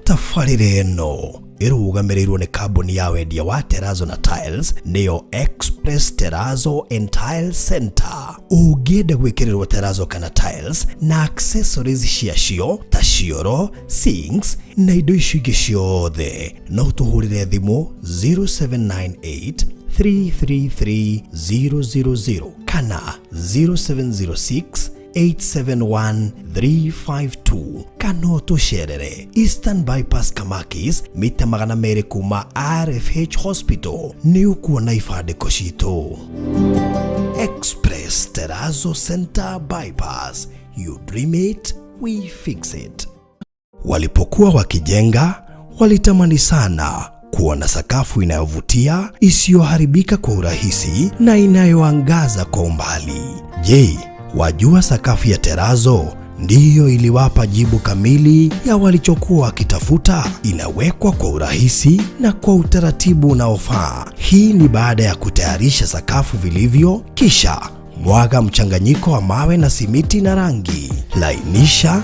Tabarĩra ĩno ĩrũgamĩrĩirwo nĩ kambuni ya wendia wa Terrazzo na Tiles, nĩyo Express Terrazzo and Tile Center. Ũngĩenda gwĩkĩrĩrwo terrazzo kana tiles na accessories ciacio ta cioro, sinks na indo icio ingĩ ciothe, no tũhũrĩre thimũ 0798 333 000 kana 0706 871 352, kana ũtũcerere Eastern Bypass, Kamakis, mita 200 kuma RFH Hospital. Nĩ ũkuona ibandĩko citũ. Express Terrazzo Center Bypass, you dream it, we fix it. Walipokuwa wakijenga, walitamani sana kuona sakafu inayovutia, isiyoharibika kwa urahisi na inayoangaza kwa umbali. Je, wajua sakafu ya Terrazzo ndiyo iliwapa jibu kamili ya walichokuwa wakitafuta? Inawekwa kwa urahisi na kwa utaratibu unaofaa. Hii ni baada ya kutayarisha sakafu vilivyo, kisha mwaga mchanganyiko wa mawe na simiti na rangi, lainisha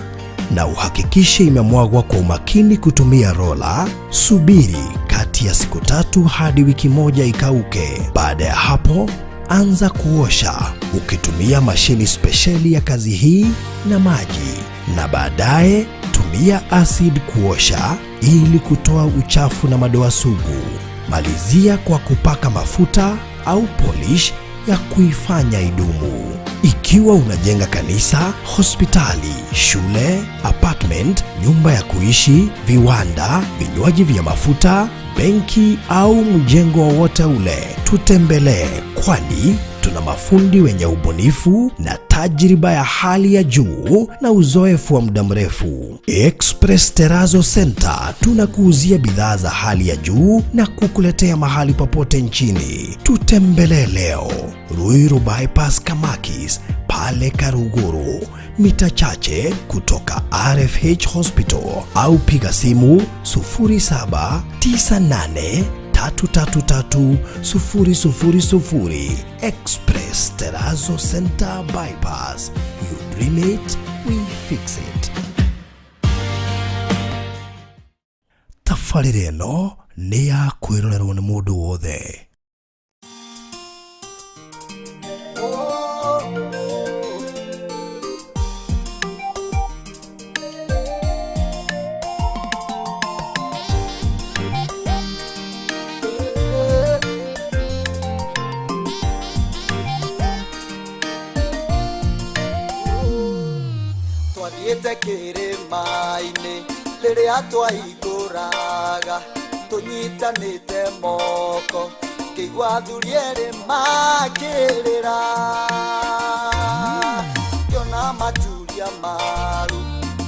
na uhakikishe imemwagwa kwa umakini kutumia rola. Subiri kati ya siku 3 hadi wiki 1 ikauke. Baada ya hapo, anza kuosha ukitumia mashini spesheli ya kazi hii na maji, na baadaye tumia acid kuosha ili kutoa uchafu na madoa sugu. Malizia kwa kupaka mafuta au polish ya kuifanya idumu. Ikiwa unajenga kanisa, hospitali, shule, apartment, nyumba ya kuishi, viwanda, vinywaji vya mafuta, benki au mjengo wowote ule, tutembelee, kwani tuna mafundi wenye ubunifu na tajriba ya hali ya juu na uzoefu wa muda mrefu. Express Terrazzo Center tunakuuzia bidhaa za hali ya juu na kukuletea mahali popote nchini. Tutembelee leo Ruiru Bypass, Kamakis, pale Karuguru, mita chache kutoka RFH Hospital, au piga simu 0798 333 000. Express Terrazzo Center Bypass. You dream it, we fix it. Tabarĩra ĩno nĩ ya kwĩrorerwo nĩ mũndũ wothe. Twathiĩte kĩrĩma-inĩ rĩrĩa twaihingũraga tũnyitanĩte moko, ngĩigua athuri erĩ makĩrĩra, ngĩona maturia maru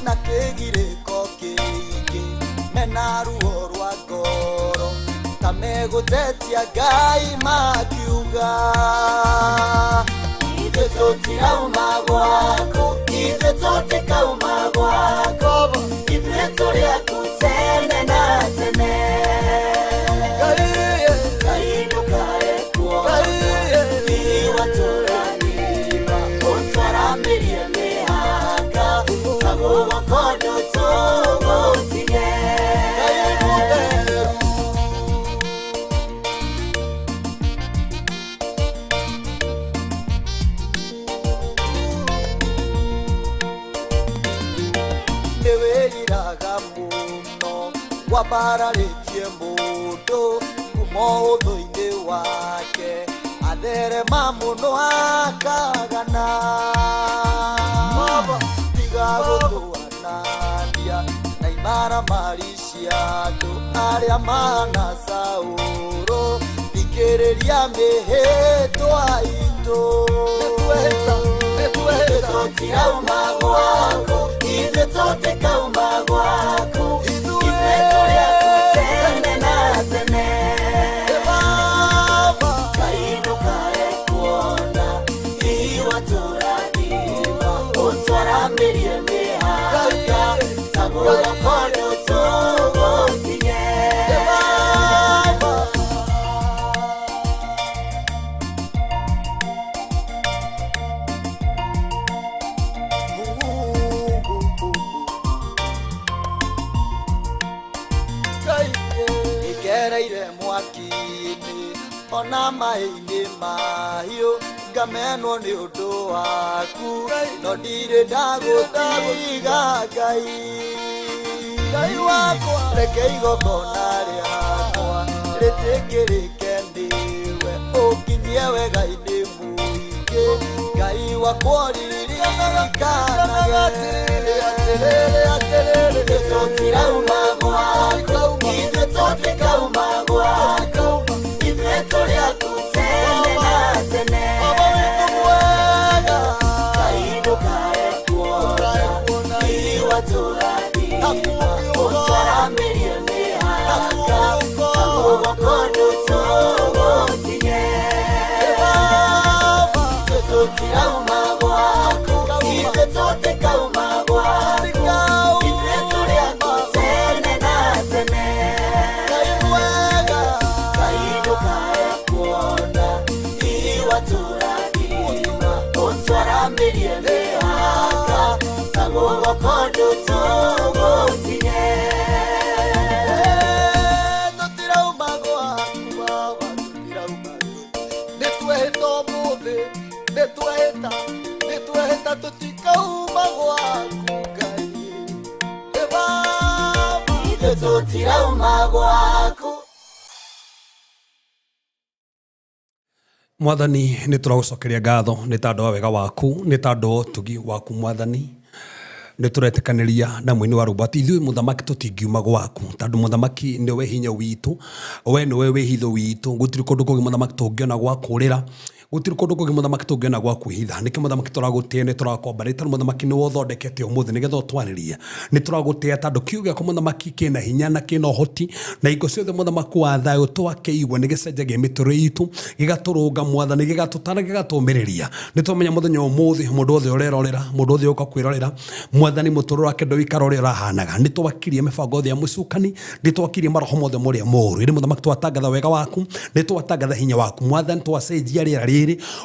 na kĩgirĩko kĩingĩ, mena ruo rwa ngoro ta megũtetia Ngai makiuga, "Ithuĩ tũtirauma gwaku, ithuĩ tũtikauma gwaku, ithuĩ tũrĩ aku tene na tene. Ngai ndũkae kuona watũrathima, ũtwaramĩrie mĩhaka tagũgoko ndũtũgũtige." Ngai mũtheru. Nĩ wĩriraga mũno wambararĩtie mũndũ kuma ũthũ-inĩ wake, atherema mũno akagana. Tiga gũtũanania na imaramari cia andũ arĩa mana Saũrũ, thikĩrĩria mĩhĩtwa itũ. Ithuĩ tũtirauma gwaku, ithuĩ tũtikauma gwaku, ithuĩ tũrĩ aku tene na tene. Ngai ndũkae kuona iwatũrathima, ũtwaramĩrie mĩhaka tagũroko ndũtũgũtige. Ngereire mwaki-inĩ ona maĩ-inĩ mahiũ, ngamenwo nĩ ũndũ waku, no ndirĩ ndagũtiga Ngai. Ngai wakwa, reke igongona rĩakwa rĩtĩkĩrĩke nĩwe, ũnginyie wega-inĩ mũingĩ, Ngai wakwa ũririkanage. Ithuĩ tũtirauma gwaku, ithuĩ tũtikauma gwaku, ithuĩ tũrĩ aku tene na tene. Ngai ndũkae kuona riri watũrathima, ũtwaramĩrie mĩhaka, na guoko ndũtũgũtinye. Ithuĩ tũtirauma gwaku, ithuĩ tũtikauma gwaku, ithuĩ tũrĩ aku tene na tene. Ngai ndũkae kuona riri watũrathima, ũtwaramĩrie mĩhaka, na guoko ndũtũgũtinye. Tũtirauma gwaku Baba, tũtirauma. Nĩ twehĩta ũmũthĩ, nĩ twehĩta, nĩ twehĩta, tũtikauma gwaku Ngai. Ĩ Baba, ithuĩ tũtirauma gwaku. Mwathani, nĩ tũragũcokeria ngatho nĩ tondũ wa wega waku, nĩ tondũ wa ũtugi waku. Mwathani, nĩ tũretĩkanĩria na mũini wa rwĩmbo atĩ ithuĩ, mũthamaki, tũtingiuma gwaku, tondũ mũthamaki nĩwe hinya witũ, we nĩwe wĩhitho witũ. Gũtirĩ kũndũ kũngĩ, mũthamaki, tũngĩona gwa kũrĩra, gũtirĩ kũndũ kũngĩ, mũthamaki, tũngĩona gwa kwĩhitha. Nĩkĩo, mũthamaki, tũragũtĩĩa, nĩ tũrakwambarĩria, tondũ mũthamaki nĩwe ũthondekete ũmũthĩ nĩgetha ũtwarĩrie. Nĩ tũragũtĩĩa tondũ kiugo gĩaku, mũthamaki, kĩna hinya na kĩna ũhoti, na hingo ciothe, mũthamaki wa thayũ, twakĩigua nĩ gĩcenjagia mĩtũrĩre itũ, gĩgatũrũnga, mwathani, gĩgatũtara, gĩgatũmĩrĩria. Nĩ twamenya mũthenya wa ũmũthĩ, mũndũ wothe ũrerorera, mũndũ wothe ũka kwĩrorera, mwathani, mũtũrĩre wake ndũikara ũrĩa ũrahanaga. Nĩ twakirie mĩbango yothe ya mũcukani, nĩ twakirie maroho mothe mũrĩa moru. Ĩndĩ mũthamaki, twatangatha wega waku, nĩ twatangatha hinya waku, mwathani. Twacenjia rĩera rĩrĩ,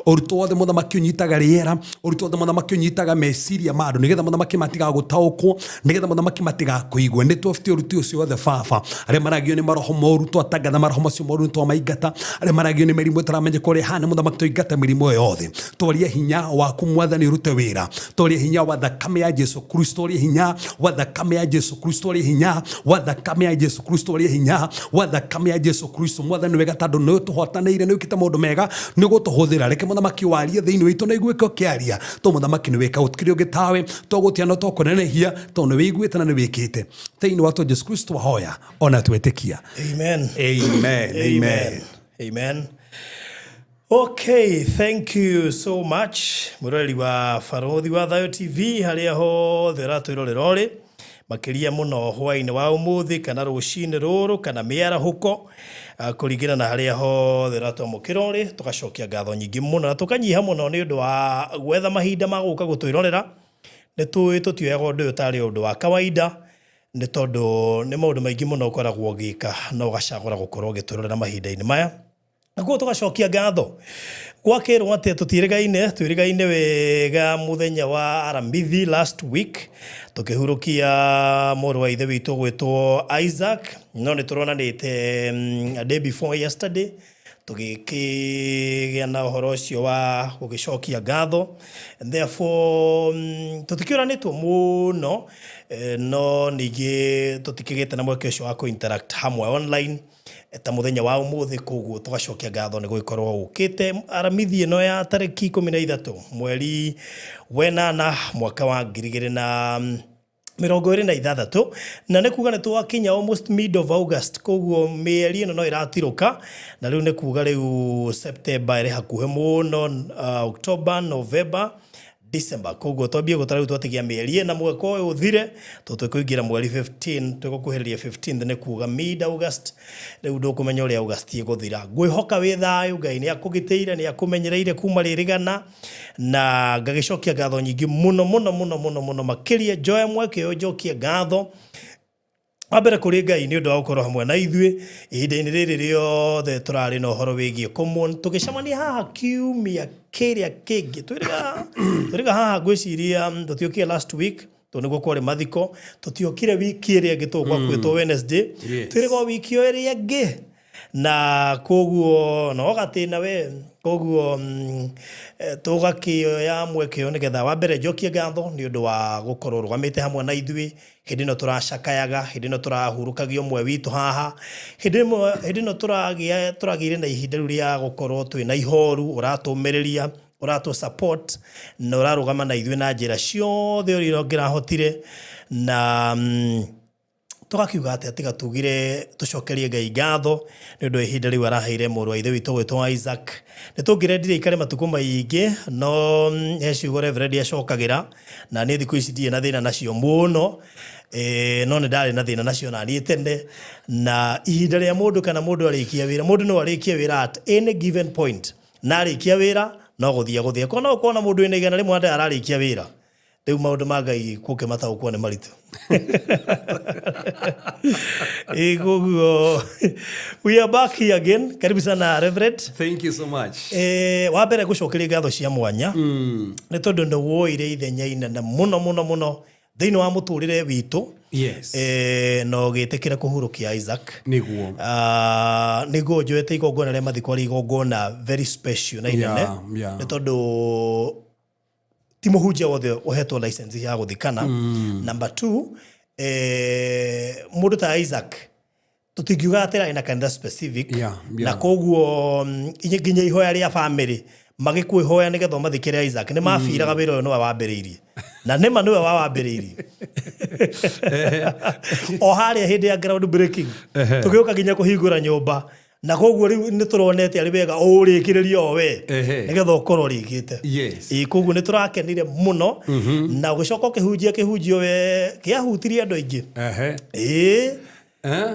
ũritũ wothe, mũthamaki, ũnyitaga rĩera, ũritũ wothe, mũthamaki, ũnyitaga meciria ma andũ, nĩgetha mũthamaki matigagũtaũkwo, nĩgetha mũthamaki matigakũigue, nĩ twabutie ũruti ũcio wothe. Baba, arĩa maragio nĩ maroho moru, twatangatha maroho macio moru nĩ twamaingata. Arĩa maragio nĩ mĩrimũ ĩtaramenyeka ũrĩa ĩhana, mũthamaki, twaingata mĩrimũ ĩyo yothe. Twaria hinya waku, mwathani, ũrute wĩra. Twaria hinya wa thakame ya Jesu Kristo, twaria hinya wa thakame ya Jesu Kristo, twaria hinya wa thakame ya Jesu Kristo, twaria hinya wa thakame ya Jesu Kristo. Mwathani, wega tondũ nĩ ũtũhotanĩire, nĩ wĩkĩte maũndũ mega, nĩ ũgũtũhũthĩra. Reke mũthamaki warie thĩinĩ witũ na iguĩke ũkĩaria, to mũthamaki nĩ wĩka, gũtikĩrĩ ũngĩ tawe. Tũgũtĩa no tũkũnenehia, tondũ nĩ wĩiguĩte na nĩ wĩkĩte. Thĩinĩ wa tũ Jesu Kristo wahoya ona twĩtĩkia. Amen. Amen, amen. Amen. Okay, thank you so much. Mwĩroreri wa Barothi wa Thayo TV harĩa hothe ũratwĩrorera ũrĩ, makĩria mũno hwaĩ-inĩ wa ũmũthĩ kana rũcinĩ rũrũ kana mĩarahũko, kũringana na harĩa hothe ũratwamũkĩra ũrĩ, tũgacokia ngatho nyingĩ mũno na tũkanyiha mũno nĩ ũndũ wa gwetha mahinda ma gũka gũtwĩrorera. Nĩ tũĩ tũtioyaga ũndũ ũyũ tarĩ ũndũ wa kawaida, nĩ tondũ nĩ maũndũ maingĩ mũno ũkoragwo ũgĩka na ũgacagũra gũkorwo ũgĩtwĩrorera mahinda-inĩ maya, na koguo tũgacokia ngatho. Gwakĩrwo atĩ tũtiĩrĩgaine, twĩrĩgaine wega mũthenya wa Aramithi last week, tũkĩhurũkia mũrũ wa ithe witũ gwĩtwo Isaac, no nĩ tũronanĩte a day before yesterday, tũgĩkĩgĩa na ũhoro ũcio wa gũgĩcokia ngatho. And therefore tũtikĩũranĩtwo mũno, no ningĩ tũtikĩgĩte na mweke ũcio wa kũ-interact hamwe online ta mũthenya wa ũmũthĩ. Koguo tũgacokia ngatho nĩ gũgĩkorwo ũkĩte Aramithi ĩno ya tarĩki 13 mweri wenana mwaka wa 2026, na nĩ kuga nĩ twakinya almost mid of August. Koguo mĩeri ĩno no ĩratirũka, na rĩu nĩ kuga rĩu September ĩrĩ hakuhĩ mũno, October, November, December. Koguo twambie gũtara rĩu, twatigia mĩeri ĩna mwaka ũyũ ũthire, tondũ twĩkũingĩra mweri 15, twĩgũkuhĩrĩria 15, nĩ kuga mid August. Rĩu ndũkũmenya ũrĩa August ĩgũthira. Ngwĩhoka wĩ thayũ, Ngai nĩ akũgitĩire, nĩ akũmenyereire kuma rĩrĩgana, na ngagĩcokia ngatho nyingĩ mũno mũno mũno mũno mũno makĩria. Njoe mweke ũyũ njokie ngatho wa mbere kũrĩ Ngai nĩ ũndũ wa gũkorwo hamwe na ithuĩ ihinda-inĩ rĩrĩ rĩothe tũrarĩ na ũhoro wĩgiĩ common, tũgĩcemania haha kiumia kĩrĩa kĩngĩ. Twĩrĩga haha, ngwĩciria tũtiũkire last week. Tondũ nĩguo kwarĩ mathiko, tũtiokire wiki ĩrĩa ĩngĩ tondũ gwakuĩtwo Wednesday. Twĩrĩgwo wiki o ĩrĩa ĩngĩ, na koguo no gatĩna we. Koguo tũgakĩoya mweke ũyũ nĩgetha wa mbere njokie ngatho nĩ ũndũ wa gũkorwo ũrũgamĩte hamwe na ithuĩ hĩndĩ ĩno tũracakayaga, hĩndĩ ĩno tũrahurũkagia ũmwe witũ haha, hĩndĩ ĩmwe hĩndĩ ĩno tũragĩire na ihinda rĩu rĩa gũkorwo twĩna ihoru. Ũratũmĩrĩria, ũratũ support na ũrarũgama na ithuĩ na njĩra ciothe ũrĩa ũngĩrahotire, na tũgakiuga atĩ tiga tugire tũcokerie Ngai ngatho nĩ ũndũ wa ihinda rĩu araheire mũrũ wa ithe witũ gwĩtwo Isaac. Nĩ tũngĩrendire ikare matukũ maingĩ, no he ciugo Reverend acokagĩra, na niĩ thikũ ici ndirĩ na thĩna nacio mũno. No nĩ ndarĩ na thĩna nacio na niĩ tene, na ihinda rĩa mũndũ kana mũndũ arĩkia wĩra, mũndũ no arĩkie wĩra at any given point, na arĩkia wĩra no gũthiĩ agũthiĩ. Korwo no ũkorwo na mũndũ wĩna 100 na ararĩkia wĩra. Rĩu maũndũ ma Ngai gũkĩmataũkwo nĩ maritũ. Ĩ koguo we are back here again. Karibu sana, Reverend. Thank you so much. Wa mbere gũcokeria ngatho cia mwanya nĩ tondũ nĩ woire ithenya inene mũno mũno mũno thĩinĩ wa mũtũrĩre witũ na ũgĩtĩkĩra kũhurũkia Isaac. Ah, nĩguo njoete igongona rĩa mathiko rĩ igongona very special na inene, nĩ tondũ ti mũhunjia wothe ũhetwo license ya gũthikana. Number two, mũndũ ta Isaac tũtingiuga atĩ arĩ na kanitha specific, na koguo nginya ihoya rĩa family magĩkwĩhoya nĩgetha ũmathikĩre Isaac, nĩ mabiraga wĩra ũyũ nĩwe wambĩrĩirie, na nĩma nĩwe wawambĩrĩirie o harĩa hĩndĩ ya ground breaking tũgĩũka nginya kũhingũra nyũmba, na koguo rĩu nĩ tũronete arĩ wega ũrĩkĩrĩrie o we nĩgetha ũkorwo ũrĩkĩte. Ĩĩ, koguo nĩ tũrakenire mũno na ũgĩcoka ũkĩhunjia kĩhunjio we kĩahutirie andũ aingĩ. Ĩĩ,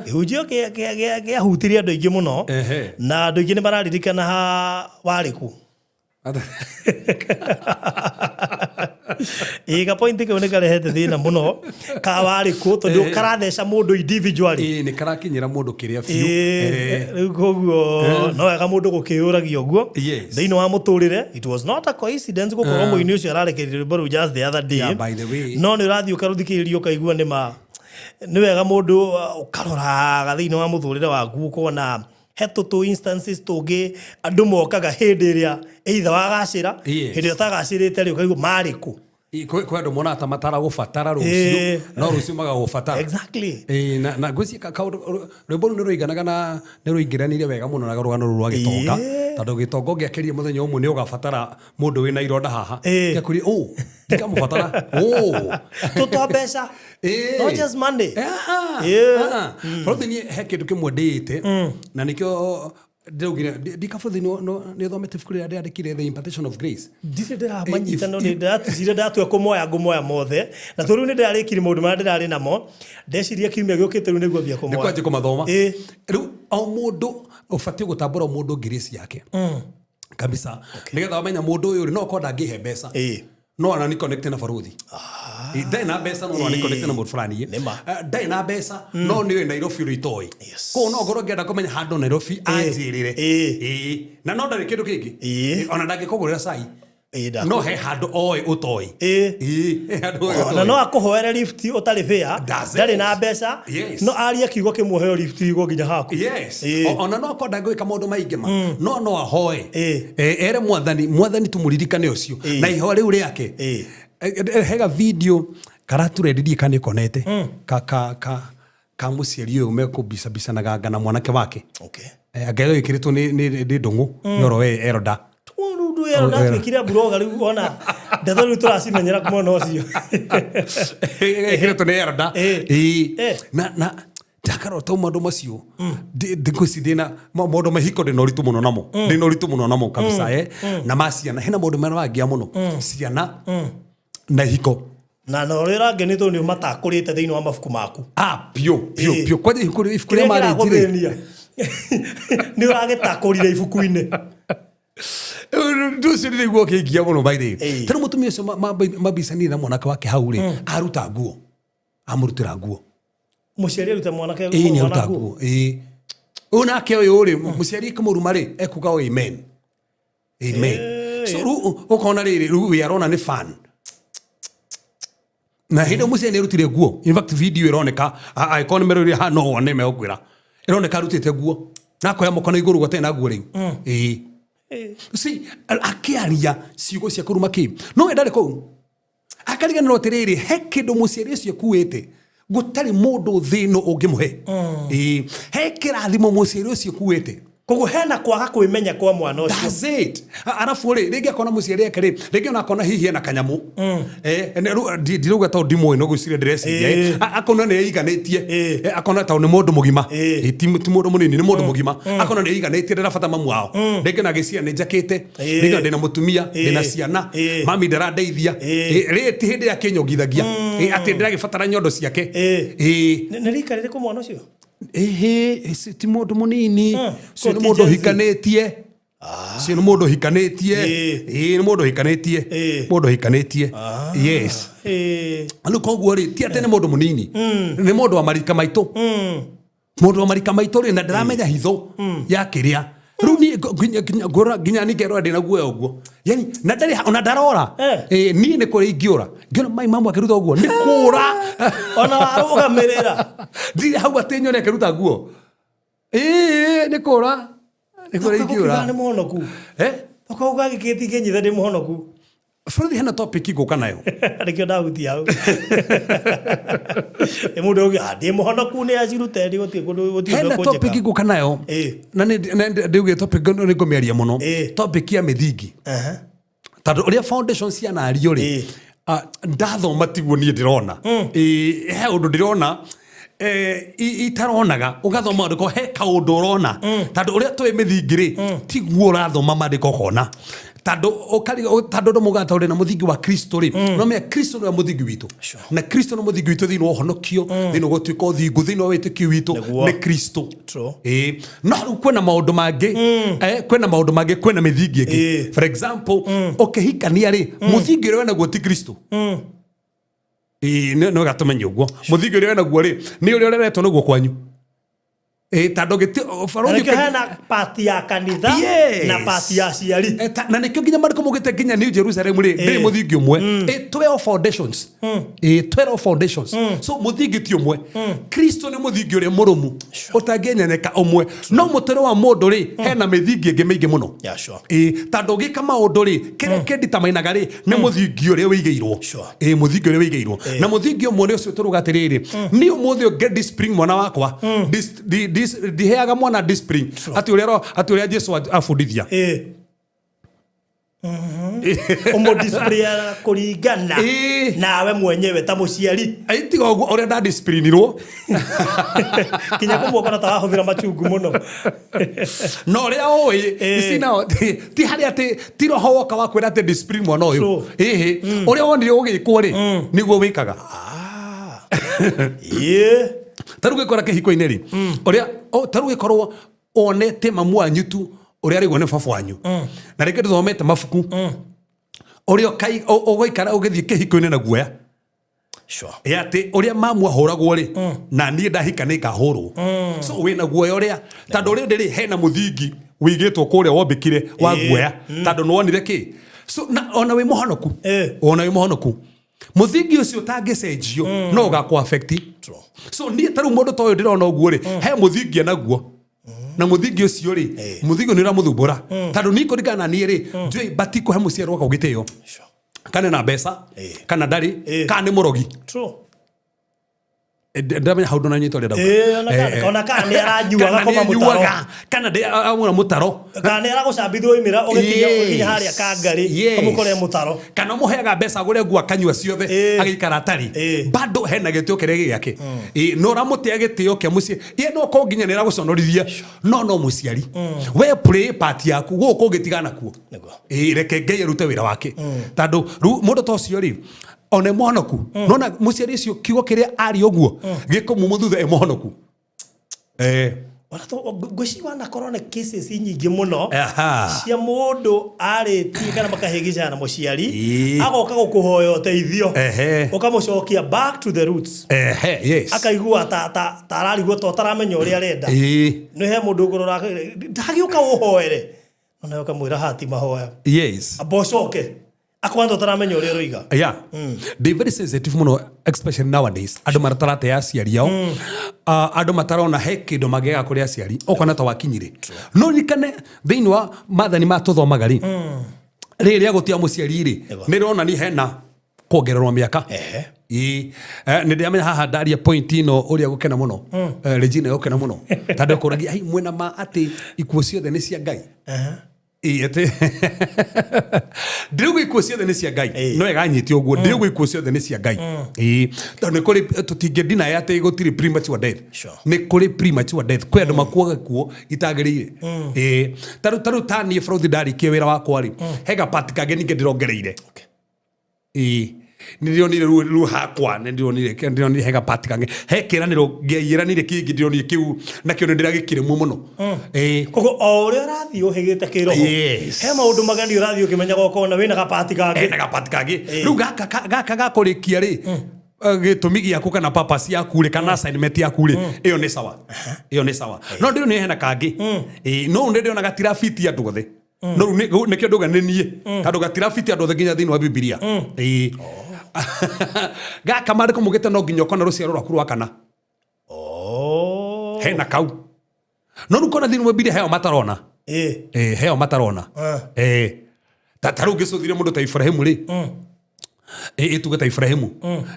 kĩhunjio kĩahutirie andũ aingĩ mũno, na andũ aingĩ nĩ mararirikana ha warĩ kũ. Ĩĩ, gapointi kau nĩ karehete thĩna mũno ka warĩ kũ, tondũ karatheca mũndũ individually. Ĩĩ, nĩ karakinyĩra mũndũ kĩrĩa biũ. Rĩu koguo no wega mũndũ gũkĩyũragia ũguo thĩinĩ wa mũtũrĩre. It was not a coincidence gũkorwo mũini ũcio ararekereria rwĩmbo rũu just the other day. Yeah, by the way. No nĩ ũrathiĩ ũkarũthikĩrĩria ũkaigua nĩ ma nĩ wega mũndũ ũkaroraga thĩinĩ wa mũtũrĩre waku, ũkona he tũtũ instances tũngĩ andũ mokaga hĩndĩ ĩrĩa either wagacĩra, hĩndĩ ĩrĩa ũtagacĩrĩte rĩ, ũkaigua marĩ kũ. Ĩ, kwĩ andũ monaga ta mataragũbatara rũciũ, no rũciũ magagũbatara. Ĩ, na ngwĩciria kaũndũ rwĩmbo rũu nĩ rũiganaga na nĩ rũingĩranĩire wega mũno na rũgano rũu rwa gĩtonga, tondũ gĩtonga ũngĩakĩria mũthenya ũmwe nĩ ũgabatara mũndũ wĩna ironda haha, gĩakwĩria ũ ndikamũbatara ũ. Tũtwa mbeca. Not just money. Bũrũthi niĩ he kĩndũ kĩmwe ndĩĩte, na nĩkĩo ndĩraugire ndikabũrũthi nĩ ũthomete ibuku rĩrĩa ndĩandĩkire, The Impartation of Grace. Ndirĩ ndĩramanyita, no nĩ ndĩraticire ndatua kũmoya, ngũmoya mothe, na tondũ rĩu nĩ ndĩrarĩkirie maũndũ marĩa ndĩrarĩ namo, ndeciria kiumia gĩũkĩte rĩu nĩguo mbia nĩ kũmoya. kwanjia kũmathoma. Rĩu o mũndũ ũbatiĩ gũtambũra mũndũ grace yake kabisa, nĩgetha wamenya mũndũ ũyũ rĩ, no okorwo ndangĩhe mbeca, no anani connect na baruthi. Ndarĩ na mbeca, no anani connect na mũndũ fulani. Nĩma. Ndarĩ na mbeca, no nĩ ũĩ Nairobi ũrĩa itoĩ. Koguo no ngorwo ngĩenda kũmenya handũ Nairobi, anjĩrĩre. Na no ndarĩ kĩndũ kĩngĩ. Ona ndangĩkũgũrĩra cai, no he handũ oĩ ũtoĩ. Ĩĩ, he handũ oĩ ona ũtoĩ. No akũhoere lift ũtarĩ fair. That's Ndarĩ it. na mbeca, no arie kiugo kĩmwe ũheo lift igwo nginya haku. Ona no akorwo ndangĩka maũndũ maingĩ ma no ahoe. Ere Mwathani, Mwathani tũmũririkane ũcio na ihoa rĩu rĩake. Hega video karaturendirie kana ĩkonete ka mũciari ũyũ mekũmbicambicanaga na mwanake wake. Anga ĩkĩrĩtwo nĩ ndũng'ũ nĩ oro we eroda. Rĩu ero ndatuĩkire mburoga, rĩu ona ndeto rĩu tũracimenyera mwena ũcio. Ĩkĩrĩtwo nĩ eroda. Ĩĩ. Na ndakarora tau maũndũ macio thikũ ici ndĩna maũndũ ma ihiko, ndĩna ũritũ mũno namo, ndĩna ũritũ mũno namo kabisa. Na ma ciana hena maũndũ marĩa mangia mũno, ciana na ihiko. Na ũrĩa ũrangenia tondũ nĩ ũmatakũrĩte thĩinĩ wa mabuku maku. Ah, biũ biũ. Biũ, kwanja ibuku rĩa Kĩrĩa marriage rĩ, kĩragũthĩnia nĩ ũragĩtakũrire ibuku-inĩ. Ũndũ ũcio nĩguo ũkĩngia mũno by the way. Tarĩu mũtumia ũcio mambicanire na mwanake wake hau rĩ, aruta nguo, amũrutĩra nguo. Mũciari aruta mwanake? Ĩĩ, nĩ Mwana aruta nguo? nguo, ĩĩ. Ũyũ nake ũyũ rĩ, mũciari akĩmũruma rĩ, ekuga o amen, amen. So rĩu ũkona rĩrĩ, rĩu we arona nĩ fan. Na hĩndĩ ĩyo mũciari nĩ arutire nguo. In fact, video ĩroneka, angĩkorwo nĩ merorire haha no wone megũkwĩra, ĩroneka arutĩte nguo na akoya moko na igũrũ gũtarĩ na nguo rĩu. Ĩĩ. See, akĩaria ciugo cia kũruma kĩ, no we ndarĩ kũu, akariganĩrwo atĩrĩrĩ, he kĩndũ mũciari ũcio akuĩte gũtarĩ mũndũ thĩ ĩno ũngĩmũhe. Ĩĩ, he kĩrathimo mũciari ũcio akuĩte. Koguo hena kwaga kwĩmenya kwa mwana ũcio. That's it. Arabu rĩ, rĩngĩ akona mũciari ake rĩ, rĩngĩ ona akona hihi ena kanyamũ. Rĩu ndirauga tondũ ndimũĩ, no gwĩciria ndĩreciria. Akona nĩ eiganĩtie. Akona tondũ nĩ mũndũ mũgima. Ti mũndũ mũnini, nĩ mũndũ mũgima. Akona nĩ eiganĩtie, ndarabata mamu wao. Rĩngĩ ona agĩciria nĩ njakĩte, rĩngĩ ona ndĩna mũtumia, ndĩna ciana, mami ndarandeithia. Rĩ ti hĩndĩ akĩnyongithagia. Atĩ ndĩragĩbatara nyondo ciake. Nĩ rika rĩrĩkũ mwana ũcio? Ĩhĩ, ti mũndũ mũnini. Ũcio nĩ Ko ti mũndũ Gen Z? ũhikanĩtie. Ũcio nĩ mũndũ ũhikanĩtie. Ĩĩ, nĩ mũndũ ũhikanĩtie. Mũndũ ũhikanĩtie, yes. Rĩu koguo rĩ, ti atĩ nĩ mũndũ mũnini, nĩ mũndũ wa marika maitũ. Mũndũ wa marika maitũ rĩ, na ndaramenya hitho ya kĩrĩa rĩu niĩ ngũra nginya niĩ ngerora ndĩna guoya ũguo, yani na ndarĩ ona ndarora. Niĩ nĩ kũrĩa ingĩũra ngĩona mai mamu akĩruta ũguo, nĩ kũra. Ona warũgamĩrĩra. Ndirĩ hau atĩ nyone akĩruta nguo. Ĩĩ, nĩ kũra, nĩ kũrĩa ingĩũra. Nĩ mũhonoku. Eh? Ũkauga gĩkĩti kĩnyithe ndĩ mũhonoku. Bũrũri hena topic ngũka nayo. Nĩkĩo ndahutia hau. Nĩ mũndũ ũngĩ, "Ah, ndĩ mũhonoku nĩ acirute ndĩ gũtirĩ kũndũ gũtirĩ ũndũ Hena ũkũnjĩka." topic ngũka nayo. Na ndiugire topic nĩ ngũmĩaria mũno. Topic ya mĩthingi. Tondũ ũrĩa foundation cianario rĩ, ndathoma tiguo niĩ ndĩrona. He ũndũ ndĩrona itaronaga. Ũgathoma maandĩko, he kaũndũ ũrona, tondũ ũrĩa tũĩ mĩthingi rĩ, tiguo ũrathoma maandĩko ũkona, tondũ tondũ andũ maugaga tondũ na mũthingi wa Kristo rĩ, no menya Kristo nĩwe mũthingi witũ, na Kristo nĩ mũthingi witũ thĩinĩ wa ũhonokio, thĩinĩ wa gũtuĩka ũthingu, thĩinĩ wa wĩtĩkio witũ. Nĩguo. Nĩ Kristo. True. Ĩĩ. No rĩu kwĩna maũndũ mangĩ, kwĩna maũndũ mangĩ, kwĩna mĩthingi ĩngĩ. For example, ũkĩhikania rĩ, mũthingi ũrĩa wĩnaguo ti Kristo. Ĩĩ, nĩ wega tũmenye ũguo mũthingi ũrĩa wĩnaguo rĩ, nĩ ũrĩa ũreretwo naguo kwanyu. Ĩĩ, tondũ gĩti Na barũthi nĩkĩo hena pati ya kanitha na pati ya aciari. Na nĩkĩo nginya marĩkũ maugĩte nginya New Jerusalem rĩ, ndĩrĩ mũthingi ũmwe. 12 foundations. 12 foundations. So mũthingi ti ũmwe. Kristo nĩ mũthingi ũrĩa mũrũmu ũtangĩenyenyeka ũmwe, no mũtũrĩre wa mũndũ rĩ, hena mĩthingi ĩngĩ mĩingĩ mũno. Yeah, sure. Tondũ ũgĩka maũndũ rĩ, kĩrĩa kĩnditamainaga rĩ, nĩ mũthingi ũrĩa wĩigĩirwo. Mũthingi ũrĩa wĩigĩirwo, na mũthingi ũmwe nĩ ũcio tũruga atĩrĩrĩ, niĩ ũmũthĩ ũngĩ discipline mwana wakwa, ndiheaga mwana discipline atĩ ũrĩa atĩ ũrĩa Jesu abundithia. Ũmũdisplay kũringana nawe mwenyewe ta mũciari. Ĩ, tiga ũguo ũrĩa ndadisciplinirwo. Kinya kũmwe ũkona ta wahũthĩra machungu mũno. Na ũrĩa ũĩ ici nao ti harĩa atĩ ti roho woka wa kwĩra atĩ discipline mwana ũyũ. True. Ĩhĩ, ũrĩa wonire ũgĩkwo rĩ, nĩguo wĩkaga. Ta rĩu gĩkora kĩhiko-inĩ rĩ, ũrĩa ta rĩu gĩkorwo wonete mamu wanyu tu ũrĩa arĩgwo nĩ baba wanyu, na rĩngĩ ndũthomete mabuku, ũrĩa ũgũikara ũgĩthiĩ kĩhiko-inĩ na guoya ya atĩ ũrĩa mamu ahũragwo rĩ, na niĩ ndahika nĩ ngahũrwo. So wĩna guoya ũrĩa, tondũ rĩndĩ rĩ, hena mũthingi wĩigĩtwo kũrĩa wombĩkire wa guoya, tondũ nĩwonire kĩ. So na ona wĩ mũhonoku, ona wĩ mũhonoku, mũthingi ũcio ũtangĩcenjio no ũgakũ affect. So niĩ ta rĩu mũndũ ta ũyũ ndĩrona ũguo rĩ, he mũthingi enaguo, na mũthingi ũcio rĩ, mũthingi nĩ ũramũthumbũra, tondũ niĩ kũringana na niĩ rĩ, ndiũĩ bati kũhe mũciari wakwa gĩtĩo, kana na mbeca, kana ndarĩ, kana nĩ mũrogi. Ndamenya hau ndũnanyita ũrĩa ndauga. Ona kana nĩ aranyuaga Kana koma nĩ mũtaro. anyuaga, kana ndĩ amũra mũtaro. Kana nĩ aragũcambithio oimĩra ũgĩkinya ũgĩkinya harĩa kangarĩ ũmũkore mũtaro. Kana mũheaga mbeca agũre nguo akanyua ciothe, agĩikara atarĩ, bado hena gĩtĩo kĩrĩa gĩ gĩake. No ũramũtĩa gĩtĩo kĩa mũciĩ ye, no korwo nginya nĩ ĩragũconorithia, no mũciari we play part yaku gũkũ ũngĩtigana kuo. Reke Ngai arute wĩra wake, tondũ rĩu mũndũ ta ũcio rĩ, ona ĩ mũhonoku, nona mũciari ũcio kiugo kĩrĩa aria ũguo gĩkũmumũ thutha ĩ mũhonoku. Ona ngwĩciria wanakorwo nĩ cases nyingĩ mũno cia mũndũ arĩtie kana makahĩngĩcana na mũciari, agoka gũkũhoya ũteithio, ũkamũcokia back to the roots. Akaigua ta ararigwo ta ũtaramenya ũrĩa arenda. Nĩ he mũndũ ũkũrora ndagĩũka ũhoere, no nawe ũkamwĩra hati mahoya, amba ũcoke. Akwanza ũtaramenya ũrĩa ũroiga. Yeah, ndĩ very sensitive mũno, especially nowadays andũ mataratĩa aciari ao. Andũ matarona he kĩndũ mangĩaga kũrĩ aciari okona ta wakinyire. No ririkane thĩinĩ wa mathani ma tũthomaga rĩ, rĩrĩ rĩa gũtia mũciari rĩ, nĩ rĩronania hena kuongererwo mĩaka. Ĩĩ. Nĩ ndĩramenya haha ndaria point ĩno ũrĩa gũkena mũno. Regina gũkena mũno tondũ ekũragia ai mwena ma atĩ ikuũ ciothe nĩ cia Ngai. Ĩĩ, atĩ ndĩrauga ikuũ ciothe nĩ cia Ngai. No ĩganyite ũguo, ndĩrauga ikuũ ciothe nĩ cia Ngai. Ĩĩ, tondũ nĩ kũrĩ tũtingĩdeny atĩ gũtirĩ premature death. Nĩ kũrĩ premature death, kwĩ andũ makuaga kuo itagĩrĩire. Ĩĩ, tarĩu ta niĩ bũrũthi ndarĩkia wĩra wakwa rĩ, he gapati kangĩ ningĩ ndĩrongereire. Ĩĩ, nĩ ndĩronire rĩu hakwa nĩ ndĩronire he gapati kangĩ, he kĩranĩro ngĩaiĩranire kĩngĩ ndĩronire kĩu nakĩo nĩ ndĩragĩkĩrĩmwo mũno. Ĩĩ. Koguo o ũrĩa ũrathiĩ ũhĩgĩte kĩroho, he maũndũ mageni ũrathiĩ ũkĩmenyaga ũkona wĩna gapati kangĩ. Hena gapati kangĩ. Rĩu gaka gakũrĩkia rĩ, gĩtũmi gĩaku kana purpose yaku rĩ, kana assignment yaku rĩ, ĩyo nĩ sawa, ĩyo nĩ sawa, no ndĩrona hena kangĩ. Ĩĩ, no nĩ ndĩrona gatirabiti andũ othe. No rĩu nĩkĩo ndauga nĩ niĩ, tondũ gatirabiti andũ othe nginya thĩinĩ wa Bibilia. Ĩĩ, gaka maandĩko maugĩte no nginya ũkona rũciaro rwaku rwa kana. Hena kau, no rĩu kona thĩinĩ wa Bibilia heo matarona. Ĩĩ, heo matarona. Ĩĩ, ta rĩu ngĩcũthire mũndũ ta Ibrahimu rĩ, ĩĩ, tuge ta Ibrahimu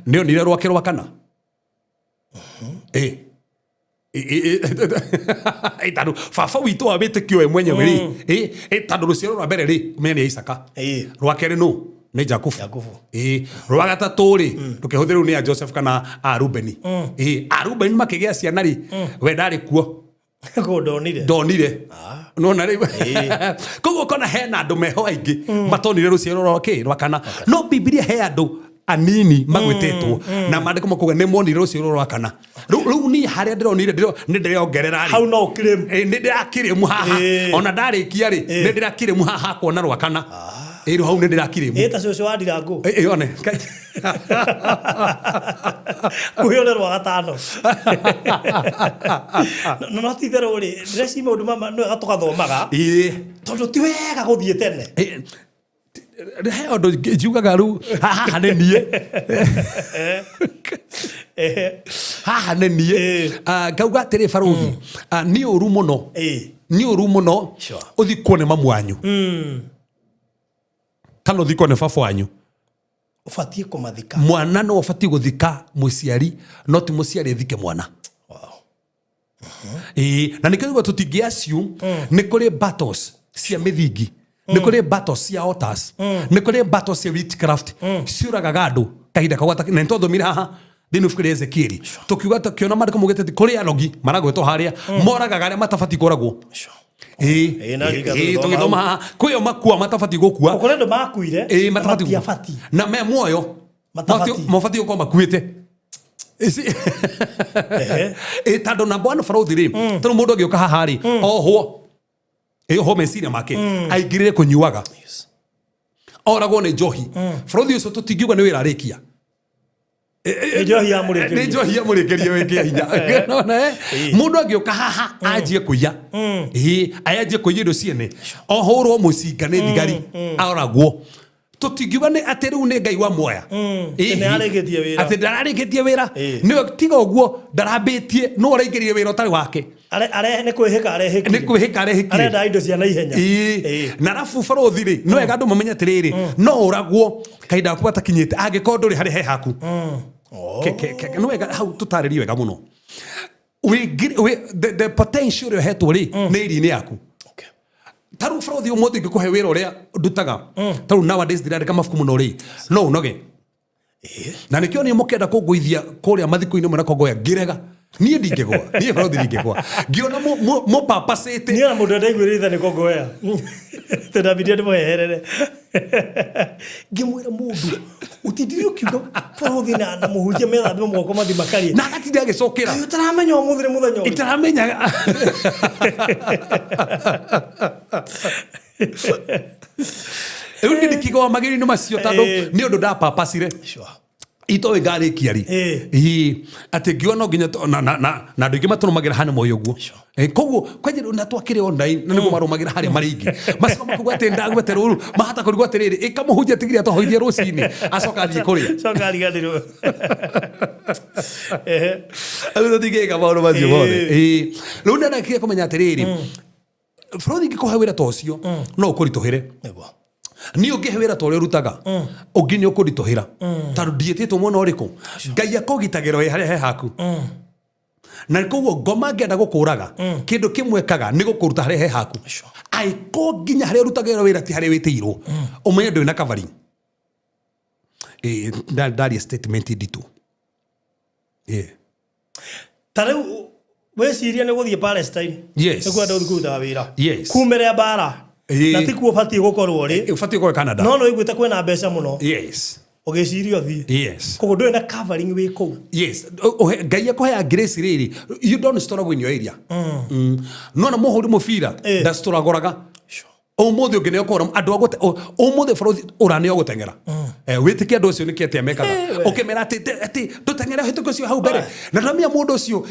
nĩ onire rwake rwa kana. Ĩĩ. Ĩ, tondũ baba witũ wa wĩtĩkio we mwenyewe rĩ, ĩ, tondũ rũciaro rwa mbere rĩ, ũmenye nĩ Isaka. Rwa kerĩ nũ? Nĩ Jakubu. Jakubu. Ĩ, rwa gatatũ rĩ, ndũkĩhũthĩre rĩu nĩ a Joseph kana a Rubeni. Ĩ, a Rubeni makĩgĩa ciana rĩ, we ndarĩ kuo. Kũu ndonire. Ndonire nona rĩu. Koguo kona hena andũ meho aingĩ matonire rũciaro rwa kĩ rwa kana, no Bibilia he andũ anini magwĩtĩtwo na maandĩko makuga nĩ monire rũciaro rwa kana. Rĩu niĩ harĩa ndĩronire nĩ ndĩrongerera rĩ. Hau no ũkirĩmu. Ĩ, nĩ ndĩrakĩrĩmu haha. Ona ndarĩkia rĩ, nĩ ndĩrakĩrĩmu haha kuona rwa kana. Ĩ, rĩu hau nĩ ndĩrakĩrĩmu. Ĩ, ta cũcũ wa Ndirangũ. Ĩ, one. Kuhĩ one rwa gatano. No ti itherũ rĩ, ndĩreciria maũndũ mama nĩ wega tũgathomaga. Tondũ ti wega gũthiĩ tene. Ĩ, he ũndũ njugaga rĩu haha nĩ niĩ, haha nĩ niĩ. Ngauga atĩrĩ barũthi, nĩ ũru mũno, nĩ ũru mũno ũthikwo nĩ mamu wanyu kana ũthikwo nĩ baba wanyu. Ũbatiĩ kũmathika. Mwana no ũbatiĩ gũthika mũciari, no ti mũciari athike mwana. Ĩĩ, na nĩkĩo nĩguo tũtingĩ assume nĩ kũrĩ battles cia mĩthingi, nĩ kũrĩ battles cia altars, nĩ kũrĩ battles cia witchcraft ciũragaga andũ kahinda kau na nĩtwathomire haha thĩinĩ wa ibuku rĩa Ezekieli, tũkiuga tũkĩona maandĩko maugĩte atĩ kũrĩ arogi maragwetwo harĩa moragaga arĩa matabatiĩ kũragwo. Ĩĩ. Ĩĩ, na ndirikana Ĩĩ, tũgĩthoma tũgĩthoma haha kwĩyo makua matabatiĩ gũkua. Kũrĩ andũ makuire Ĩĩ, na matabatiĩ gũkua. matiabatiĩ. Na me muoyo. Matabatiĩ. Mabatiĩ gũkorwo makuĩte. Ĩ, tondũ namba one barũthi rĩ, tondũ mũndũ angĩũka haha rĩ, ohwo, ĩ, ohwo meciria make aingĩrĩre kũnyuaga, oragwo nĩ njohi, barũthi ũcio tũtingiuga nĩ wĩra arĩkia. Nĩ njohi yamũrĩkĩrie. Nĩ njohi yamũrĩkĩrie wĩkĩa hinya. Nona, eh? Mũndũ angĩũka haha anjie kũiya, ĩ, ayanjie kũiya indo ciene, ohũrwo mũcinga nĩ thigari, aragwo, tũtingiuga nĩ atĩ rĩu nĩ Ngai wa muoya. Atĩ nĩ arĩkĩtie wĩra. Atĩ ndararĩkĩtie wĩra. Nĩwe tiga ũguo ndarambĩtie, no araingĩrire wĩra ũtarĩ wake. Nĩ kwĩhĩka arehĩkire. Nĩ kwĩhĩka arehĩkire. Arenda indo cia naihenya. Ĩĩ. Na arabu barũthi rĩ, no wega andũ mamenye atĩrĩrĩ, no ũragwo kahinda gaku gatakinyĩte angĩkorwo ndũrĩ harĩ he haku. Nĩ wega hau tũtarĩrie wega mũno. The potential ũrĩa ũhetwo rĩ, nĩ iri-inĩ yaku. Ta rĩu barũthi ũmũthĩ ngĩkũhe wĩra ũrĩa ndutaga, ta rĩu nowadays ndirandĩka mabuku mũno rĩ, no ũnoge. Na nĩkĩo niĩ mũkĩenda kũngũithia kũrĩa mathiko-inĩ mwena kongoya ngĩrega, niĩ ndingĩgwa, niĩ barũthi ndingĩgwa ngĩona mũpapacĩte. Niĩ ona mũndũ ndaiguĩrĩte nĩ kongoya. Tũndambirie ndĩmũheherere. Ngĩmwĩra mũndũ ũtindire ũkiuga barũthi na mũhunjia methambe moko mathi makarie. Na agatinda agĩcokera. Kaĩ ũtaramenya ũmũthĩ nĩ mũthenya ũrĩkũ? Itaramenya. Rĩu niĩ ndikĩgwa magĩrĩ-inĩ macio tondũ nĩ ũndũ ndapapacire. Itoĩ ngarĩkia rĩ. Ĩĩ, atĩ ngiuga no nginya na andũ aingĩ matũrũmagĩra hana moyo ũguo. Koguo kwanjä na twakĩrĩ online na nĩguo marũmagĩra harĩa marĩ aingĩ macoka makauga atĩ ndagwete rũru mahata kũrigwo atĩrĩrĩ ĩkamũhunjia tigire atohoithie rũcinĩ acoka athiĩ kũrĩa. Coka ariganĩrwo. Ehe. Rĩu tũtingĩka maũndũ macio mothe. Ĩĩ. Rĩu nĩ kũmenya atĩrĩrĩ, bũrũri ingĩkũhe wĩra ta ũcio no ũkũritũhĩre. Nĩguo. Niĩ ũngĩhe wĩra ta ũrĩa ũrutaga ũngĩ nĩ ũkũritũhĩra, tondũ ndiĩtĩtwo mwena ũrĩkũ. Ngai akũgitagĩra wĩ harĩa he haku, na koguo ngoma ngĩenda gũkũraga kĩndũ kĩmwe kaga nĩ gũkũruta harĩa he haku. Angĩkorwo nginya harĩa ũrutagĩra wĩra ti harĩa wĩtĩirwo, ũmenye ndũrĩ na covering. Ĩĩ, ndaria statement nditũ. Ĩĩ. Ta rĩu wĩcirie nĩ gũthiĩ Palestine. Yes. Nĩ kwenda gũthiĩ kũrutaga wĩra. Yes. Kumĩre mbara. Na ti kuo ũbatiĩ gũkorwo rĩ. Ũbatiĩ gũkorwo Canada. No nĩ ũiguĩte kwĩna mbeca mũno. Ũgĩciria ũthiĩ. Koguo ndũrĩ na covering wĩ kũu. Yes. Ngai akũheaga grace rĩrĩ, you don't struggle in your area. No na mũhũri mũbira ndastruggle. Ũmũthĩ ũngĩ nĩ ũkũhũra andũ a gũte ũmũthĩ bũrũri ũraneo gũteng'era. Wĩtĩkie andũ acio nĩkĩ atĩa mekaga. Ũkĩmera atĩ atĩ ndũteng'ere ũhĩtũke ũcio hau mbere. Na ndũramenya mũndũ ũcio,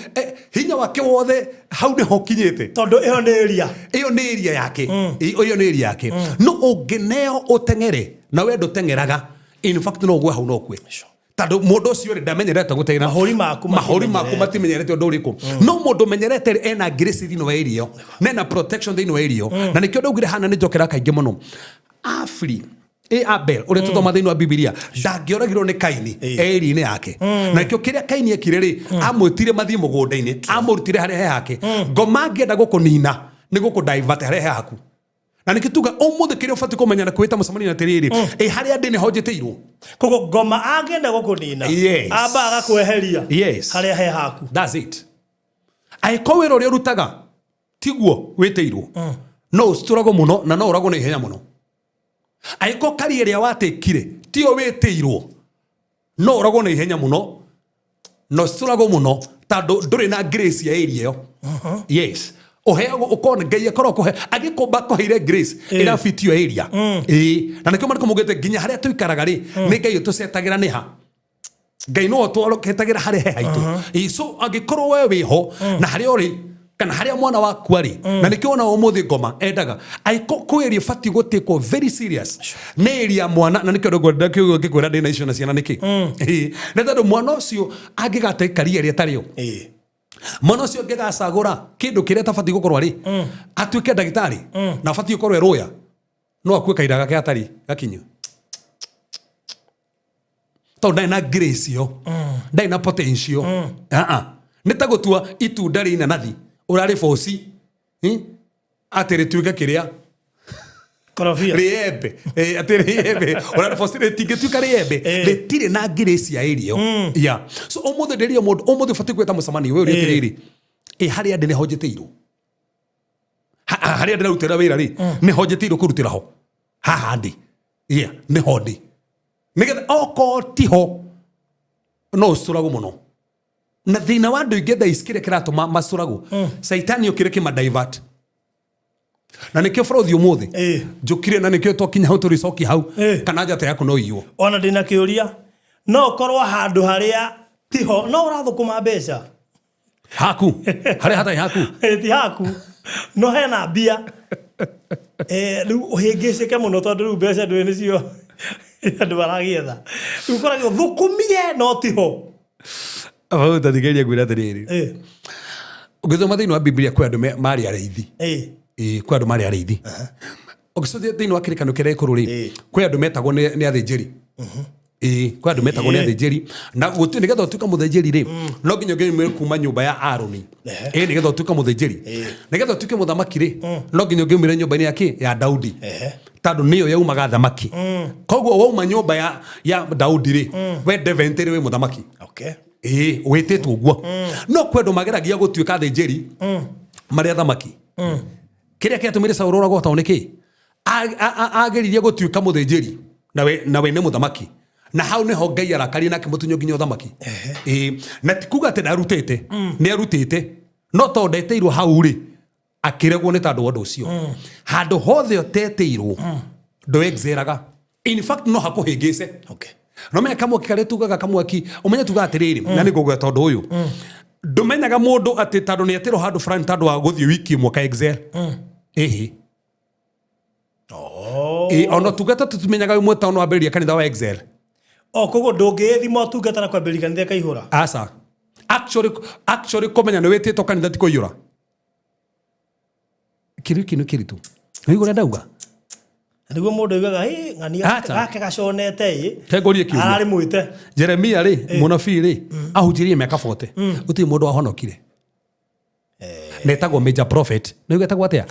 hinya wake wothe hau nĩho ũkinyĩte. Tondũ ĩyo nĩ area. Ĩyo nĩ area yake. Ĩyo nĩ area yake. No ũngĩneo ũteng'ere na we ndũteng'eraga, in fact no ũgwe hau no ũkue. Tondũ mũndũ ũcio rĩ ndamenyerete gũteng'era. Mahũri maku mahũri maku matimenyerete ũndũ ũrĩkũ. No mũndũ ũmenyerete rĩ, ena grace thĩinĩ wa area ĩyo na ena protection thĩinĩ wa area ĩyo. Na nĩkĩo ndaugire hana nĩ njokera kaingĩ mũno. Afri ĩ Abel ũrĩa tũthoma thĩinĩ wa Bibilia ndangĩoragirwo nĩ Kaini area-inĩ yake. Na nĩkĩo kĩrĩa Kaini ekire rĩ, amwĩtire mathiĩ mũgũnda-inĩ, amũrutire harĩa he hake. Ngoma angĩenda gũkũnina nĩ gũkũ divert harĩa he haku. Na nĩkĩo tuga ũmũthĩ kĩrĩa ũbatiĩ kũmenya na kwĩta mũcemanio atĩrĩrĩ, ĩ harĩa ndĩ nĩho njĩtĩirwo. Koguo ngoma angĩenda gũkũnina, amba agakweheria harĩa he haku. That's it. Angĩkorwo wĩra ũrĩa ũrutaga tiguo wĩtĩirwo, no ũcitũragwo mũno na no ũragwo na ihenya mũno. Angĩkorwo kari ĩrĩa watĩkire tiyo wĩtĩirwo, no ũragwo na ihenya mũno na ũcitũragwo mũno, tondũ ndũrĩ na grace ya area ĩyo. Yes. Ũheagwo ũkona Ngai akorwo kũhe agĩkũmba kũheire grace ĩrabitio area. Ĩĩ. Na nĩkĩo marĩkũ maugĩte nginya harĩa tũikaraga rĩ, nĩ Ngai ũtũcetagĩra nĩ ha. Ngai no ũtwaroketagĩra harĩa he haitũ. Ĩĩ, so angĩkorwo we wĩho na harĩa ũrĩ kana harĩa mwana waku arĩ, na nĩkĩo wona ũmũthĩ ngoma endaga angĩkorwo kwĩ area ĩbatiĩ gũtĩkwo very serious nĩ area mwana, na nĩkĩo ndĩngwenda ngĩkwĩra ndĩna icio na ciana nĩkĩ. Ĩĩ, nĩ tondũ mwana ũcio angĩgate career ĩrĩa ĩtarĩ yo, mwana ũcio angĩgacagũra kĩndũ kĩrĩa atabatiĩ gũkorwo arĩ, atuĩke ndagĩtarĩ na abatiĩ gũkorwo e lawyer, no akue kahinda gake gatarĩ gakinyu, tondũ ndarĩ na grace ĩyo, ndarĩ na potential. Nĩ ta gũtua itunda rĩa inanathi ũrarĩ boci atĩ rĩtuĩke kĩrĩa Korobia. Rĩembe. Atĩ rĩembe ũrarĩ boci rĩtingĩtuĩka rĩembe, rĩtirĩ na grace ya area ĩyo. Yeah. So ũmũthĩ ndĩrĩo mũndũ ũmũthĩ ũbatiĩ gwĩta mũcemanio ũyũ ũrĩa atĩrĩrĩ, ĩ harĩa ndĩ nĩho njĩtĩirwo, harĩa ndĩrarutĩra wĩra rĩ, nĩho njĩtĩirwo kũrutĩra ho haha ndĩ. Yeah, nĩho ndĩ, nĩgetha okorwo tiho no ũcũragwo mũno. Na thĩna wa andũ aingĩ thaa ici kĩrĩa kĩratũma macũragwo, caitani okire kĩma divert, na nĩkĩo bũrũthi ũmũthĩ njũkire, na nĩkĩo twakinya hau tũrĩcokia hau kana njata yaku no iywo. Ona ndĩna kĩũria, no ũkorwo handũ harĩa tiho no ũrathũkũma mbeca. Haku harĩa hatarĩ haku. Ti haku no hena mbia. Rĩu ũhĩngĩcĩke mũno tondũ rĩu mbeca ndũĩ nĩcio andũ maragĩetha, rĩu ũkoragwo thũkũmie no tiho. Hau tathikĩrĩria ngwĩra atĩrĩrĩ, ũngĩthoma thĩinĩ wa Bibilia kwĩ andũ marĩ arĩithi. Ĩĩ, kwĩ andũ marĩ arĩithi. Ũngĩcokia thĩinĩ wa kĩrĩkanĩro kĩrĩa gĩkũrũ rĩ, kwĩ andũ metagwo nĩ athĩnjĩri. Ĩĩ, kwĩ andũ metagwo nĩ athĩnjĩri, na nĩgetha ũtuĩke mũthĩnjĩri rĩ, no nginya ũngĩumire kuma nyũmba ya Aroni. Ĩĩ, nĩgetha ũtuĩke mũthĩnjĩri. Nĩgetha ũtuĩke mũthamaki rĩ, no nginya ũngĩumire nyũmba-inĩ ya kĩ ya Daudi, tondũ nĩyo yaumaga thamaki. Koguo wauma nyũmba ya Daudi rĩ, we definitely wĩ mũthamaki. Ĩĩ, wĩtĩtwo ũguo. No kwĩ andũ mageragia gũtuĩka athĩnjĩri marĩ athamaki. Kĩrĩa kĩatũmire Saũlũ oragwo tondũ nĩ kĩ? Ageririe gũtuĩka mũthĩnjĩri na we nĩ mũthamaki, na hau nĩho Ngai arakarie na akĩmũtunya nginya ũthamaki. Ĩĩ, na ti kuga atĩ ndarutĩte, nĩ arutĩte, no tondũ ndetĩirwo hau rĩ, akĩregwo nĩ tondũ wa ũndũ ũcio. Handũ hothe ũtetĩirwo ndũexeraga, in fact no hakũhĩngĩce. No menya kamwaki karĩa tugaga kamwaki, ũmenye tugaga atĩrĩrĩ, na nĩ ngũgweta ũndũ ũyũ. Ndũmenyaga mũndũ atĩ tondũ nĩ etĩrwo handũ fulani tondũ wa gũthiĩ wiki ĩmwe ka Excel. Ĩhĩ. Oh. Ĩ, ona tungata tũtimenyaga wĩ mweta ono wambĩrĩria kanitha wa Excel. O koguo ndũngĩĩthima ũtungata na kwambĩrĩria kanitha ĩkaihũra. Aca. Actually kũmenya nĩ wĩtĩtwo kanitha ti kũiyũra. Kĩndũ gĩkĩ nĩ kĩritũ. Nĩũigua ũrĩa ndauga? Na nĩguo mũndũ augaga, "Ĩ, ng'ania Acha. gake gaconete ĩ." Ke ngũrie kĩũria. Ararĩ mwĩte. Jeremia rĩ, mũnabii rĩ, ahunjirie mĩaka 40. Gũtirĩ mũndũ wahonokire. Na etagwo major prophet. Nĩ etagwo atĩa?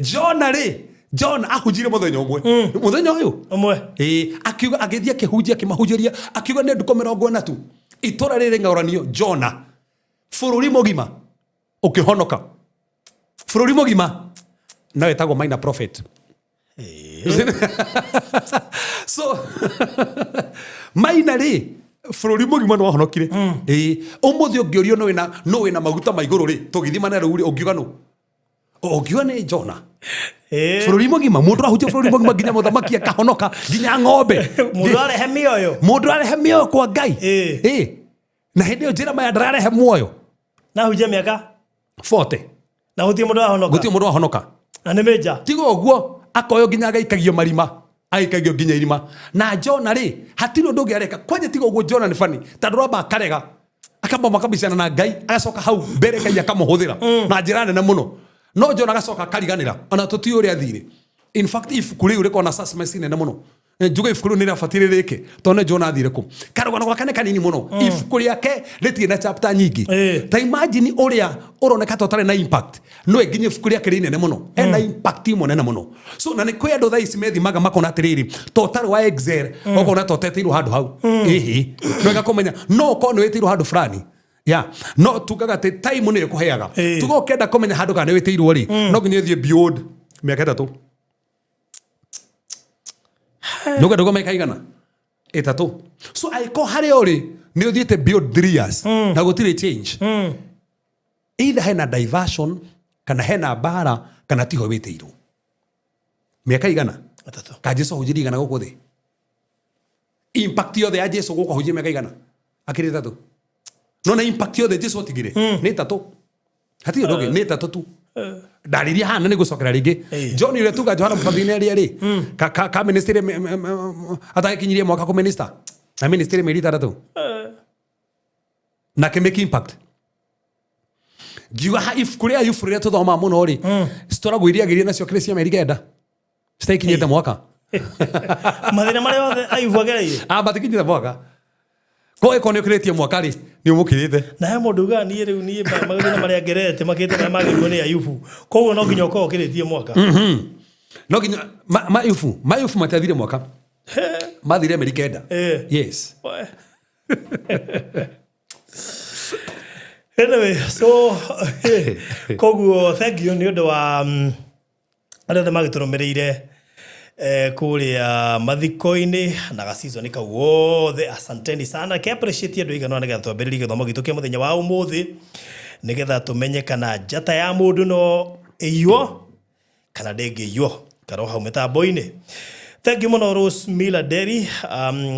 Jona rĩ, Jona ahunjirie mũthenya ũmwe. Mũthenya ũyũ? Ũmwe. Ĩĩ, akiuga agĩthiĩ akĩhunjia akĩmahunjĩria akiuga nĩ ndukũ 40 tu itũra rĩrĩ ng'aũranio Jona bũrũri mũgima ũkĩhonoka bũrũri mũgima no ĩtagwo minor prophet. So maina rĩ bũrũri mũgima nĩ wahonokire. Ĩĩ, ũmũthĩ ũngĩũrio nũ wĩna nũ wĩna maguta ma igũrũ rĩ tũgĩthimana rĩu rĩ ũngiuga nũ? Ũngiuga nĩ Jona. Bũrũri mũgima mũndũ ahunjia bũrũri mũgima nginya mũthamaki akahonoka nginya ng'ombe. Mũndũ arehe mĩoyo. Mũndũ arehe mĩoyo kwa Ngai. Ĩĩ. Na hĩndĩ ĩyo Jeremiah ndararehe muoyo. Na ahunjia mĩaka 40. Na gũtirĩ mũndũ wahonoka. Gũtirĩ mũndũ wahonoka. Na nĩ mĩnja. Tiga ũguo akoywo nginya agaikagio marima agaikagio nginya irima. Na Jona rĩ hatirĩ ũndũ ũngĩ areka kwanja tiga ũguo. Jona nĩ bani tondũ rwamba akarega akamba makabicana na Ngai agacoka hau mbere Ngai akamũhũthĩra na njĩra nene mũno. No Jona agacoka akariganĩra ona tũtiũĩ ũrĩa athire. In fact ibuku rĩu rĩkoragwo na suspense nene mũno. Njuge ibuku rĩu nĩ rĩabatiĩ rĩrĩke tondũ nĩ Jona athire kũ. Karũgano gake nĩ kanini mũno. Ibuku rĩake rĩtirĩ na chapter nyingĩ. Ta imagine ũrĩa ũroneka ta ũtarĩ na impact no nginya ibuku rĩake rĩ inene mũno ena impact ĩmwe nene mũno. So na nĩ kwĩ andũ thaa ici methimaga makona atĩrĩrĩ ta ũtarĩ wa Excel ũkona ta ũtetĩirwo handũ hau. Ĩhĩ no ĩgakũmenya no ũkorwo nĩ wĩtĩirwo handũ fulani ya no tugaga atĩ time nĩyo ĩkũheaga. Tuga ũkĩenda kũmenya handũ kana nĩ wĩtĩirwo rĩ no nginya ũthiĩ beyond mĩaka 3. Nũkwenda uga mĩaka igana 3. So angĩkorwo harĩa ũrĩ nĩ ũthiĩte beyond 3 years na gũtirĩ change, either hena diversion kana hena mbara kana tiho wĩtĩirwo. Mĩaka igana 3. Ka Jesu ahunjirie igana gũkũ thĩ? Impact yothe ya Jesu gũkũ ahunjirie mĩaka igana akĩrĩ 3. No na impact yothe Jesu atigire nĩ 3. Hatirĩ ũndũ ũngĩ nĩ 3 tu. Ndarĩria hana nĩ gũcokera rĩngĩ. John ũrĩa tuga Johana Mũbatithania nĩ arĩa rĩ ka ministry atagĩkinyirie mwaka kũ minister na ministry mĩeri 6 na kĩ make impact. Ngiuga ha ibuku rĩa Ayubu rĩrĩa tũthomaga mũno rĩ citoragwo iria agĩrire nacio kĩrĩ cia mĩeri 9 citaikinyĩte mwaka. Mathĩna marĩa othe Ayubu agereire. Matikinyĩte mwaka. Ko ĩkorwo nĩ ũkĩrĩtie mwaka rĩ nĩ ũmũkĩrĩte. Na he mũndũ ugaga niĩ rĩu niĩ mathĩna marĩa ngerete makĩrĩte marĩa magĩrĩirwo nĩ Ayubu. Koguo no nginya ũkorwo ũkĩrĩtie mwaka. No nginya Mayubu matiathire mwaka. Mathire mĩeri 9. Yes. Anyway, so koguo thank you nĩ ũndũ wa arĩa othe magĩtũrũmĩrĩire kũrĩa mathiko-inĩ na gaseason kau wothe. Asanteni sana. Ke appreciate andũ aigana nĩgetha twambĩrĩrie gĩthomo gitũ kĩa mũthenya wa ũmũthĩ nĩgetha tũmenye kana njata ya mũndũ no ĩiywo kana ndĩngĩiywo karwo hau mĩtambo-inĩ. Thank you mũno Rose Miller Derry,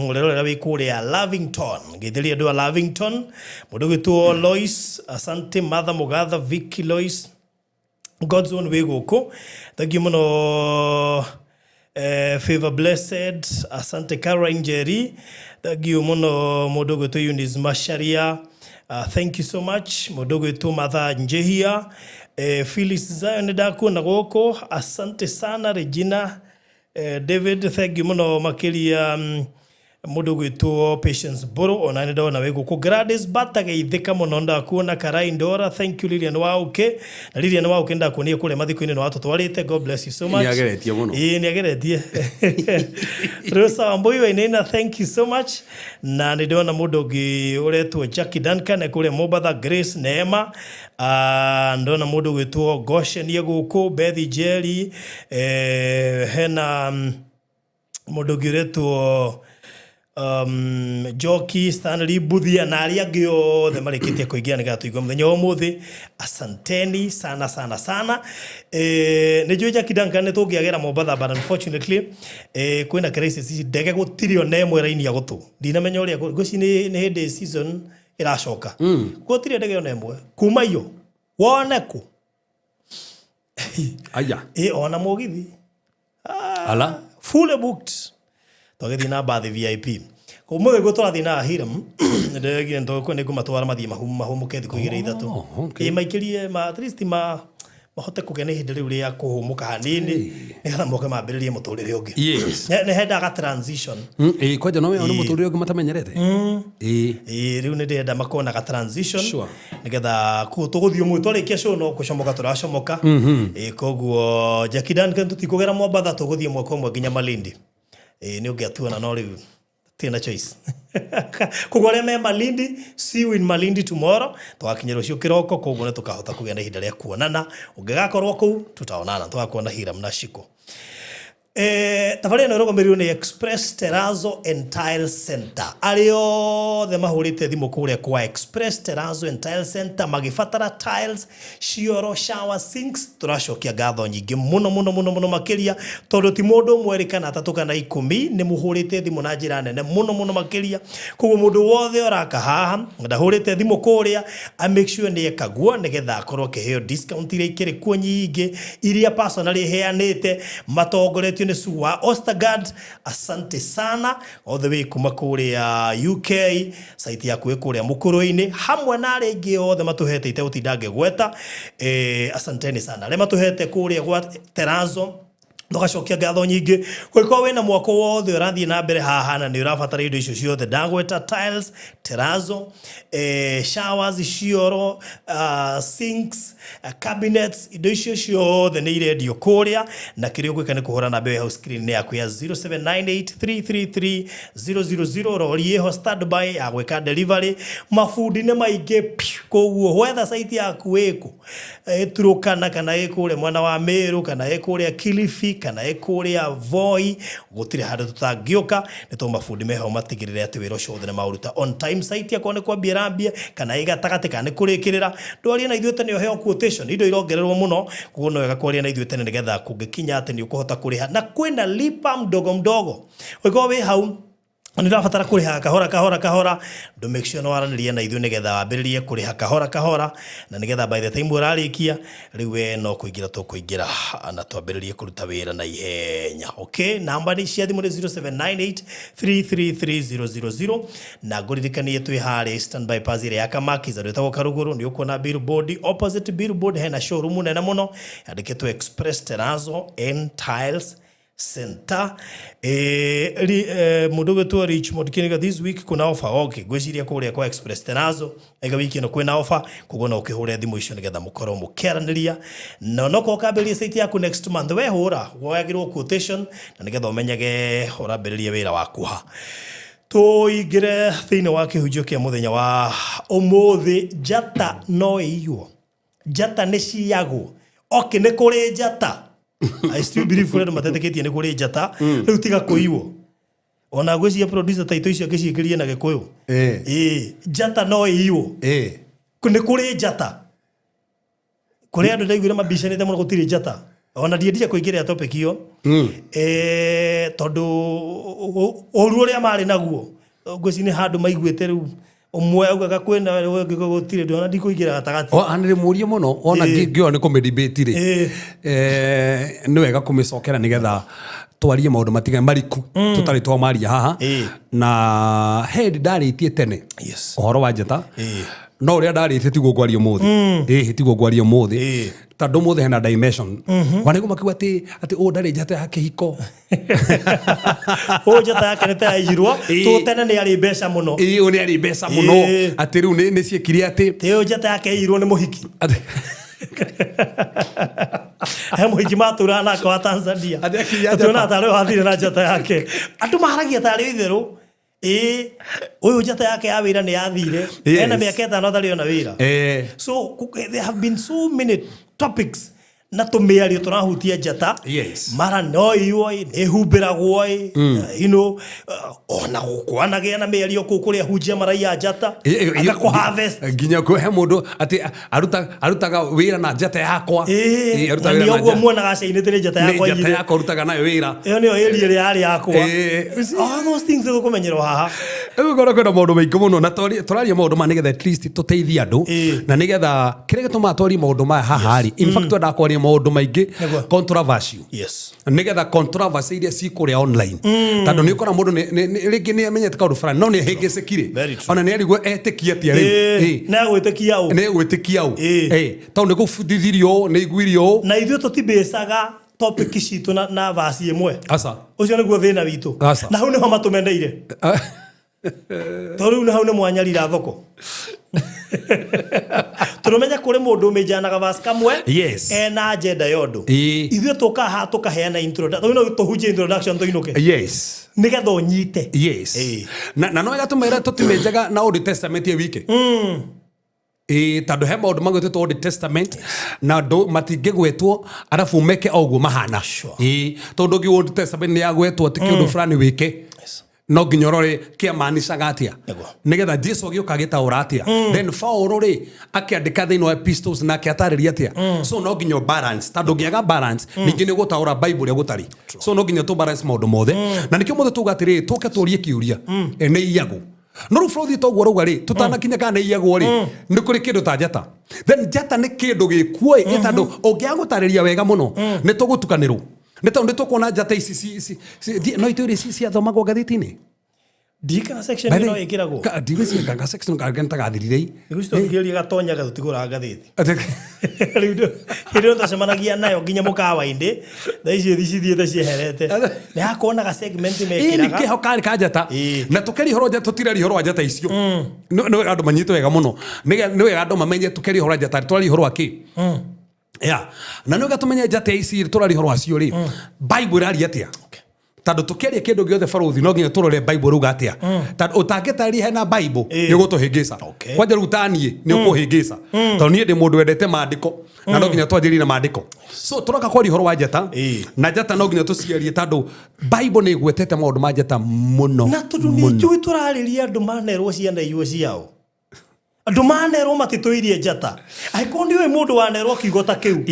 ũrerorera wĩ kũrĩa Lavington. Ngeithĩria andũ a Lavington. Mũndũ ũgwĩtwo Lois, asante Martha Mũgatha, Vicky Lois, God's own wĩ gũkũ. Thank you mũno Favor Blessed, asante Caroline Njeri. Thank you mũno mũndũ ũgwĩtwo Eunice Macharia. Thank you so much mũndũ ũgwĩtwo Martha Njehia. Phyllis Zion ndakuona gũkũ. Asante sana Regina. David, thank you mũno makĩria mũndũ ũgwĩtwo Patience Mbũrũ ona nĩ ndona wĩ gũkũ. Gladys Bata geithĩka mũno ndakuona. Karai Ndora, thank you Lilian Wauke. Na Lilian Wauke ndakuonire kũrĩa mathiko-inĩ nĩ watũtwarĩte. God bless you so much. Nĩageretie mũno. Ĩĩ nĩageretie. Rosa Wambui Wainaina, thank you so much. Na nĩ ndona mũndũ ũngĩ ũretwo Jackie Duncan kũrĩa Mombatha, Grace Neema. Ndona mũndũ ũgwĩtwo Goshen gũkũ, Bethi Njeri, hena mũndũ ũngĩ ũretwo Njoki Stanley Buthia na arĩa angĩ othe marĩkĩtie kũingĩra nĩgetha tũigue mũthenya wa ũmũthĩ. Asanteni sana sana sana. Nĩ njũĩ Jackie Duncan nĩ tũngĩagera Mombatha, but unfortunately kwĩna crisis, ndege gũtirĩ ona ĩmwe ĩrainia gũtũ. Ndinamenya ũrĩa ngwĩciria nĩ hĩndĩ season ĩracoka. Gũtirĩ ndege ona ĩmwe kuma iyo wone kũ. Aya. Ona mũgithi. Ala. Fully booked. Twagĩthiĩ na mbathi VIP. Ũmũthĩ guo tũrathiĩ na Hiram, nĩndĩregire nĩ ngũmatwara mathiĩ mahũmũke thikũ 2 3. Oh, okay. Ĩ maikĩrie ma at least ma mahote kũgĩa na ihinda rĩu rĩa kũhũmũka hanini nĩgetha moke mambĩrĩrie mũtũrĩre ũngĩ. Nĩ hendaga transition. Ĩ kwanja no nĩ mũtũrĩre ũngĩ matamenyerete. Ĩ. Ĩ rĩu nĩ ndĩrenda makorwo na ga transition. Nĩgetha kuo tũgũthiĩ ũmũthĩ twarĩkia show no gũcomoka tũracomoka. Ĩ koguo Jackie Duncan tũtikũgera Mombatha, tũgũthiĩ mwaka ũmwe nginya Malindi. Ĩ nĩ ũngĩatuona no rĩu tirĩ na choice. Koguo arĩa me Malindi, see you in Malindi tomorrow. Tũgakinya rũciũ kĩroko, koguo nĩ tũkahota kũgĩa na ihinda rĩa kuonana. Ũngĩgakorwo kũu tutaonana, tũgakuona Hiram na Shiko. Thabarĩ ĩno ĩrũgamĩrĩirwo nĩ Express Terrazzo and Tile Center. Arĩa othe mahũrĩte thimũ kũrĩa kwa Express Terrazzo and Tile Center magĩbatara tiles, cioro, shower, sinks, tũracokia ngatho nyingĩ mũno mũno mũno mũno makĩria, tondũ ti mũndũ ũmwe erĩ kana atatũ kana 10 nĩ mũhũrĩte thimũ na njĩra nene mũno mũno makĩria. Koguo mũndũ wothe ũraka haha ndahũrĩte thimũ kũrĩa, a make sure nĩ eka guo nĩgetha akorwo akĩheo discount iria ikĩrĩ kuo nyingĩ iria personally heanĩte matongoretio nĩ Sue wa Ostergaard. Asante sana all the way kuma kũrĩa UK, site yaku ĩ kũrĩa Mũkũrũ-inĩ, hamwe na arĩa angĩ othe matũhete itegũtinda ngĩgweta. Asanteni sana arĩa matũhete kũrĩa gwa Terrazzo, tũgacokia ngatho nyingĩ. Kũngĩkorwo wĩna mwako wothe ũrathiĩ na mbere haha na nĩ ũrabatara indo icio ciothe ndagweta, tiles, terrazzo, showers, cioro, sinks, cabinets, indo icio ciothe nĩ irendio kũrĩa, na kĩrĩa ũgwĩka nĩ kũhũra namba ĩyo hau screen yaku ya 0798333000. Rori ĩho standby ya gwĩka delivery, mabundi nĩ maingĩ piu. Koguo wetha site yaku ĩkũ, Turukana kana ĩ kũrĩa mwena wa Meru kana ĩ kũrĩa Kilifi kana ĩ kũrĩa Voi, gũtirĩ handũ tũtangĩũka, nĩ tondũ mabundi meho matigĩrĩre atĩ wĩra ũcio wothe nĩ maũruta on time. Site akorwo nĩ kwambia ĩrambia kana ĩ gatagatĩ kana nĩ kũrĩkĩrĩra, ndwarie na ithuĩ tene ũheo quotation. Indo irongererwo mũno, koguo no wega kwaria na ithuĩ tene nĩgetha kũngĩkinya atĩ nĩ ũkũhota kũrĩha, na kwĩna lipa mdogo mdogo. Ũngĩkorwo wĩ hau nĩ ũrabatara kũrĩha kahora kahora kahora, ndũ make sure nĩ waranĩria na ithuĩ nĩgetha wambĩrĩrie kũrĩha kahora kahora, na nĩgetha by the time ũrarĩkia rĩu we no kũingĩra tũkũingĩra na twambĩrĩrie kũruta wĩra na ihenya. Okay, namba nĩ cia thimũ nĩ 0798333000, na ngũririkanie twĩ harĩa Eastern Bypass ĩrĩa ya Kamaki handũ ĩtagwo Karugũrũ. Nĩ ũkuona billboard, opposite billboard hena showroom nene mũno yandĩkĩtwo Express Terrazzo and Tiles Center. Mũndũ ũgwĩtwo Richmond Kiniga, this week kuna offer. Okay, ngwĩciria kũrĩa kwa Express Terrazzo ega wiki ĩno kwĩna offer, koguo no ũkĩhũre thimũ icio nĩgetha mũkorwo mũkĩaranĩria, na no korwo ũkambĩrĩria site yaku next month, we hũra woyagĩrwo quotation na nĩgetha ũmenyage ũrambĩrĩria wĩra waku ha. Tũingĩre thĩinĩ wa kĩhunjio kĩa mũthenya wa ũmũthĩ. Njata no ĩiywo, njata nĩ ciyagwo. Okay, nĩ kũrĩ njata. I still believe kũrĩ andũ matetĩkĩtie nĩ kũrĩ njata. Rĩu tiga kũiywo, ona ngwĩciria producer taitũ icio angĩciĩkĩrie na Gĩkũyũ. Ĩĩ, njata no ĩiywo. Nĩ kũrĩ njata, kũrĩ andũ ndaiguire mambicanĩte mũno gũtirĩ njata. Ona ndiendire kũingĩrĩra topic ĩyo, tondũ ũru ũrĩa marĩ naguo ngwĩciria nĩ handũ maiguĩte rĩu ũmwe augaga kwĩna, ũngĩ gũtirĩ. Ndona ndikũingĩra gatagatĩ. Nĩ mũrie mũno ona ngĩona nĩ kũmĩdebate rĩ. Nĩ wega kũmĩcokera nĩgetha twarie maũndũ matigane mariku tũtarĩ twamaria haha. Na he hĩndĩ ndarĩtie tene ũhoro wa njata, no ũrĩa ndarĩtie tiguo ngwaria ũmũthĩ. Ĩhĩ, tiguo ngwaria ũmũthĩ, tondũ ũmũthĩ hena dimension wanĩguo makiuga atĩ ũũ ndarĩ njata ya kĩhiko. Ũyũ njata yake nĩ ta yaiyirwo. Tũ tene nĩ arĩ mbeca mũno. Ĩĩ, ũyũ nĩ arĩ mbeca mũno. Atĩ rĩu nĩ ciĩkire atĩ Ĩyo njata yake yaiyirwo nĩ mũhiki. He mũhiki matũraga nake wa Tanzania. Atĩ akinya njata. Tuona tarĩ wathire na njata yake. Andũ maharagia tarĩ itherũ. Ĩĩ, ũyũ njata yake ya wĩra nĩ yathire. Ena mĩaka 5 atarĩ ona wĩra. So there have been so many topics. Na tũmĩario tũrahutia njata. Mara no iywo ĩ, nĩ humbĩragwo ĩ, ona gũkwanagĩa na mĩario kũu kũrĩa hunjia maraiya njata. Anga kũ harvest. Nginya kwĩ he mũndũ atĩ arutaga wĩra na njata yakwa. Ĩĩ, arutaga na wĩra na nĩ ũguo njata. muonaga cainĩte nĩ njata Nĩ yakwa njata igĩrĩ. yakwa rutaga nayo wĩra. Ĩyo nĩyo area ĩrĩa yarĩ yakwa. All those things tũkũmenyerwo haha. Rĩu ngorwo kwĩna maũndũ maingĩ mũno na tũraria maũndũ maya nĩgetha at least tũteithie andũ na nĩgetha kĩrĩa gĩtũmaga twarie maũndũ maya haha rĩ, in fact twendaga kwaria maũndũ maingĩ controversial. Nĩgetha controversy iria cikũrĩa online, tondũ nĩ ũkora mũndũ rĩngĩ nĩ amenyete kaũndũ fulani no nĩ ahĩngĩcĩkire. Very true. Ona nĩ arigwo etĩkie atĩa rĩu. Na gwĩtĩkia ũ. Nĩ gwĩtĩkia ũ. Tondũ nĩ gũbundithirio ũũ, nĩ iguirio ũũ. Na ithuĩ tũtibĩcaga topic citũ na verse ĩmwe. Aca. Ũcio nĩguo thĩna witũ. Aca. Na hau nĩho matũmeneire. Tondũ rĩu hau nĩ mwanyarira thoko. Tũrũmenya kũrĩ mũndũ ũmĩnjanaga verse kamwe, ena agenda ya ũndũ. Ithuĩ tũkaga haha tũkaheana introduction. Tondũ no tũhunjie introduction tũinũke. Nĩgetha ũnyite. Na no wega tũmere tũtimĩnjaga na Old Testament ĩ wiki. Tondũ he maũndũ magwĩtĩtwo Old Testament na andũ matingĩgwetwo arabu meke o ũguo mahana. Tondũ ũngĩ Old Testament nĩ yagwetwo atĩ kĩũndũ fulani wĩke. No nginya ũrore kĩamanicaga atĩa. Nĩgetha Jesu agĩũka agĩtaũra atĩa. Then Paul rĩ akĩandĩka thĩinĩ wa epistles na akĩatarĩria atĩa. So no nginya balance, tondũ ũngĩaga balance, ningĩ nĩ ũgũtaũra Bible ũrĩa gũtarĩ. So no nginya tũ balance maũndũ mothe. Na nĩkĩo mũthĩ tuga atĩrĩrĩ, tũke tũrie kĩũria. Nĩ iyagwo. No rĩu bũrũri toguo rauga rĩ, tũtanakinya kana nĩ iyagwo rĩ, nĩ kũrĩ kĩndũ ta njata. Then njata nĩ kĩndũ gĩkuo ĩ, tondũ ũngĩaga gũtarĩria wega mũno, nĩ tũgũtukanĩrwo. Nĩ tondũ nĩ tũkuona njata ici no itũire ciathomagwo ngathĩti-inĩ. Ndirikana section By the ĩno way, ĩkĩragwo. Ndigwĩciria kanga section kanga nĩtagathirire ĩ. Nĩguo tũngĩgeria gatonyaga tũtigũraga ngathĩti. Atĩ- Rĩu hĩndĩ ĩyo twacemanagia nayo nginya mũkawa-inĩ, thaa ici cithiĩte cieherete. Nĩ hakuonaga segment Ĩ, nĩ mekĩraga. kĩho karĩ ka njata. Na tũkĩaria ũhoro wa njata, tũtiraria ũhoro wa njata icio. Nĩ wega andũ manyite wega mũno. Nĩ wega andũ mamenye tũkĩaria ũhoro wa njata, tũraria ũhoro wa kĩ? Yeah. Na nĩ wega tũmenye njata ici tũraria ũhoro wacio rĩ. Bible ĩraria atĩa? Tondũ tũkĩaria kĩndũ gĩothe barũthi no nginya tũrore Bible rauga atĩa. Tondũ ũtangĩtarĩria hena Bible, nĩ ũgũtũhĩngĩca. Kwanja rĩu ta niĩ, nĩ ũkũhĩngĩca. Tondũ niĩ ndĩ mũndũ wendete maandĩko, na no nginya twanjĩrĩrie na maandĩko. So tũroka kwaria ũhoro wa njata, na njata no nginya tũciarie tondũ Bible nĩ ĩgwetete maũndũ ma njata mũno, Na tondũ nĩ mũno. njũĩ tũrarĩria andũ manerwo ciana irio ciao. Andũ manerwo matitũirie njata. Angĩkorwo nĩ ũĩ mũndũ wanerwo kiugo ta kĩu,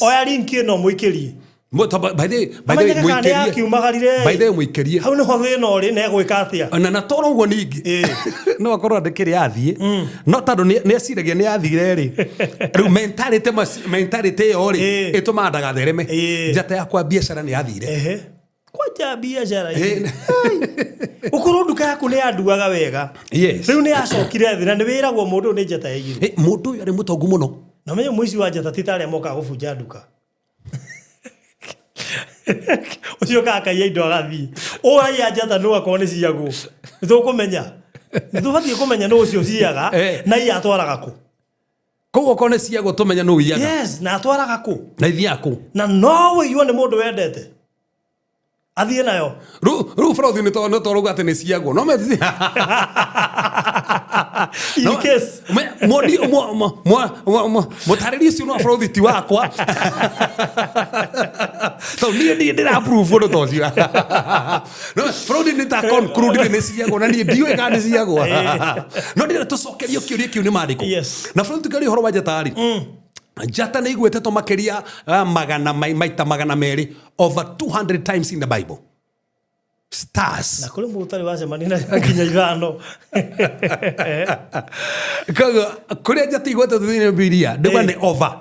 oya link ĩno mũikĩrie. By the way, by the way, Amenyeke kana nĩ mũikĩrie. yakiumagarire. By the way, mũikĩrie. Hau nĩho thĩna ũrĩ, na egwĩka atĩa? Na toro ũguo ningĩ. No akorwo andĩkĩre athiĩ. No tondũ nĩ eciragia nĩ athire rĩ. Rĩu mentality ĩyo rĩ, ĩtũmaga ndagathereme. Njata yakwa biacara nĩ yathire. Kwanja biacara ĩ. Ũkorwo nduka yaku nĩ yanduaga wega. Rĩu nĩ yacokire thĩ na nĩ wĩragwo mũndũ ũyũ nĩ njata yaiyirwo. Mũndũ ũyũ arĩ mũtongu mũno. Na ũmenye mũici wa njata ti ta arĩa mokaga gũbunja nduka. Ũcio okaga akaiya indo agathiĩ. Ũraiya njata nũ akorwo nĩ ciagwo. Nĩ tũkũmenya. Nĩ tũbatiĩ kũmenya nũ ũcio ciaga na iya atwaraga kũ. Koguo okorwo nĩ ciagwo tũmenye nũ ũiyaga. Yes, na atwaraga kũ. Na ithiaga kũ. Na no ũiywo nĩ mũndũ wendete. Athiĩ nayo. Rĩu bũrũri nĩ nĩ twarauga atĩ nĩ ciagwo. No me- In No, case. mũtarĩri ũcio no bũrũri ti wakwa. Tondũ niĩ niĩ ndĩra approve ũndũ ta ũcio. No, bũrũri nĩ ta conclude nĩ ciagwo, na niĩ ndiũĩ kana nĩ ciagwo. No ndĩrenda tũcokerio kĩũria kĩu nĩ maandĩko. Na bũrũri tũkĩaria ũhoro wa njata rĩ, njata nĩ igwetetwo makĩria, magana maita magana merĩ, over 200 times in the Bible. Stars. Na kũrĩ mũndũ ũtarĩ wacemania na nginya ithano. Koguo, kũrĩa njata igwetetwo thĩinĩ wa Bibilia, ndĩuga nĩ over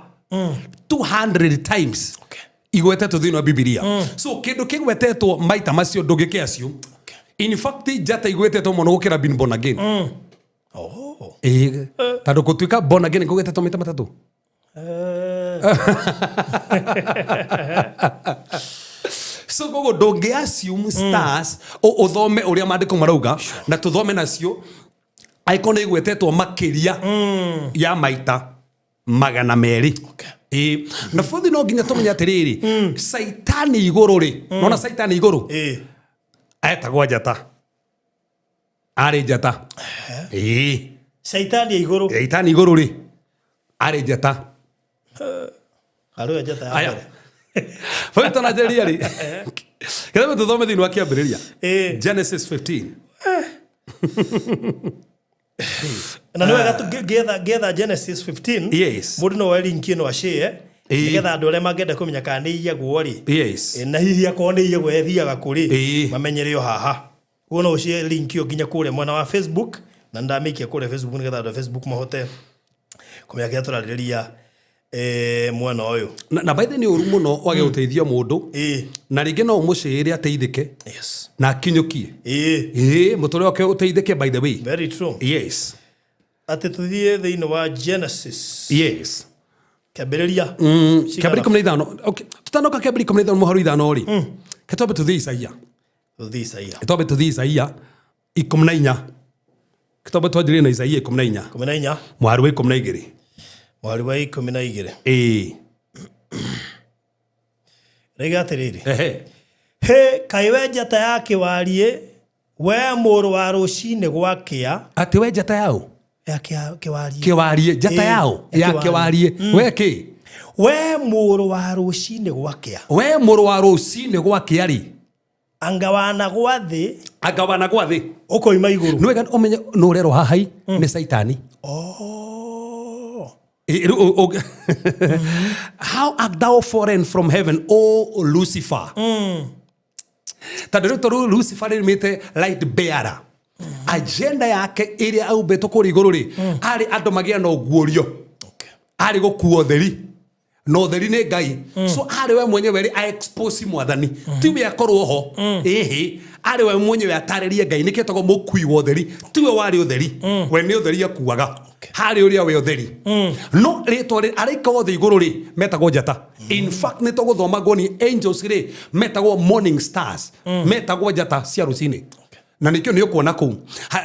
200 times igwetetwo thĩinĩ wa Bibilia. So kĩndũ kĩgwetetwo maita macio ndũngĩkĩ assume. In fact, njata igwetetwo mũno gũkĩra being born again. Tondũ gũtuĩka born again kũgwetetwo maita matatũ. So koguo ndũngĩ assume stars, ũthome ũrĩa maandĩko marauga, na tũthome nacio, angĩkorwo nĩ igwetetwo makĩria ya maita magana merĩ. Na bũthi no nginya tũmenye atĩrĩrĩ, Caitani igũrũ rĩ, nona Caitani igũrũ? Etagwo njata. Arĩ njata. Caitani igũrũ. Caitani igũrũ rĩ, arĩ njata. Karũya njata ya Aya. mbere. Bau tũnanjĩrĩria rĩ kĩrĩa tũthome thĩinĩ wa kĩambĩrĩria. Ĩĩ. Genesis 15. Na nĩ wega ngĩetha Genesis 15. Yes. Mũndũ no oe link ĩno acĩe Ĩĩ. nĩgetha andũ arĩa mangĩenda kũmenya kana nĩ iyagwo rĩ. Yes. Ĩ, na hihi akorwo nĩ iyagwo ĩthiaga kũrĩ Ĩĩ. mamenyere o haha. Koguo no ũcie link ĩyo nginya kũrĩa mwena wa Facebook, na nĩndamĩikia kũrĩa Facebook nĩgetha andũ a Facebook mahote kũmenya kĩrĩa tũrarĩrĩria mwena ũyũ. Na by the way nĩ ũru mũno wage gũteithia mũndũ Ĩĩ. na rĩngĩ no ũmũcĩĩre ateithĩke Yes. na akinyũkie. Ĩĩ. Ĩĩ, mũtũrĩre wake ũteithĩke by the way. Very true. Yes. Atĩ tũthiĩ thĩinĩ wa Genesis. Yes. Kĩambĩrĩria. Kĩambĩrĩria 15. Okay, tutanoka kĩambĩrĩria 15 mũhari 5 rĩ, ke twambe tũthiĩ Isaia. Tũthiĩ Isaia. Twambe tũthiĩ Isaia 14. Ke twambe twanjĩrĩrie na Isaia 14. 14. Mũhari wa 12. Mũhari wa 12. Ĩĩ. Rĩiga atĩrĩrĩ. Ehe. Hĩ, kaĩ we njata ya kĩwariĩ, we mũrũ wa rũcinĩ gwakĩa. Atĩ we njata yao? Ya kĩwariĩ. Kĩwariĩ, njata Ĩĩ, yao ya ya kĩwariĩ. kĩwariĩ. We kĩ? We mũrũ wa rũcinĩ gwakĩa. We mũrũ wa rũcinĩ gwakĩa rĩ. Anga wana gwa thĩ. Anga wana gwa thĩ. Ũkoima igũrũ. Nĩ wega ũmenye nũ ũrerwo haha nĩ Caitani. Oh. How art thou fallen from heaven, O Lucifer? Tondũ rĩu tondũ Lucifer rĩumĩte light bearer. Agenda yake ĩrĩa aumbĩtwo kũrĩa igũrũ rĩ, arĩ andũ magĩa na ũguũrio. Okay. Arĩ gũkua ũtheri. Na ũtheri nĩ Ngai. So arĩ we mwenyewe rĩ, a expose mwathani. Tiwe akorwo ho. Ĩhĩ. Arĩ we mwenyewe atarĩrie Ngai. Nĩkĩo etagwo mũkui wa ũtheri. Tiwe warĩ ũtheri. We nĩ ũtheri akuaga. Harĩ ũrĩa we ũtheri. No rĩtwa rĩ, araika othe igũrũ rĩ, metagwo njata. In fact nĩ tũgũthoma nguoni angels rĩ, metagwo morning stars. Metagwo njata cia rũcinĩ. Na nĩkĩo nĩ ũkuona kũu.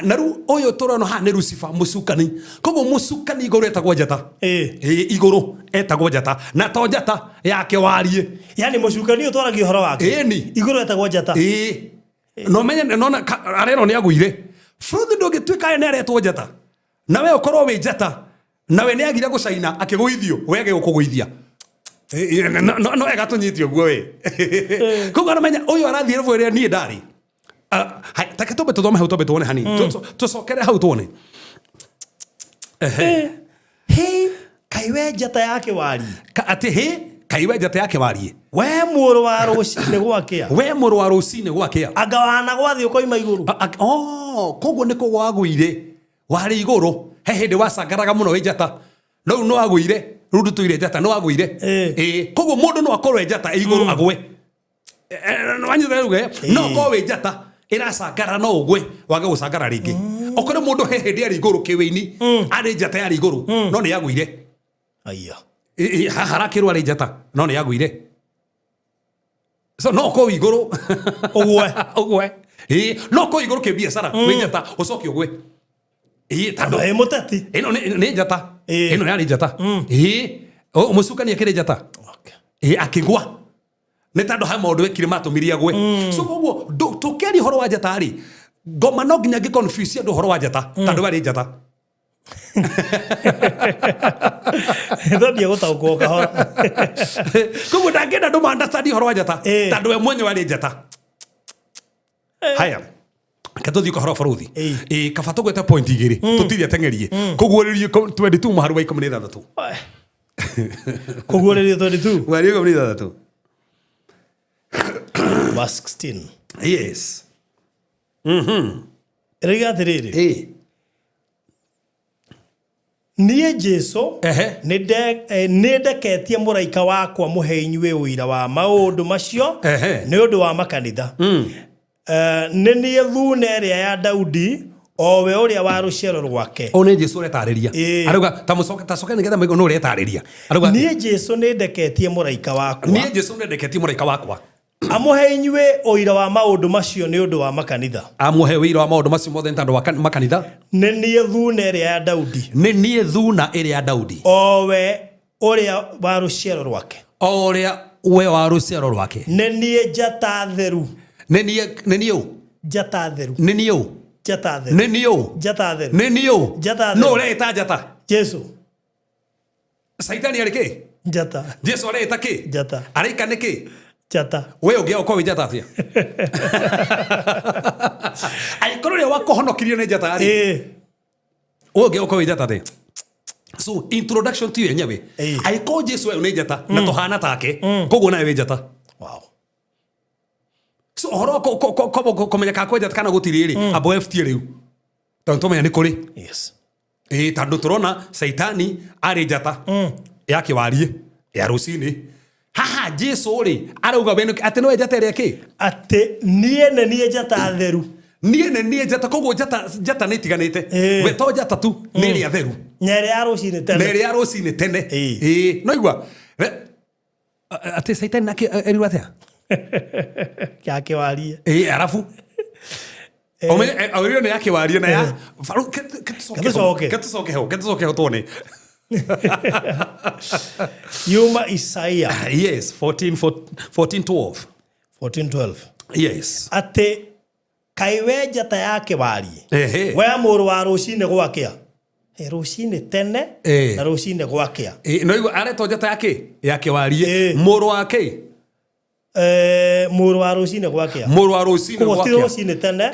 Na rĩu ũyũ tũrona haha nĩ Lucifer mũcukani. Koguo mũcukani igũrũ etagwo njata. Ĩĩ. Ĩĩ, igũrũ etagwo njata. Na to njata ya kĩwariĩ. Yani mũcukani ũyũ twaragia ũhoro wake. Ĩni. Igũrũ etagwo njata. Ĩĩ. No menye nona arerwo nĩ agũire. Bũrũthi ndũngĩtuĩka ye nĩ aretwo njata. Na we ũkorwo wĩ njata. Na we nĩ agire gũcaina akĩgũithio, we age gũkũgũithia. No ega tũnyite ũguo we. Koguo aramenya ũyũ arathiĩ level ĩrĩa niĩ ndarĩ. Take twambe tũthome hau twambe tuone hanini. Tũcokere hau tuone. Ehe. Hĩ, kaĩ we njata ya kĩwariĩ. Atĩ hĩ, kaĩ we njata ya kĩwariĩ. We mũrũ wa rũcinĩ gwakĩa. We mũrũ wa rũcinĩ gwakĩa. Anga wana gwa thĩ ũkoima igũrũ. Koguo nĩ kũgwa wagũire. Warĩ igũrũ. He hĩndĩ wacangaraga mũno wĩ njata. No rĩu nĩ wagũire. Rĩu ndũtũire njata, nĩ wagũire. Ĩĩ. Ĩĩ. Koguo mũndũ no akorwo e njata e igũrũ agwe. Nĩ wanyita rĩu, eh? No ũkorwo wĩ njata ĩracangara no ũgwe, wage gũcangara rĩngĩ. Okorwo mũndũ he hĩndĩ arĩ igũrũ kĩwĩini, arĩ njata yarĩ igũrũ, no nĩ yagũire. Aya. Haha harakĩrwo arĩ njata, no nĩ yagũire. So no ũkorwo wĩ igũrũ. Ũgwe. Ũgwe. Ĩĩ, no ũkorwo wĩ igũrũ kĩbiacara, wĩ njata, ũcoke ũgwe. Ĩĩ, tondũ Ĩ mũteti. ĩno nĩ njata. Ĩĩ. Ĩno yarĩ njata. Ĩĩ. Mũcukani akĩrĩ njata. Okay. Ĩĩ, akĩgwa. Nĩ tondũ he maũndũ ekire matũmire agwe. So koguo tũkĩaria ũhoro wa njata rĩ, ngoma no nginya ngĩ confuse andũ ũhoro wa njata, tondũ warĩ njata. Ndambia gũtaũkwo kahora. Koguo ndangĩenda andũ ma understand ũhoro wa njata, Ĩĩ. tondũ we mwenyewe arĩ njata. Haya. Reke tũthiĩ ũhoro wa bũrũthi. Ĩĩ. Ĩĩ, kaba tũgwete point igĩrĩ, tũtithie ateng'erie. Kũguũrĩrio 22 mũhari wa 16. Kũguũrĩrio 22. Mũhari wa 16. Verse 16. Yes. Ĩroiga atĩrĩrĩ. Ĩĩ. Niĩ Jesũ Ehe. nĩ ndeketie mũraika wakwa mũhe inyuĩ ũira wa maũndũ macio Ehe. nĩ ũndũ wa makanitha. Nĩ niĩ thuna ĩrĩa ya Daudi, o we ũrĩa wa rũciaro rwake. Ũyũ nĩ Jesũ ũretarĩria. Ĩĩ. Arauga ta mũcoke, ta coke nĩgetha mũigue nũ ũretarĩria. Arauga atĩ, Niĩ Jesũ nĩ ndeketie mũraika wakwa niĩ Jesũ nĩ ndeketie mũraika wakwa amũhe inyuĩ ũira wa maũndũ macio nĩ ũndũ wa makanitha. Amũhe ũira wa maũndũ macio mothe nĩ tondũ wa makanitha. Nĩ niĩ thuna ĩrĩa ya Daudi, Nĩ niĩ thuna ĩrĩa ya Daudi, o we ũrĩa wa rũciaro rwake. O ũrĩa we wa rũciaro rwake. Nĩ niĩ njata theru. Nĩ niĩ, nĩ niĩ ũ? Njata theru. Nĩ niĩ ũ? Njata theru. Nĩ niĩ ũ? Njata theru. Nĩ niĩ ũ? Njata theru. Nũ ũreĩta njata? Jesũ. Caitani arĩ kĩ? Njata. Jesu areĩta kĩ? Njata. Araika nĩ kĩ? Njata. We ũngĩaga ũkorwo wĩ njata atĩa? Angĩkorwo ũrĩa wakũhonokirie nĩ njata rĩ, we ũngĩaga ũkorwo wĩ njata atĩa? So introduction ti yenyewe. Angĩkorwo Jesu we nĩ njata na tũhana take, koguo nawe wĩ njata. Wow. So ũhoro wa kũmenya kana kwĩ njata kana gũtirĩ rĩ, amba webutie rĩu, tondũ tũmenya nĩ kũrĩ. Yes. Ĩĩ, tondũ tũrona Caitani arĩ njata ya kĩwariĩ ya rũcinĩ. Haha Jesu rĩ arauga we atĩ nĩwe njata ĩrĩa kĩ? Atĩ niĩ nĩ niĩ njata theru. Niĩ nĩ niĩ njata, koguo njata njata nĩ itiganĩte. We to njata tu, nĩ ĩrĩa theru. Na ĩrĩa ya rũcinĩ Na tene. ĩrĩa ya rũcinĩ tene. Ĩĩ, no igua. Atĩ Caitani nake erirwo atĩa? Ya kĩwariĩ. Ĩĩ, arabu ũmenye, nĩ ya kĩwariĩ na ya Ketũcoke. Ketũcoke ho, ketũcoke ho tuone. Yuma Isaia Yes, 14 14 12. 14:12. Yes. Atĩ kaĩ we njata ya kĩwariĩ. Ehe. We mũrũ wa rũcinĩ gwakĩa. Rũcinĩ tene na rũcinĩ gwakĩa. No igua aretwo njata ya kĩ? Ya kĩwariĩ. Mũrũ wa kĩ? Mũrũ wa rũcinĩ gwakĩa. Mũrũ wa rũcinĩ Koguo ti gwakĩa. rũcinĩ tene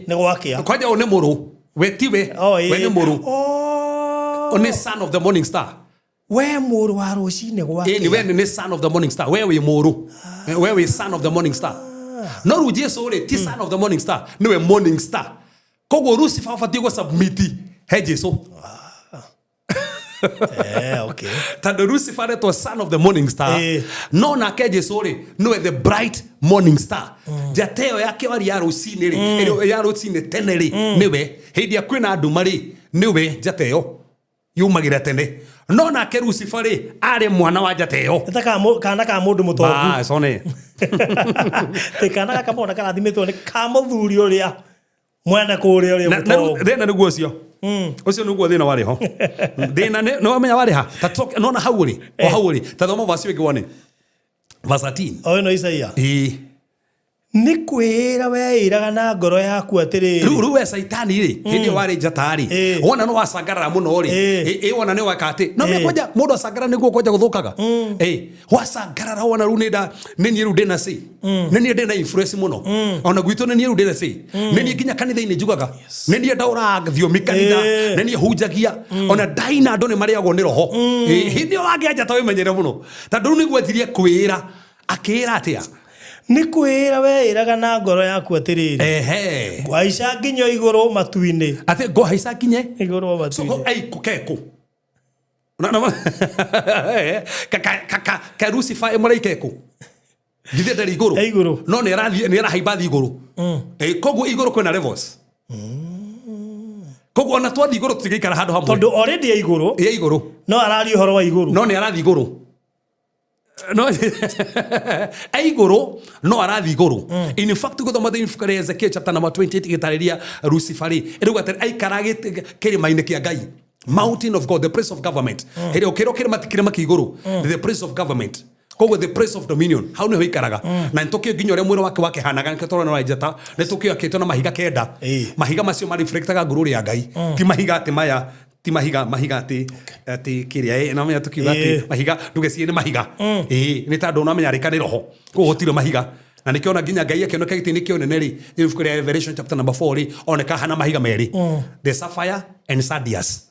nĩ gwakĩa. Kwanja ũyũ nĩ mũrũ. We ti we. Oh, We nĩ mũrũ. Oh. Nĩ son of the morning star. We mũrũ wa rũcinĩ gwakĩa. Ĩni we nĩ son of the morning star. We wĩ mũrũ. We wĩ son of the morning star. No rĩu Jesu rĩ ti son of the morning star, nĩwe morning star. Koguo Lucifer abatiĩ gũ submit he Jesu. Okay. Tondũ Lucifer aretwo son of the morning star. No nake Jesu rĩ nĩwe the bright morning star. Njata ĩyo ya kĩwari ya rũcinĩ rĩ, ĩrĩa ya rũcinĩ tene rĩ, nĩwe hĩndĩ ĩrĩa kwĩna nduma rĩ, nĩwe njata ĩyo yumagĩra tene. No nake Lucifer rĩ arĩ mwana wa njata ĩyo. Nĩ ta kana ka mũndũ mũtongu. Bas, one. Tĩ kana gaka mona karathimĩtwo nĩ ka mũthuri ũrĩa mwene kũrĩa ũrĩa mũtongu. Thĩna nĩguo ũcio. Ũcio nĩguo thĩna warĩ ho. Thĩna nĩ wamenya warĩ ha? Ta tũcoke, nona hau ũrĩ, o hau ũrĩ. Ta thoma verse ĩyo ĩngĩ wone. Verse 13. O ĩno Isaia. Ĩĩ. Nĩ kwĩĩra weĩraga na ngoro yaku atĩrĩrĩ. Rĩu we Caitani rĩ, hĩndĩ ĩyo warĩ njata rĩ, wona nĩ wacangarara mũno rĩ, ĩ wona nĩ weka atĩ. No kwanja mũndũ acangarara nĩguo kwanja gũthũkaga. Wacangarara wona rĩu nĩ niĩ rĩu ndĩna say. Nĩ niĩ ndĩna influence mũno. Ona gwitũ nĩ niĩ rĩu ndĩna say. Nĩ niĩ nginya kanitha-inĩ njugaga. Nĩ niĩ ndaũraga thiomi kanitha. Nĩ niĩ hunjagia. Ona ndaina andũ nĩ marĩagwo nĩ roho. Hĩndĩ ĩyo wagĩa njata wĩmenyere mũno. Tondũ rĩu nĩguo anjirie kwĩĩra. Akĩĩra atĩa? Nĩ kwĩĩra weĩraga na ngoro yaku atĩrĩrĩ. Ehe. Ngwaica nginya igũrũ matu-inĩ. Atĩ ngwaica nginye? Igũrũ matu-inĩ. So, ei, kekũ. Ka Lucifer ĩmũraika ekũ. Githĩ ndarĩ igũrũ? E igũrũ. No nĩ arathiĩ, nĩ arahaimba thiĩ igũrũ. Koguo igũrũ kwĩna levels. Koguo ona twathiĩ igũrũ tũtingĩikara handũ hamwe. Tondũ already e igũrũ. E igũrũ. No araria ũhoro wa igũrũ. No nĩ arathiĩ igũrũ. No, e igũrũ, no arathiĩ igũrũ. In fact, gũthoma thĩinĩ ibuku rĩa Ezekiel chapter number 28 gĩtarĩria Lucifer rĩ, ĩrauga atĩ aikara kĩrĩma-inĩ kĩa Ngai. Mountain of God, the place of government. Hĩndĩ ĩyo kĩrĩa kĩrĩma ti kĩrĩma kĩa igũrũ, the place of government. Koguo the place of dominion, hau nĩho aikaraga. Na nĩtũkĩũĩ nginya ũrĩa mwĩrĩ wake wakĩhanaga, nĩkĩo tũrona wa njata, nĩtũkĩũĩ akĩtwo na mahiga kenda. Mahiga macio mareflectaga ngurũ ya Ngai. Ti mahiga atĩ maya, ti mahiga, mahiga atĩ, atĩ kĩrĩa, na menya tũkiuga atĩ mahiga, ndũgecirie nĩ mahiga. Nĩ tondũ ũramenya rĩka nĩ roho. Koguo gũtirĩ mahiga. Na nĩkĩo ona nginya Ngai akĩoneka gĩtĩ-inĩ kĩa ũnene rĩ, thĩinĩ ibuku rĩa Revelation chapter number 4 rĩ, oneka hana mahiga merĩ. The sapphire and sardius.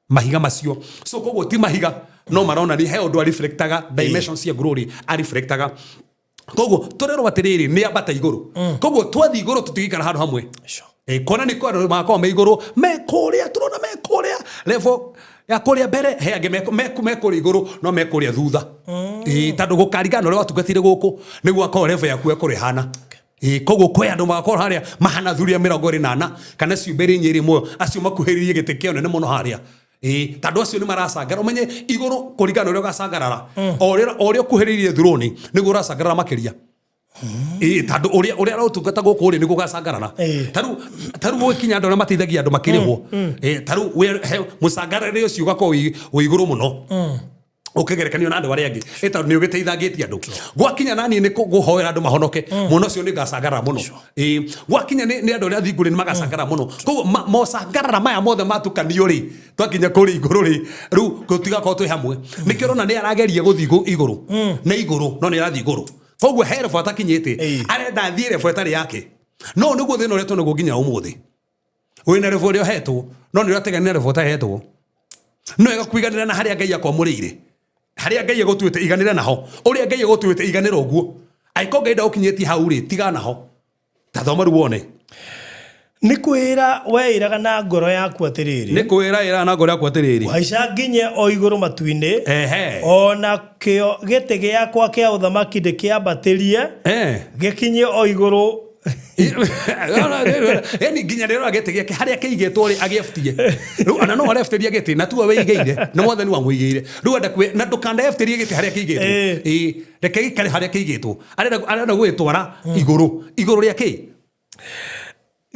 Mahiga macio. So koguo ti mahiga, no maronania he ũndũ areflectaga dimensions cia glory areflectaga. Koguo tũrerwo atĩrĩrĩ, nĩ ambata igũrũ. Koguo twathiĩ igũrũ tũtigĩikara handũ hamwe. Kuona nĩ kwĩ andũ magakorwo me igũrũ, me kũrĩa, tũrona me kũrĩa level ya kũrĩa mbere, he angĩ me kũrĩa igũrũ, no me kũrĩa thutha. Tondũ gũkaringana na ũrĩa watungatĩire gũkũ, nĩguo akorwo level yaku ĩkũrĩa ĩhana. Koguo kwĩ andũ magakorwo harĩa mahana thuri ya mĩrongo ĩrĩ na ana, kana ciũmbe iria inya irĩ muoyo, acio makuhĩrĩirie gĩtĩ kĩa ũnene mũno harĩa. Tondũ acio nĩ maracangara. Ũmenye igũrũ kũringana na ũrĩa ũgacangarara. O ũrĩa ũkuhĩrĩirie throne, nĩguo ũracangarara makĩria. Tondũ ũrĩa ũratungata gũkũ rĩ, nĩguo ũgacangarara. Ta rĩu ũgĩkinya andũ arĩa mateithagia andũ makĩrĩhwo. Ta rĩu mũcangarare ũcio ũgakorwo wĩ igũrũ mũno. Ũkĩgerekanio na andũ arĩa angĩ ĩ tondũ nĩ ũgĩteithangĩtie andũ. Gwakinya naniĩ nĩ kũhoera andũ mahonoke, mũno ũcio nĩ ngacangarara mũno. Ĩ gwakinya nĩ andũ arĩa athingu rĩ, nĩ magacangarara mũno. Koguo mocangarara maya mothe matukanio rĩ, twakinya kũrĩa igũrũ rĩ, rĩu tũtigakorwo twĩ hamwe. Nĩkĩo ũrona nĩ arageria gũthiĩ igũrũ nĩ igũrũ, no nĩ arathiĩ igũrũ. Koguo he level atakinyĩte, arenda athiĩ level ĩtarĩ yake. No nĩguo thĩna ũrĩa twĩnaguo nginya ũmũthĩ, wĩna level ĩrĩa ũhetwo, no nĩ ũrategania na level ũtahetwo. No wega kũiganĩra na harĩa Ngai akwamũrĩire, harĩa Ngai agũtuĩte, iganĩra naho. Ũrĩa Ngai agũtuĩte, iganĩra ũguo. Angĩkorwo Ngai ndagũkinyĩtie hau rĩ, tiga naho. Ta thoma rĩu wone. Nĩ kwĩra weĩraga na ngoro yaku atĩrĩrĩ, Nĩ kwĩra ĩra na ngoro yaku atĩrĩrĩ, haica nginye o igũrũ matu-inĩ, o na kĩo gĩtĩ gĩakwa kĩa ũthamaki ndĩkĩambatĩrie gĩkinye o igũrũ. Yani nginya rĩrora gĩtĩ gĩake harĩa kĩigĩtwo rĩ, agĩebutie rĩu. Ona no arebutĩria gĩtĩ na tuwe wĩigĩire, nĩ Mwathani wamũigĩire. Rĩu enda na ndũkanaebutĩrie gĩtĩ harĩa kĩigĩtwo. Ĩĩ, reke gĩikare harĩa kĩigĩtwo. Arenda gũgĩtwara igũrũ. Igũrũ rĩa kĩ?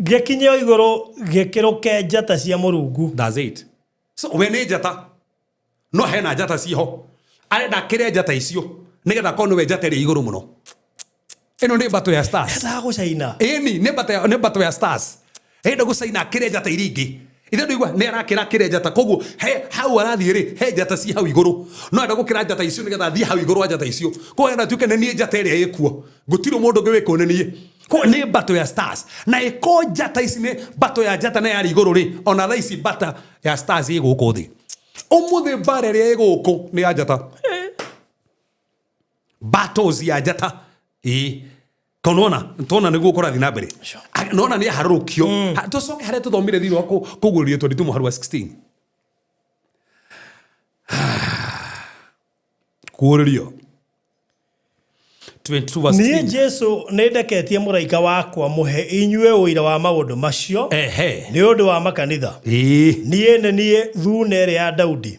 Gĩkinye o igũrũ gĩkĩrũke njata cia Mũrungu. That's it. So we nĩ njata, no hena njata ciho, arenda akĩre njata icio nĩgetha akorwo nĩwe njata ĩrĩa igũrũ mũno. Ĩno nĩ battle ya stars. Endaga gũcaina. Ĩni nĩ battle ya stars. Enda gũcaina akĩre njata iria ingĩ. Ithe ndũigua nĩ arakĩra akĩre njata. Koguo he hau arathiĩ rĩ, he njata ci hau igũrũ, no enda gũkĩra njata icio nĩgetha athiĩ hau igũrũ wa njata icio. Koguo enda atuĩke nĩ niĩ njata ĩrĩa ĩkuo, gũtirĩ mũndũ ũngĩ wĩkuo, nĩ niĩ. Koguo nĩ battle ya stars. Na ĩko njata ici nĩ battle ya njata na yarĩ igũrũ rĩ, ona thaa ici battle ya stars ĩ gũkũ thĩ ũmũthĩ. Mbara ĩrĩa ĩ gũkũ nĩ ya njata, battles ya njata. Ĩ tondũ nona tona nĩguo kũrathiĩ na mbere. Nona nĩ aharũrũkio. Tũcoke harĩa tũthomire thĩinĩ wa kũguũrĩrio 22 mũhari wa 16. Kũguũrĩrio 22 verse Niĩ 16. Jesu nĩ ndeketie mũraika wakwa mũhe inyuĩ ũira wa maũndũ macio nĩ ũndũ wa makanitha. Niĩ nĩ niĩ thuna ĩrĩa ya Daudi,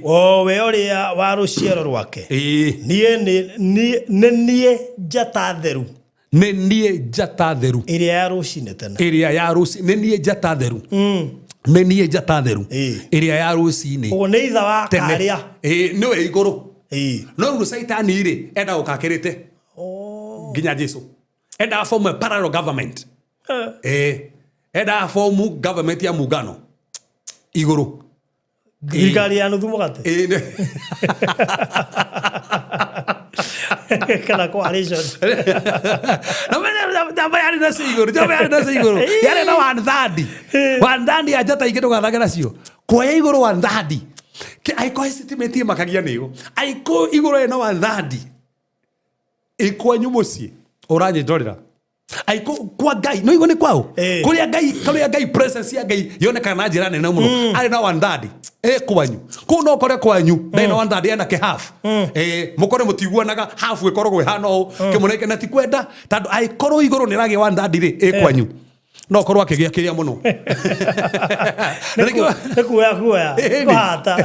o we ũrĩa wa rũciaro rwake. Niĩ nĩ niĩ njata theru Nĩ niĩ njata theru ĩrĩa ya rũcinĩ tene. Ĩrĩa ya rũci. Nĩ niĩ njata theru, nĩ niĩ njata theru ĩrĩa ya rũcinĩ Ũguo nĩ itha wa tene. karĩa. Ĩĩ, nĩwe igũrũ. No rĩu caitani rĩ, enda gũkakĩrĩte nginya Jesu. Endaga form a parallel government. Endaga form government ya muungano igũrũ. Thirikari ya nuthu mũgate Ĩĩ, kana coalition. Na njamba yarĩ nacio igũrũ, njamba yarĩ nacio igũrũ yarĩ na one third, one third ya njata ingĩ. Ndũgathage nacio kuoya igũrũ one third. Angĩkorwo estimate ĩmakagia nĩyo, angĩkorwo igũrũ ĩna one third ĩkwanyu mũciĩ ũranyĩndorera, angĩkorwo kwa Ngai no igũ nĩ kwao, kũrĩa Ngai, kũrĩa Ngai presence ya Ngai yonekaga na njĩra nene mũno, arĩ na one third ĩ kwanyu kũu. No ũkore kwanyu ndarĩ na one third, ena kĩ half. Mũkore mũtiguanaga, half ĩkoragwo ĩhana ũũ kĩmũnenge, na ti kwenda, tondũ angĩkorwo igũrũ nĩ ĩragĩa one third rĩ, ĩ kwanyu no ũkorwo akĩgĩa kĩrĩa mũno. Na nĩ kuoya kuoya. Ĩni. Kũhata.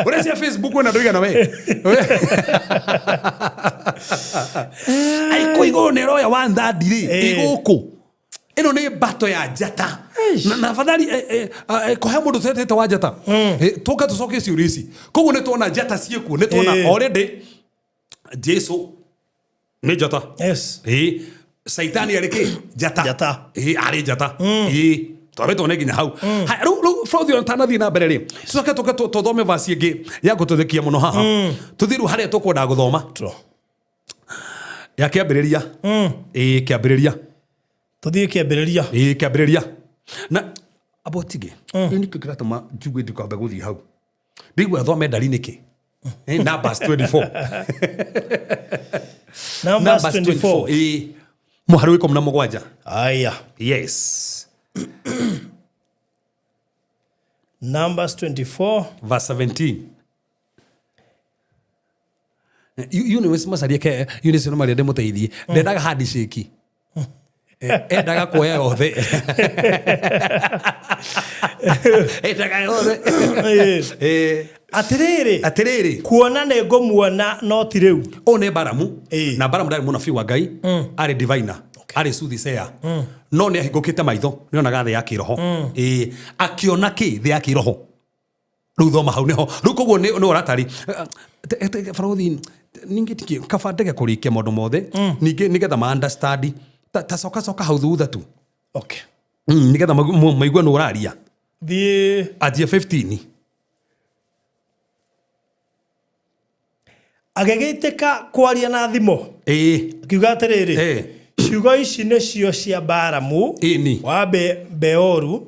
Ũrĩa cia Facebook wĩna ndũigana we aikå igå nä ĩroya one third rĩ, ĩgũkũ ĩno nĩ battle ya njata. Na afadhali kũhe mũndũ twetete wa njata. Tũka tũcoke ciũria ici. Koguo nĩ tuona njata ciĩkuo, nĩ tuona already Jesu nĩ njata. Ĩĩ, Saitani arĩ kĩ? Njata. Njata. Ĩĩ, arĩ njata. Ĩĩ, twambe tuone nginya hau. Haya, rĩu Frothi, ona tanathiĩ na mbere rĩ, tũcoke tũke tũthome verse ĩngĩ ya gũtũthekia mũno haha. Tũthiĩ rĩu harĩa tũkwendaga gũthoma ya Kĩambĩrĩria. Ĩĩ, Kĩambĩrĩria. Tũthiĩ Kĩambĩrĩria. Ĩĩ, Kĩambĩrĩria. Na abotige rĩu nĩkĩo kĩratũma njugue ndikwambe gũthiĩ hau. Ndiguo thome ndari nĩkĩ. Numbers 24. Numbers 24. Ĩĩ, mũhari wa 17. Aya. Yes. Numbers 24 verse 17. Eunice Macaria ke Eunice no maria ndĩmũteithie, ndendaga handshake. Endaga kuoya yothe, endaga yothe. Atĩrĩrĩ, Atĩrĩrĩ, kuona nĩ ngũmuona no ti rĩu. Ũyũ nĩ Baramu. Na Baramu ndarĩ mũnabii wa Ngai, arĩ diviner, arĩ soothsayer, no nĩ ahingũkĩte maitho, nĩ onaga thĩ ya kĩroho. Ĩĩ, akĩona kĩ thĩ ya kĩroho. Rĩu thoma hau nĩho rĩu. Koguo nĩ ũratari. Barothi ningĩ tikĩ kaba ndege kũrĩkia maũndũ mothe ningĩ nĩgetha ma understand ta coka coka hau thutha tu. Okay. Nĩgetha maigue nũ ũraria. Thiĩ. Anjia 15. Agĩgĩtĩka kwaria na thimo. Akiuga atĩrĩrĩ, ciugo ici nĩcio cia Baramu wa Beoru,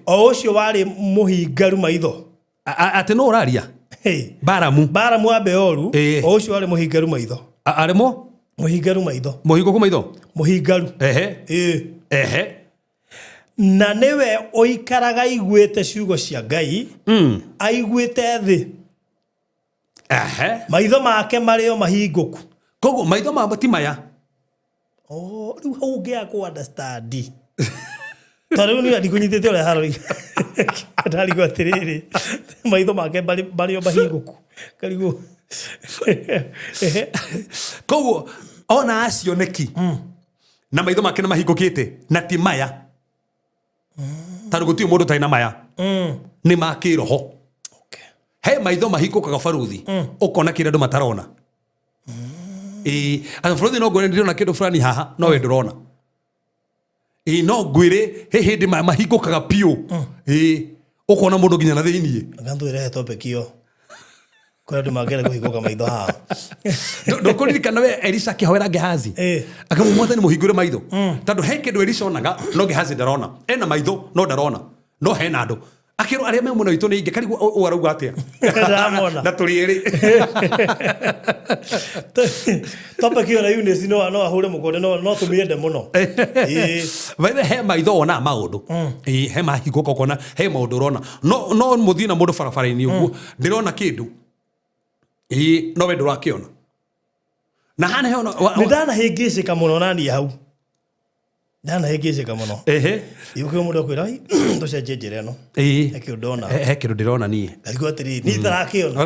o ũcio warĩ mũhingaru maitho. Atĩ no ũraria? Hey. Baramu. Baramu wa Beoru, o ũcio warĩ mũhingaru maitho. Arĩ mo? Mũhingaru maitho. Mũhingũku maitho? Mũhingaru. Na nĩwe ũikaraga aiguĩte ciugo cia Ngai, aiguĩte thĩ. Maitho make marĩ o mahingũku. Koguo maitho mamo ti maya. Oh, rĩu hau ũngĩaga kũ understand. Tondũ rĩu niĩ ndikũnyitĩte ũrĩa harori. Ndarigwo atĩrĩrĩ, maitho make marĩ o mahingũku. Karigwo. Koguo ona acioneki na maitho make nĩ mahingũkĩte na ti maya. Tondũ gũtirĩ mũndũ ũtarĩ na maya. Nĩ ma kĩroho. He maitho mahingũkaga baruthi ũkona kĩrĩa andũ matarona. Ĩĩ, atĩ baruthi no ngwĩre ndĩrona kĩndũ fulani haha no we ndũrona. Ĩĩ, no ngwĩre he hĩndĩ mahingũkaga biũ. Ĩĩ, ũkona mũndũ nginya na thĩiniĩ. Anga twĩrehe topic ĩyo. Kũrĩ andũ mangĩenda kũhingũka maitho haha. Ndũkũririkana we Elisha akĩhoera Gehazi? Akĩmwĩra Mwathani mũhingũre maitho. Tondũ he kĩndũ Elisha onaga no Gehazi ndarona. Ena maitho no ndarona. No hena andũ. Akĩrwo arĩa me mwena witũ nĩ aingĩ, karigwo ũũ arauga atĩa? Ndamona. Na tũrĩ erĩ. Topic ĩyo na Eunice no ahũre mũkonde, no tũmĩende mũno. By the way, he maitho wonaga maũndũ. He mahingũka ũkona he maũndũ ũrona. No mũthiĩ na mũndũ barabara-inĩ ũguo, ndĩrona kĩndũ. No we ndũrakĩona. Na haha nĩho Nĩ ndanahĩngĩcĩka mũno na niĩ hau. Ndanahĩngĩcĩka mũno. Yũkĩra mũndũ akwĩra, Ai, tũcenjie njĩra ĩno. He kĩndũ ndona. He kĩndũ ndĩrona niĩ. Ngarigwo atĩrĩrĩ, niĩ itarakĩona.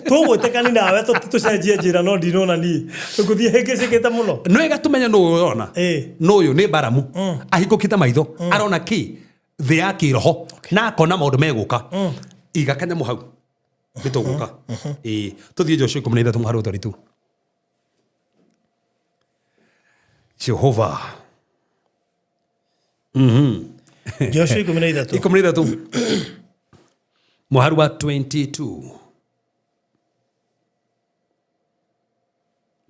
Tũgwĩtĩkani nawe tũcenjie njĩra no ndinona niĩ. Tũgũthiĩ hĩngĩcĩkĩte mũno. Nĩ wega tũmenye nũ ũyũ ũrona. Nũ ũyũ nĩ Baramu. Ahingũkĩte maitho. Arona kĩ? Thĩ ya kĩroho. Na akona maũndũ megũka. Iga kanyamũ hau. Nĩ tũgũka. Tũthiĩ Joshua 13 mũhari wa 32. Jehova. Joshua 13. 13. Mũhari wa 22.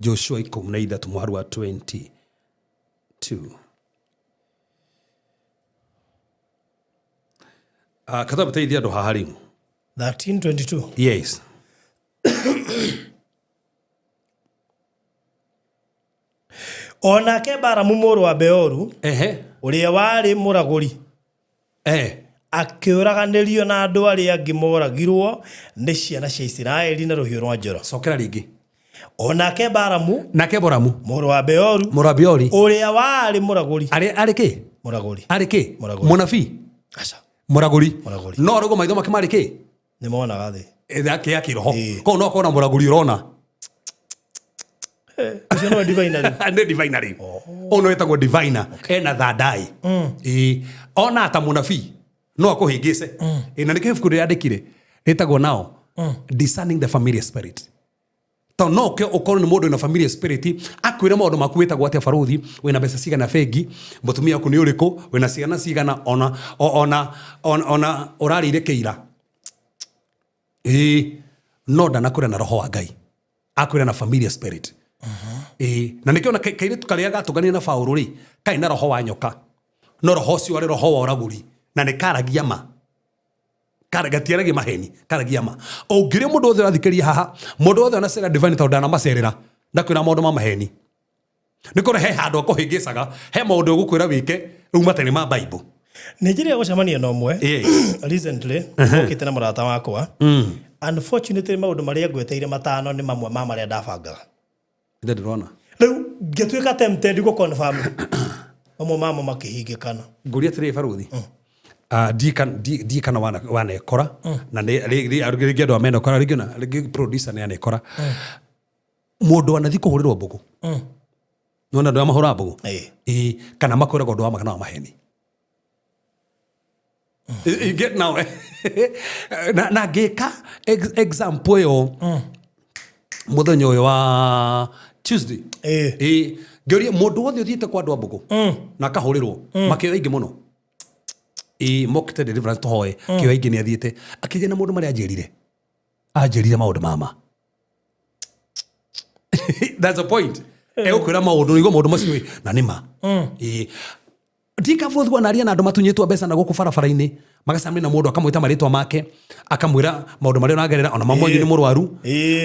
Joshua 13 mũhari wa 22. Katha teithia andũ haha rĩu. 13:22. Yes. O nake Baramu mũrũ wa Beoru, ũrĩa warĩ mũragũri, akĩũraganĩrio na andũ arĩa angĩ moragirwo nĩ ciana cia Isiraeli na rũhiũ rwa njora. Cokera rĩngĩ. O nake Baramu, Nake Baramu, mũrũ wa Beoru, mũrũ wa Beori, ũrĩa warĩ mũragũri. Arĩ kĩ? Mũragũri. Arĩ kĩ? Mũragũri. Mũnabii? Aca. Mũragũri. Mũragũri. No arũgo maitho make marĩ kĩ? Nĩ monaga thĩ. Ĩthake ya kĩroho. Koguo no akorwo na mũragũri ũrona. Ũcio nĩwe diviner rĩu. Nĩ diviner rĩu. Ũyũ nĩwe wĩtagwo diviner. Ena thandai. Ona ta mũnabii no akũhĩngĩce. Na nĩkĩo ibuku rĩrĩa andĩkire rĩtagwo nao Discerning the Familiar Spirit. Tondũ no ũke ũkorwo nĩ mũndũ wĩna familiar spirit akwĩre maũndũ maku wĩtagwo atĩa baruthi, wĩna mbeca cigana bengi, mũtumia waku nĩ ũrĩkũ, wĩna ciana cigana, ona ũrarĩire kĩira. No ndanakwĩra na roho wa Ngai. Akwĩra na familiar spirit. Na nĩkĩo ona kairĩtu karĩa gatũnganire na Paũlũ rĩ, karĩ na roho wa nyoka. No roho ũcio warĩ roho wa ũragũri na nĩ karagia ma. Gatiaragia maheni, karagia ma. Ũngĩrĩa mũndũ wothe ũrathikĩrĩria haha, mũndũ wothe anacera divine tondũ ndanamacerera, ndakwĩra maũndũ ma maheni. Nĩ kũrĩ he handũ akũhĩngĩcaga, he maũndũ ũgũkwĩra wĩke, rĩu matarĩ ma Bible. Nĩ njĩra ya gũcemania na ũmwe. Recently, okĩte na mũrata wakwa. Unfortunately, maũndũ marĩa ngweteire matano nĩ mamwe ma marĩa ndabangaga. Nĩ ndĩrona. Rĩu ngĩtuĩka tempted gũ confirm. Mamwe mamo makĩhingĩkana. Ngũria atĩrĩrĩ baruthi. Ndiĩ kana wanekora. Na rĩngĩ andũ a menekora, rĩngĩ ona, rĩngĩ producer nĩ anekora. Mũndũ anathiĩ kũhũrĩrwo mbũgũ. Nĩwona andũ arĩa mahũraga mbũgũ? Kana makwĩraga ũndũ wa ma kana wa maheni. You get now. Na ngĩka example ĩyo. Muthenya ũyũ wa Tuesday. Ĩĩ. Ĩĩ, ngĩũria mũndũ wothe ũthiĩte kwa andũ a mbũgũ na akahũrĩrwo makĩoya aingĩ mũno. Ĩĩ, mokĩte deliverance tũhoe kĩoya aingĩ nĩ athiĩte akĩgĩa na mũndũ marĩa anjĩrire anjĩrire maũndũ mama. That's the point. Egũkwĩra maũndũ nĩguo maũndũ macio ĩ, na nĩ ma. Ĩĩ, ndikabũthua naria na andũ matunyĩtwo mbeca na gũkũ barabara-inĩ, magacemania na mũndũ akamwĩta marĩtwa make, akamwĩra maũndũ marĩa ũragerera, ona mamwe nĩ mũrwaru,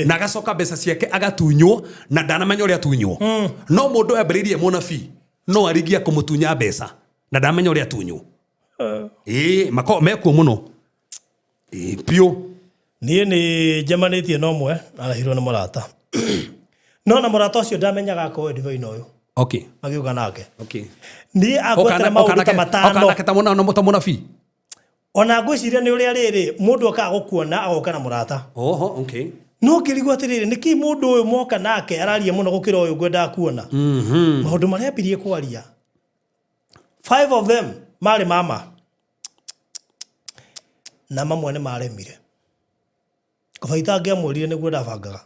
na agacoka mbeca ciake agatunywo na ndanamenya ũrĩa atunywo. No mũndũ ambĩrĩirie mũnabii no aringia kũmũtunya mbeca na ndamenya ũrĩa atunywo. Ĩĩ, makoragwo mekuo mũno. Ĩĩ, biũ. Niĩ nĩ njemanĩtie na ũmwe arahirwo nĩ mũrata, no na mũrata ũcio ndamenyaga akorwo ndivaina ũyũ. Magĩũka nake. Niĩ angwetera maũndũ ta matano. Okanake ta ta mũnabii. Ona ngwĩciria nĩ ũrĩa rĩrĩ mũndũ okaga gũkuona agoka na mũrata. Oho, okay. No ngĩrigwo atĩrĩrĩ, nĩkĩ mũndũ ũyũ moka nake araria mũno gũkĩra ũyũ ngwendaga kuona? Maũndũ marĩa ambirie kwaria, five of them marĩ mama na mamwe nĩ maremire. Kabaita angĩamwĩrire nĩguo ndabangaga.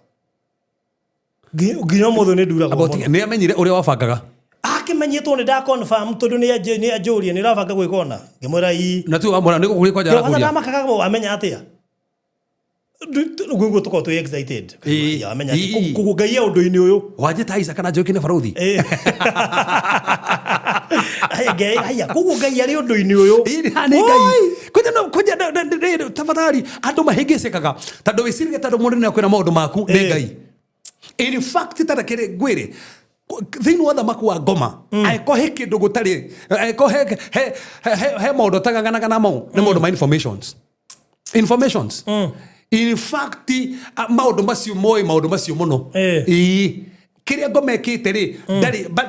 Nginya ũmũthĩ nĩ nduragwo About mũno. Nĩ amenyire ũrĩa wabangaga? Akĩmenyetwo nĩ nda confirm tondũ nĩ anjũria, nĩ ũrabanga gwĩka ũna, ngĩmwĩra ii. Na tu wamwĩra nĩ gũkũria kwanja Kwanza arakũria. ndamakaga amenya atĩa guguo tukorwo twĩ excited. Ya, amenya atĩ koguo Ngai e ũndũ-inĩ ũyũ. Wanjĩta Isaac na Njoki nĩ barũthi. Aya, Ngai, aya, koguo Ngai arĩ ũndũ-inĩ ũyũ. Ĩĩ, nĩ Ngai. Kwanja no kwanja tafadhali andũ mahĩngĩcĩkaga tondũ wĩciragia tondũ mũndũ nĩ akwĩra maũndũ maku nĩ Ngai. In fact, ta reke ngwĩre, thĩinĩ wa thamaki wa ngoma angĩkorwo he kĩndũ gũtarĩ, angĩkorwo he maũndũ ũtagaganaga namo nĩ maũndũ ma informations. In fact, maũndũ macio moĩ maũndũ macio mũno. Ĩĩ, kĩrĩa ngoma ĩkĩte rĩ,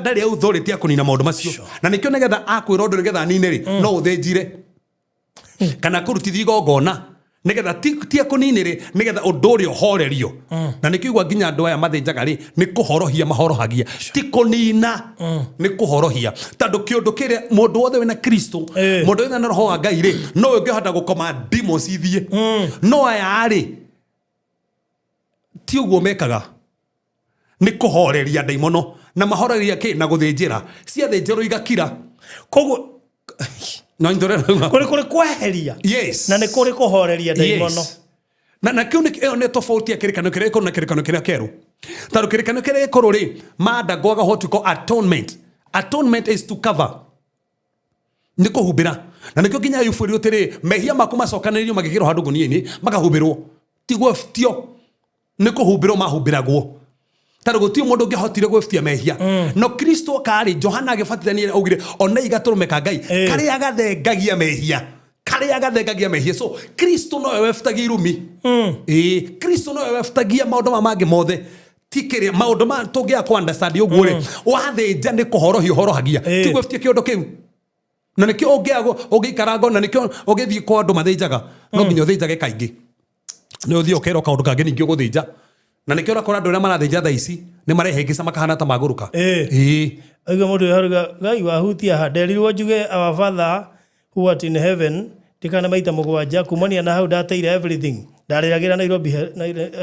ndarĩ authority ya kũnina maũndũ macio, na nĩkĩo nĩgetha akwĩra ũndũ nĩgetha anine rĩ, no ũthĩnjire kana kũrutithia igongona nĩgetha ti akũninĩrĩ, nĩgetha ũndũ ũrĩa ũhorerio. Na nĩkĩo igua nginya andũ aya mathĩnjaga rĩ, nĩ kũhorohia mahorohagia, ti kũnina, nĩ kũhorohia, tondũ kĩũndũ kĩrĩa mũndũ wothe wĩna Kristo, mũndũ wothe na roho wa Ngai rĩ, no ũngĩhota gũkoma demons ithiĩ. No aya rĩ, ti ũguo mekaga, nĩ kũhoreria ndaimono, na mahoreria kĩ na gũthĩnjĩra, ciathĩnjĩrwo igakira. Koguo no nyitũrĩra. Kũrĩ kweheria na nĩ kũrĩ kũhoreria ndaimono. Yes. Na kĩu nĩ ĩyo nĩ tofauti ya kĩrĩkanĩro kĩrĩa gĩkũrũ na kĩrĩkanĩro kĩrĩa kĩerũ, tondũ kĩrĩkanĩro kĩrĩa gĩkũrũ rĩ, mandangwaga what we call atonement. Atonement is to cover, nĩ kũhumbĩra, na nĩkĩo nginya Ayubu ĩrĩ atĩrĩ, mehia maku macokanĩrĩrio magĩkĩrwo handũ ngũnia-inĩ makahumbĩrwo, tiguo tio nĩ kũhumbĩrwo mahumbĩragwo, tondũ gũtirĩ mũndũ ũngĩahotire gwĩbutia mehia. No Kristo karĩ Johana agĩbatithania augire, onei gatũrũme ka Ngai karĩa gathengagia mehia, karĩa gathengagia mehia. So Kristo nowe webutagia irumi. Ĩĩ, Kristo nowe webutagia maũndũ ma mangĩ mothe, ti kĩrĩa maũndũ ma tũngĩaga kũ understand ũguo rĩ, wathĩnja nĩ kũhorohia ũhorohagia, ti gwĩbutia kĩũndũ kĩu. Na nĩkĩo ũngĩaga ũngĩikaranga, na nĩkĩo ũngĩthiĩ kwa andũ mathĩnjaga, no nginya ũthĩnjage kaingĩ, nĩ ũthiĩ ũkerwo kaũndũ kangĩ ningĩ ũgũthĩnja. Na nĩkĩo ũrakora andũ arĩa marathĩnja thaa ici nĩ marehĩngĩca makahana ta magũrũka. Ĩĩ. Aigua mũndũ ũyũ aruga, Ngai wahutia ha, nderirwo njuge "Our Father who art in heaven" ndikana maita mũgwanja. Kumania na hau ndateire everything, ndarĩragĩra Nairobi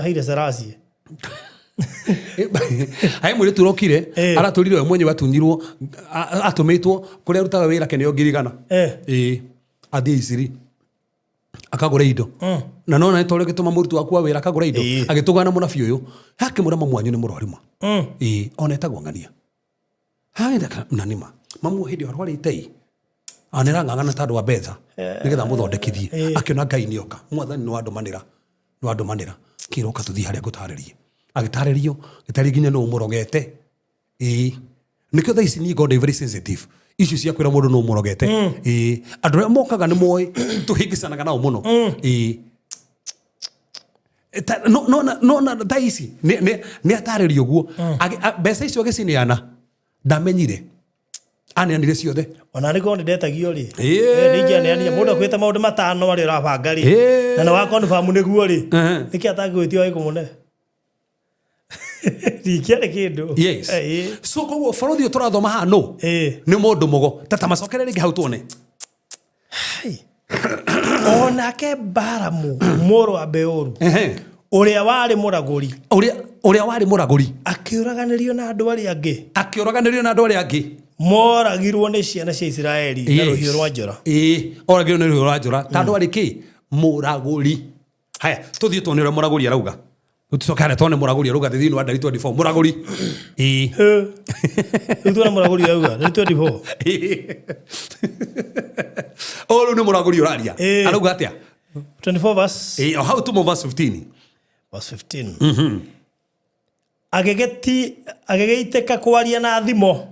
Haile Selassie. He mũirĩtu ũrokire, aratũrire we mwenyewe, atunyirwo, atũmĩtwo kũrĩa arutaga wĩra keneo ngirigana. Ĩĩ, athiĩ Iciri akagũra indo, na nona nĩ torĩa gĩtũma mũruti waku wa wĩra akagũra indo. Agĩtũgana na mũnabii ũyũ, akĩmwĩra mamu wanyu nĩ mũrwaru ma. Ĩĩ, ona etagwo ng'ania. Hagenda na nĩma mamu hĩndĩ ĩyo arwarĩte ĩ anĩrang'ang'ana tondũ wa mbeca nĩgetha mũthondekithie. Akĩona Ngai nĩoka, mwathani nĩ wandũmanĩra, kĩroka tũthiĩ harĩa ngũtarĩrie. Agĩtarĩrio gĩtarĩ nginya nũ ũmũrogete. Ĩĩ, nĩkĩo thaa ici niĩ ngoragwo ndĩ very sensitive icio cia kwĩra mũndũ nũ ũmũrogete. Ĩĩ, andũ arĩa mokaga nĩ moĩ tũhĩngĩcanaga nao mũno. Ĩĩ. No na thaa ici nĩ atarĩrio ũguo. Mbeca icio agĩcineana ndamenyire aneanire ciothe. Ona nĩ korwo nĩ ndetagio rĩ, nĩ ingĩaneanire. Mũndũ akwĩte maũndũ matano marĩa ũrabanga rĩ, na nĩ wa confirm nĩguo rĩ, nĩkĩ atangĩgwĩtia wĩ kũmũne ndingĩarĩ kĩndũ. So koguo bũrũri ũyũ tũrathoma haha no nĩ mũndũ mũgo tata macokere rĩngĩ hau tuone. Hai. Onake Baramu mũrũ wa Beoru, Ũrĩa warĩ mũragũri. Ũrĩa warĩ mũragũri. Akĩũraganĩrio na andũ arĩa angĩ. Akĩũraganĩrio na andũ arĩa angĩ. Moragirwo nĩ ciana cia Isiraeli na rũhiũ rwa njora. Ĩĩ, oragirwo nĩ rũhiũ rwa njora. Tondũ arĩ kĩ? Mũragũri. Haya, tũthiĩ tuone ũrĩa mũragũri arauga. Tũcoke harĩa tuone mũragũri arauga thĩinĩ wa Ndari 24. Mũragũri. Ĩĩ. Rĩu tuone mũragũri arauga. Ndari 24. Ũyũ rĩu nĩ mũragũri ũraria. Ĩĩ. Arauga atĩa? 24 verse. Ĩĩ, o hau tumo verse 15. Verse 15. Agĩgĩti agĩgĩitĩka kwaria na thimo.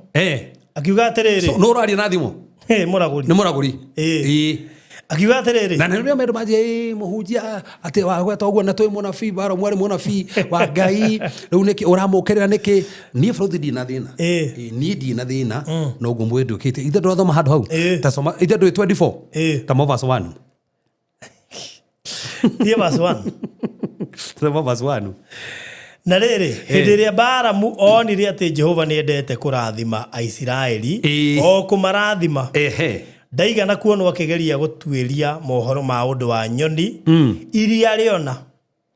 Akiuga atĩrĩrĩ. So, nũ ũraria na thimo? Ĩ, mũragũri. Nĩ mũragũri. Ĩĩ. Ĩĩ. Akiuga atĩrĩrĩ. Na nĩ rĩrĩa mendũ manjia ĩ mũhunjia atĩ wagweta ũguo na twĩ mũnabii baro mwarĩ mũnabii wa Ngai rĩu nĩkĩ ũramũkĩrĩra nĩkĩ? Niĩ bũrũthi ndirĩ na thĩna. Ĩĩ. Ĩĩ, niĩ ndirĩ na thĩna no ũguo mwĩrĩ ndwĩkĩte. Ithe ndũrathoma handũ hau. Ĩĩ. Ta soma ithe ndũĩ 24. Ĩĩ. Ta mo verse 1. Thiĩ verse 1. Thoma verse 1. Na rĩrĩ, hĩndĩ ĩrĩa Balamu onire atĩ Jehova nĩendete kũrathima Aisiraeli, Ĩĩ. o kũmarathima, Ehe. ndaigana kuonwo akĩgeria gũtuĩria mohoro ma ũndũ wa nyoni iria arĩona,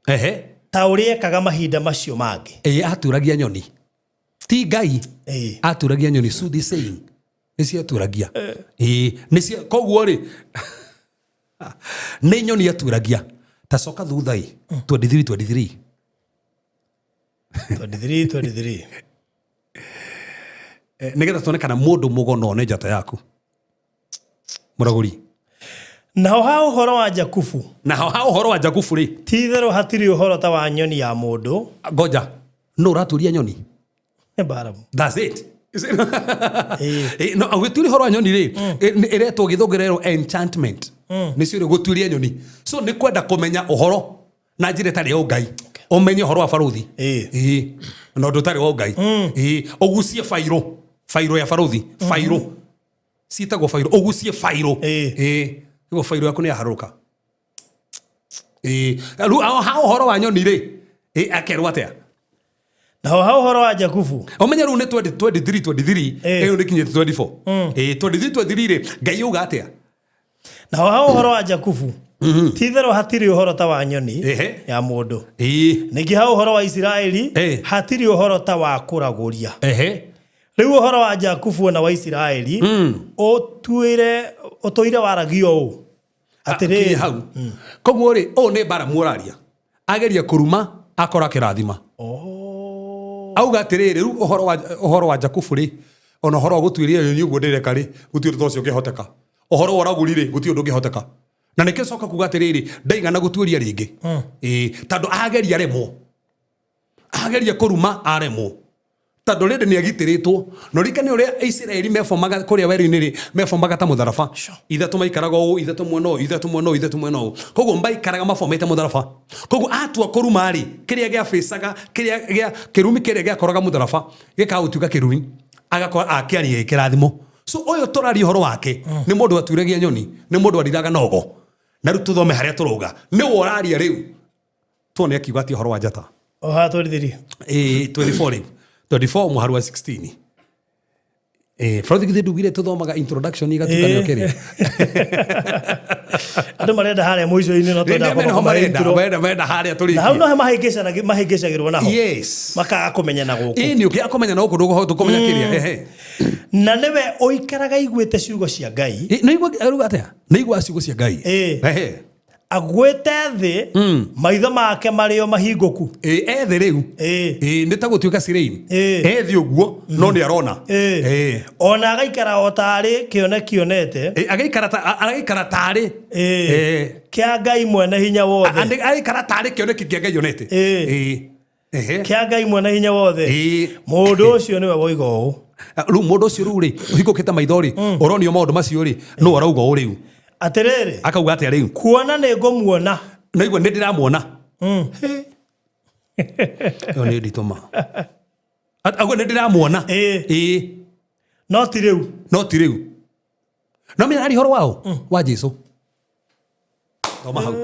Ehe. ta ũrĩa ekaga mahinda macio mangĩ. Ĩĩ, aturagia nyoni. Ti Ngai. Ĩĩ. Aturagia nyoni soothsaying. Nĩ ciaturagia. Ĩĩ, nĩ cia koguo rĩ nĩ nyoni aturagia. Ta coka thutha ĩ 23 23. 23 23. Nĩgetha tuone kana mũndũ mũgo no one njata yaku. Mũragũri. Naho ha ũhoro wa Jakubu. Naho ha ũhoro wa Jakubu rĩ. Ti-itherũ hatirĩ ũhoro ta wa nyoni ya mũndũ. Ngoja. Nũ ũraturia nyoni? Nĩ Balamu. That's it. No, gũturia ũhoro wa nyoni rĩ, ĩretwo gĩthũngũ ĩrerwo enchantment. Nĩcio rĩ gũturia nyoni. So nĩ kwenda kũmenya ũhoro na njĩra ĩtarĩ ya ũngai. Ũmenye ũhoro wa barũthi. Ĩĩ. Na ũndũ ũtarĩ wa ũngai. Ĩĩ. Ũgucie bairũ. Bairũ ya barũthi. Bairũ. Ciĩtagwo bairũ. Ũgucie bairũ. Ĩĩ. Nĩguo bairũ yaku nĩ yaharũrũka. Ĩĩ. Rĩu ha ũhoro wa nyoni rĩ, ĩĩ, akerwo atĩa? Naho ha ũhoro wa Jakubu. Ũmenye rĩu nĩ 23 23, ĩyo nĩ kinyĩte 24. Ĩĩ, 23 23 rĩ, Ngai auga atĩa? Naho ha ũhoro wa Jakubu, ti-itherũ hatirĩ ũhoro ta wa nyoni ya mũndũ. Ningĩ ha ũhoro wa Isiraeli, hatirĩ ũhoro ta wa kũragũria. Rĩu ũhoro wa Jakubu na wa Isiraeli, ũtũire waragio ũũ. Atĩrĩrĩ. Hau. Koguo rĩ, ũũ nĩ Balamu ũraria. Ageria kũruma, akora kĩrathima. Auga atĩrĩrĩ, rĩu ũhoro wa Jakubu rĩ, ona ũhoro wa gũtuĩria nyoni ũguo ndĩreka rĩ, gũtirĩ ũndũ ta ũcio ũngĩhoteka. Ũhoro wa ũragũri rĩ, gũtirĩ ũndũ ũngĩhoteka. Na nĩkĩo coka kuga atĩrĩrĩ, ndaigana gũtuĩria rĩngĩ. Ĩĩ, tondũ ageria aremwo. Ageria kũruma aremwo. Tondũ rĩndĩ nĩ agitĩrĩtwo. Na ũririkane ũrĩa Isiraeli mebomaga kũrĩa werũ-inĩ rĩ, mebomaga ta mũtharaba. Ithatũ maikaraga ũũ, ithatũ mwena ũyũ, ithatũ mwena ũyũ, ithatũ mwena ũyũ. Koguo maikaraga mabomete mũtharaba. Koguo atua kũruma rĩ, kĩrĩa gĩabacaga, kĩrĩa gĩa, kĩrumi kĩrĩa gĩakoraga mũtharaba, gĩkaga gũtuĩka kĩrumi. Agakora akĩaria gĩ kĩrathimo. So ũyũ tũraria ũhoro wake, nĩ mũndũ aturagia nyoni, nĩ mũndũ ariraga nogo. Na rĩu tũthome harĩa tũrauga. Nĩwe ũraria rĩu. Tuone akiuga atĩa ũhoro wa njata. O haha twarithĩrie. Ĩĩ, 24 rĩu. 24 mũharu wa 16. Bũrũri githĩ ndugire tũthomaga introduction igatuĩka nĩyo kĩrĩa. Andũ marenda harĩa mũico-inĩ no twenda Nĩ kũma marenda, intro. marenda harĩa tũrĩkie. Na hau no he mahĩngĩcagĩrwo naho. Yes. Makaga kũmenya na gũkũ. Ĩĩ, nĩ ũkĩaga kũmenya na gũkũ ndũkũhota kũmenya kĩrĩa. Ehe. Na nĩwe ũikaraga iguĩte ciugo cia Ngai. Ĩ, nĩ igua aruga atĩa? Nĩ igua ciugo cia Ngai. Ĩ. Ehe. Agwĩte thĩ, maitho make marĩ o mahingũku. Ĩ, e thĩ rĩu. Ĩ. Ĩ, nĩ ta gũtuĩka Sireni. Ĩ. E thĩ ũguo, no nĩ arona. Ĩ. Ĩ. Ona agaikara o tarĩ kĩoneki onete. Ĩ, agaikara ta, agaikara tarĩ. Ĩ. Ĩ. Kĩa Ngai mwene hinya wothe. Agaikara tarĩ kĩoneki kĩa Ngai onete. Ĩ. Ĩ. Ehe. Kĩa Ngai mwene hinya wothe. Ĩ. Mũndũ ũcio nĩwe woiga ũũ. Rĩu mũndũ ũcio rĩu rĩ, ũhingũkĩte maitho rĩ, ũronio maũndũ macio rĩ, nũ arauga ũũ rĩu? Atĩrĩrĩ. Akauga atĩa rĩu? Kuona nĩ ngũmuona. Na igua nĩ ndĩramuona. Ĩyo nĩ nditũ ma. Auga nĩ ndĩramuona. Ĩ. Ĩ. No ti rĩu. No ti rĩu. No menya arĩ ũhoro wao? Wa Jesu. Thoma hau.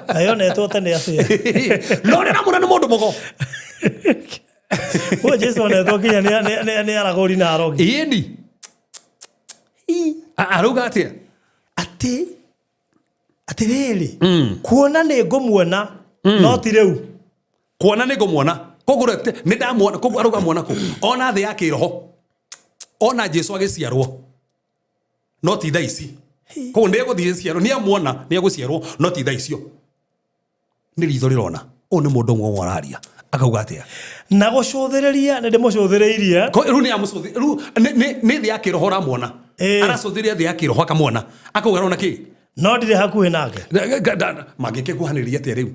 Ayonetwo tene atĩa? No ndĩramuona nĩ mũndũ mũgo. Ũyũ Jesu onetwo nginya nĩ aragũri na arogi. Ĩni. Arauga atĩa? Atĩ Atiriri, kuona nĩ ngũmuona no ti rĩu. Kuona nĩ ngũmuona, koguo nĩ ndamuona, koguo arauga muona kũ? Ona thĩ ya kĩroho, ona Jesu agĩciarwo, no ti thaa ici. Koguo nĩ egũthiĩ ciarwo, nĩ amuona, nĩ egũciarwo, no ti thaa icio. Nĩ ritho rĩrona. Ũyũ nĩ mũndũ ũmwe ũraria akauga atĩa? Na gũcũthĩrĩria nĩ ndĩmũcũthĩrĩirie. Rĩu nĩ amũcũthĩ, rĩu nĩ thĩ ya kĩroho ũramuona. Aracũthĩrĩria thĩ ya kĩroho akamuona, akauga arona kĩ? No ndirĩ hakuhĩ nake. Mangĩkĩkuhanĩrĩria atĩa rĩu?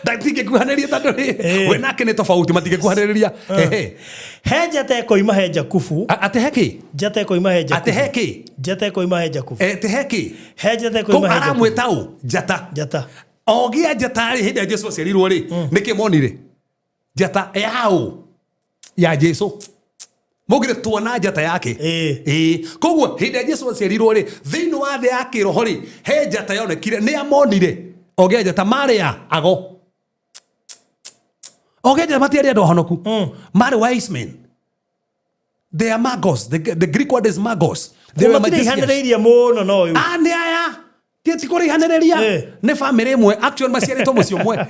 Matingĩkuhanĩrĩria tondũ rĩ, we nake nĩ tofauti, matingĩkuhanĩrĩria. Ehe. He njata ĩkoima he Jakubu. Atĩ he kĩ? Njata ĩkoima he Jakubu. Atĩ he kĩ? Njata ĩkoima he Jakubu. Atĩ he kĩ? He njata ĩkoima he Jakubu. Aramwĩta ũ? Njata. Njata. Ogia njata rĩ, hĩndĩ ĩrĩa Jesu aciarirwo rĩ, nĩkĩ monire? Njata yaũ? Ya Jesu. Maugire tuona njata yake. Koguo hĩndĩ ĩrĩa Jesu aciarirwo rĩ, thĩinĩ wa thĩ ya kĩroho rĩ, he njata yonekire, nĩ amonire. Ogia njata marĩ a ago. Ogia njata matiarĩ andũ ahonoku. Marĩ wise men. They are magos. The Greek word is magos. They were magicians. Matiraihanĩrĩirie mũno na ũyũ. Ah, nĩ aya. Ti kũraihanĩrĩria. Nĩ famĩlĩ ĩmwe. Actually maciarĩtwo mũciĩ ũmwe.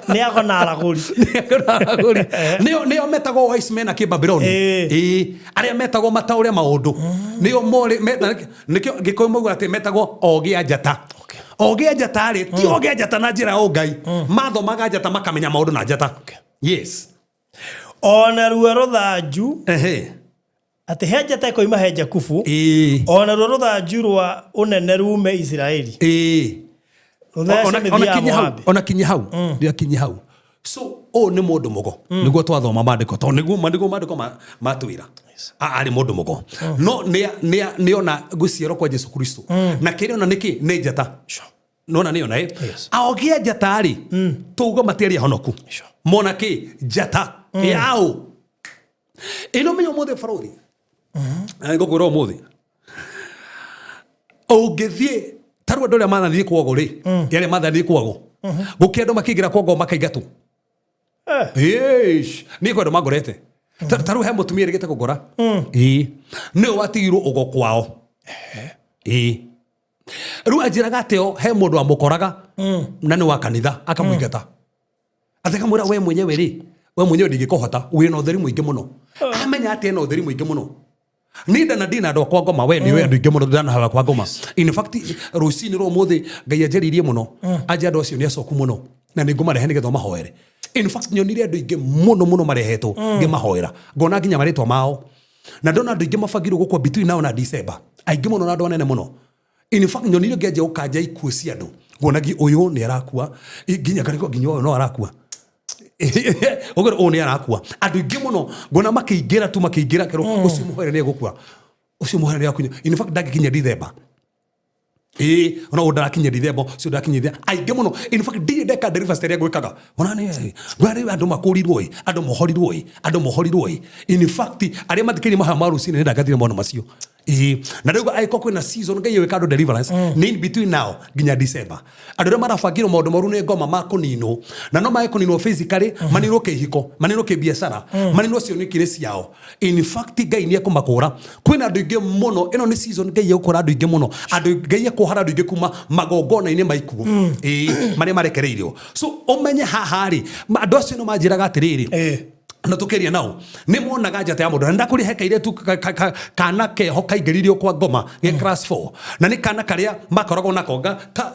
Nĩ ago na aragũri. Nĩ ago na aragũri. Nĩo metagwo wise men a Kĩbabironi. Arĩa metagwo mataũre maũndũ. Nĩo morĩ, nĩkĩo Gĩkũyũ maugaga atĩ metagwo ogĩ a njata. Ogĩ a njata rĩ, ti ogĩ a njata na njĩra ya ũngai. Mathomaga njata makamenya maũndũ na njata. Yes. Ona ruo rũthanju. Atĩ he njata ĩkoima he Jakubu. Ona ruo rũthanju rwa ũnene rume Isiraeli. Rũthece mĩthia ya Moabi. Ona kinyi hau. Nĩ hau. So ũyũ nĩ mũndũ mũgo. Nĩguo twathoma maandĩko, tondũ nĩguo maandĩko matwĩra. Arĩ mũndũ mũgo. No nĩ ona gũciarwo kwa Jesu Kristo. Na kĩrĩa ona nĩkĩ? Nĩ njata. Nona nĩ ona Aogia njata rĩ, tuuga matiarĩ ahonoku. Mona kĩ? Njata. Yaũ. Ĩno menya ũmũthĩ barũthi. Ngũkwĩra ũmũthĩ. Ũngĩthiĩ ta rĩu andũ arĩa manathiĩ kwago rĩ, arĩa manathiĩ kwago. Gũkĩ andũ makĩingĩra kwago makaingatwo. Niĩ kwĩ andũ mangorete. Ta rĩu he mũtumia erĩgĩte kũngora. Nĩwe watigirwo ũgo kwao. Rĩu anjĩraga atĩ o he mũndũ amũkoraga na nĩ wa kanitha akamũingata. Atĩ akamwĩra we mwenyewe rĩ, we mwenyewe ndingĩkũhota, wĩna ũtheri mũingĩ mũno. Amenya atĩ ena ũtheri mũingĩ mũno. Niĩ ndanathiĩ na andũ akwa ngoma, we nĩũĩ andũ aingĩ mũno ndanahoya kwa ngoma. In fact, rũcinĩ rwa ũmũthĩ Ngai anjaririe mũno. Anja andũ acio nĩ acoku mũno na nĩ ngũmarehe nĩgetha ũmahoere. In fact, nyonire andũ aingĩ mũno mũno marehetwo ngĩmahoera. Ngona nginya marĩtwa mao. Na ndona andũ aingĩ mabangirwo gũkua between now na December. Aingĩ mũno na andũ anene mũno. In fact, nyonire ngĩanjia gũkanja ikuũ cia andũ. Nguona ngi ũyũ nĩ arakua, nginya ngarigwo nginya ũyũ no arakua. Ũguo ũyũ nĩ arakua. Andũ aingĩ mũno nguona makĩingĩra tu makĩingĩra kerwo ũcio mũhoere nĩ egũkua. Ũcio mũhoere nĩ egũkinya. In fact, ndangĩkinya December. Ona ũyũ ndarakinya December, ũcio ndarakinya December. Aingĩ mũno. In fact, ndirĩ ndeka deliverance ĩrĩa ngwĩkaga. Ona nĩ, ngwĩra rĩu andũ makũrirwo ĩ, andũ mohorirwo ĩ, andũ mohorirwo ĩ. In fact, arĩa mathikĩrĩirie mahoya ma rũcinĩ nĩ ndangathire maũndũ macio. Na rĩu angĩkorwo kwĩna season Ngai ĩgwĩka andũ deliverance, nĩ in between now nginya December. Andũ arĩa marabangirwo maũndũ moru nĩ ngoma ma kũninwo, na no mage kũninwo physically, maninwo kĩhiko, maninwo kĩbiacara, maninwo cioneki-inĩ ciao. In fact, Ngai nĩ ekũmakũra. Kwĩna andũ aingĩ mũno, ĩno nĩ season Ngai egũkũra andũ aingĩ mũno. Andũ Ngai ekũhara andũ aingĩ kuma magongona-inĩ ma ikuũ. Marĩa marekereirio. So ũmenye haha rĩ, andũ acio nĩ manjĩraga atĩrĩrĩ, na tukeria nao nĩ monaga njata ya mũndũ. Na ndakũria he kairĩtu kana keho kaingĩririo kwa ngoma ge class 4, na nĩ kana karĩa makoragwo nako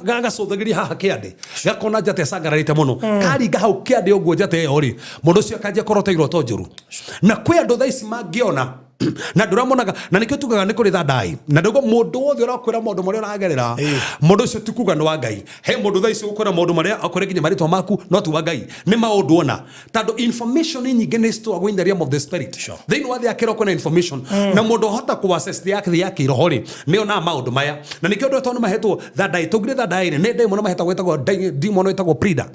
gagacũthagĩria haha kĩande, gakona njata ĩcangararĩte mũno. Karinga hau kĩande ũguo njata ĩyo rĩ, mũndũ ũcio akanjia kũrota iroto njũru. Na kwĩ andũ thaa ici mangĩona na andũ arĩa monaga, na nĩkĩo tugaga nĩ kũrĩ thandai. Na nĩguo mũndũ wothe ũrakwĩra maũndũ marĩa ũragerera, mũndũ ũcio ti kuga nĩ wa Ngai. He mũndũ thaa ici ũkwĩra maũndũ marĩa akwĩra nginya marĩtwa maku, no ti wa Ngai, nĩ maũndũ ona. Tondũ information nyingĩ nĩ citũagwo in the realm of the spirit. Thĩinĩ wa thĩ ya kĩroho kwĩna information. Na mũndũ ahota kũ access thĩ ya kĩroho rĩ, nĩ onaga maũndũ maya. Na nĩkĩo andũ tondũ mahetwo thandai, tũngire thandai rĩ, nĩ demon mahetagwo, ĩtagwo demon ĩtagwo Prida.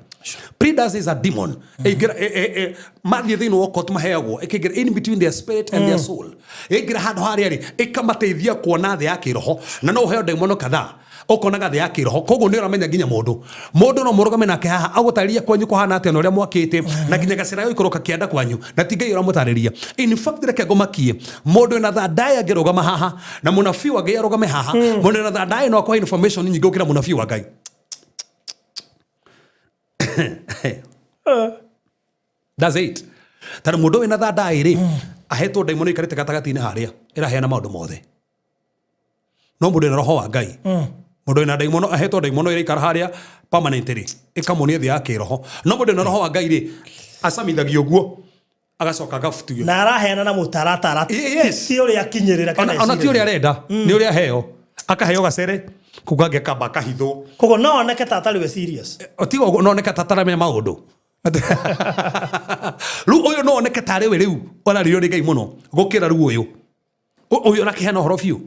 Prida is a demon. Ĩingĩra, mathiĩ thĩinĩ wa occult maheagwo, ĩkĩingĩra in between their spirit and their soul. Ĩingĩra handũ harĩa rĩ, ĩkamateithia kuona thĩ ya kĩroho. Na no ũheo demon kadhaa. Ũkonaga thĩ ya kĩroho, koguo nĩ ũramenya nginya mũndũ. Mũndũ no mũrũgame nake haha agũtarĩrie kwanyu kũhana atĩa na ũrĩa mwakĩte na nginya gacĩra gagũikũrũka kĩanda kwanyu, na ti Ngai ũramũtarĩria. In fact, reke ngũmakie, mũndũ wĩna thandaĩ angĩrũgama haha na mũnabii wa Ngai arũgame haha, mũndũ wĩna thandaĩ no akũhe information nyingĩ gũkĩra mũnabii wa Ngai. That's it. Tondũ mũndũ wĩna thandaĩ rĩ, ahetwo ndaimono ikarĩte gatagatĩ-inĩ harĩa ĩraheana maũndũ mothe. No mũndũ wĩna roho wa Ngai, mũndũ wĩna ndaimono ahetwo ndaimono ĩraikara harĩa permanently ĩkamuonia thĩ ya kĩroho. No mũndũ wĩna roho wa Ngai rĩ, acamithagia ũguo agacoka agabutio. Na araheana na mũtaratara. Yes. Ti ũrĩa akinyĩrĩra kana Ona ti ũrĩa eciragia. arenda, nĩ ũrĩa aheo. Akaheo gacere kau kangĩ akamba akahithwo. Koguo no oneke ta atarĩ we serious. Tiga ũguo, no oneke ta ataramenya maũndũ. Rĩu ũyũ no oneke tarĩ we rĩu ũrarĩrio nĩ Ngai mũno gũkĩra rĩu ũyũ. Ũyũ ũrakĩheana ũhoro biũ.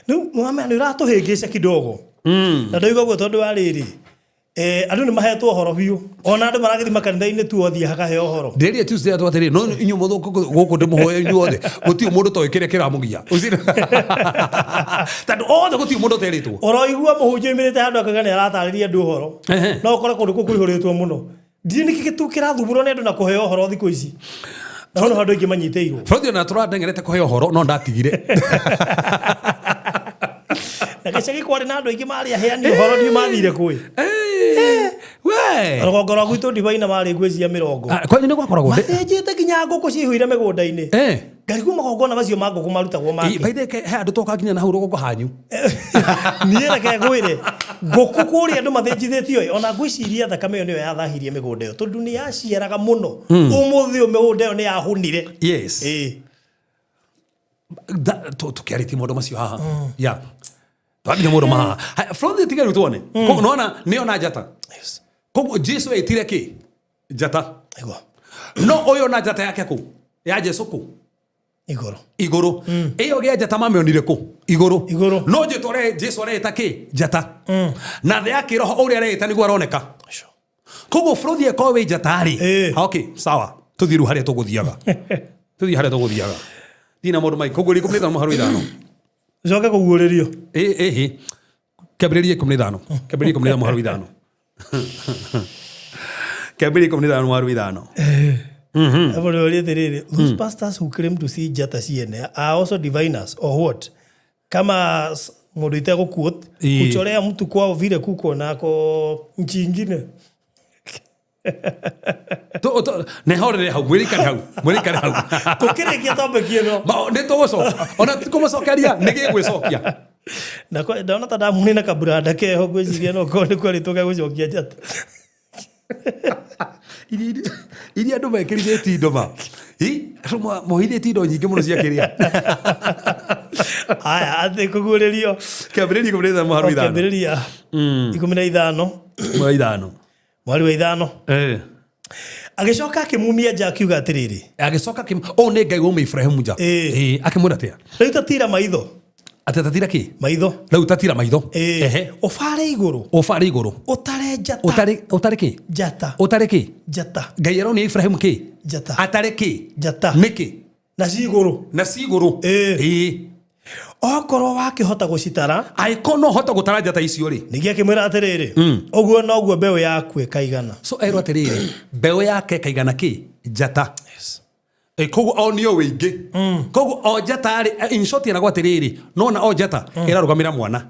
Rĩu mwame nĩ ũratũhĩngĩca kidogo. Na ndaigua ũguo tondũ wa rĩrĩ, andũ nĩ mahetwo ũhoro biũ. Ona andũ maragĩthiĩ makanitha-inĩ tu othiĩ hakaheo ũhoro. Ndĩrĩria Tuesday andũ atĩrĩ, no inyuĩ mũthũkũ gũkũ ndĩmũhoya inyuĩ othe, gũtirĩ mũndũ toĩ kĩrĩa kĩramũgia. Tondũ othe gũtirĩ mũndũ ũterĩtwo. Ũroigua mũhunjia oimĩrĩte handũ akauga nĩ aratarĩria andũ ũhoro. No ũkore kũndũ kũu kũihũrĩtwo mũno. Ndiũĩ nĩkĩ gĩtu kĩrathumbũrwo nĩ andũ na kũheo ũhoro thikũ ici. Na hau nĩho andũ aingĩ manyitĩirwo. Bũrũri ona tũrateng'erete kũheo ũhoro no ndatigire. Na gĩcagi kwarĩ na andũ aingĩ marĩ aheani ũhoro ndiũ mathire kũĩ. We. Rũgongo rwa gwitũ Divaina marĩ ngwĩciria mĩrongo. Ah, kwanyu nĩ gwakoragwo Mathĩnjĩte nginya ngũkũ cihũire mĩgũnda-inĩ. Ngarigwo magongona macio ma ngũkũ marutagwo make. By the way, he andũ toka nginya na hau rũgongo hanyu. Niĩ reke ngwĩre, ngũkũ kũrĩa andũ mathĩnjithĩtio ĩ, ona ngwĩciria thakame ĩyo nĩyo yathahirie mĩgũnda ĩyo, tondũ nĩ yaciaraga mũno. Ũmũthĩ ũyũ mĩgũnda ĩyo nĩ yahũnire. Yes. Ĩĩ. Tũkĩarĩtie maũndũ macio haha. Yeah. Twakinya maũndũ ma haha. Haya, Florence, tiga rĩu tuone. Koguo nĩwona nĩyo na njata. Yes. Koguo Jesu etire kĩ? Njata. Igũrũ. No ũyũ na njata yake kũ? Ya Jesu kũ? Igũrũ. Igũrũ. Ĩyo gĩa njata mamĩonire kũ? Igũrũ. Igũrũ. No Jesu areta kĩ? Njata. Na thĩ ya kĩroho ũrĩa areta nĩguo aroneka. Sure. Koguo bũrũri ĩkorwo wĩ njata rĩ. Okay, sawa. Tũthiĩ rĩu harĩa tũgũthiaga. Tũthiĩ harĩa tũgũthiaga. Thiĩ na maũndũ maingĩ. Koguo 15 mũhari wa 5. Ũcoke kũguũrĩrio. Ĩhĩ. Kĩambĩrĩria 15. Kĩambĩrĩria 15 mũhari wa 5. Kĩambĩrĩria 15 mũhari wa 5. Hapo ndio atĩrĩrĩ, those pastors who claim to see njata ciene are also diviners or what? Kama mũndũ itegũquote, kuchorea mtu kwao vile kuko nako nchi ingine. Nehorere hau, mwĩrĩkare hau, mwĩrĩkare hau. Tũkĩrĩkia topic ĩno. Nĩ tũgũcoka. Ona ti kũmũcokeria, nĩ gĩgwĩcokia. Na ndona ta ndamuni na kaburanda keho ngwĩciria no korwo nĩ kwerĩtwo gegũcokia njata. Iria andũ mekĩrithĩtie indo ma. Andũ mohithĩtie indo nyingĩ mũno cia kĩrĩa. Aya, atĩ kũguũrĩrio. Kĩambĩrĩria 15 mũhari wa 5. Kĩambĩrĩria 15. Mũhari wa 5. Mũhari wa 5. Agĩcoka akĩmumia nja akiuga atĩrĩrĩ. Agĩcoka ũũ nĩ Ngai wauma Ibrahimu nja. Akĩmwĩra atĩa? Rĩu tatira maitho. Atĩ tatira kĩ? Maitho. Rĩu tatira maitho. Ũbare igũrũ. Ũbare igũrũ. Ũtare njata. Ũtare kĩ? Njata. Ũtare kĩ? Njata. Ngai aronia Ibrahimu kĩ? Njata. Atare kĩ? Njata. Nĩkĩ? Na ci igũrũ. Na ci igũrũ. Okorwo wakĩhota gũcitara. Angĩkorwo no ũhote gũtara njata icio rĩ. Ningĩ akĩmwĩra atĩrĩrĩ, ũguo noguo mbeũ yaku ĩkaigana. So erwo atĩrĩrĩ, mbeũ yake ĩkaigana kĩ? Njata. Yes. Koguo o nĩo wĩingĩ. Koguo o njata rĩ, in short ĩragwo atĩrĩrĩ, nona o njata ĩrarũgamĩra mwana.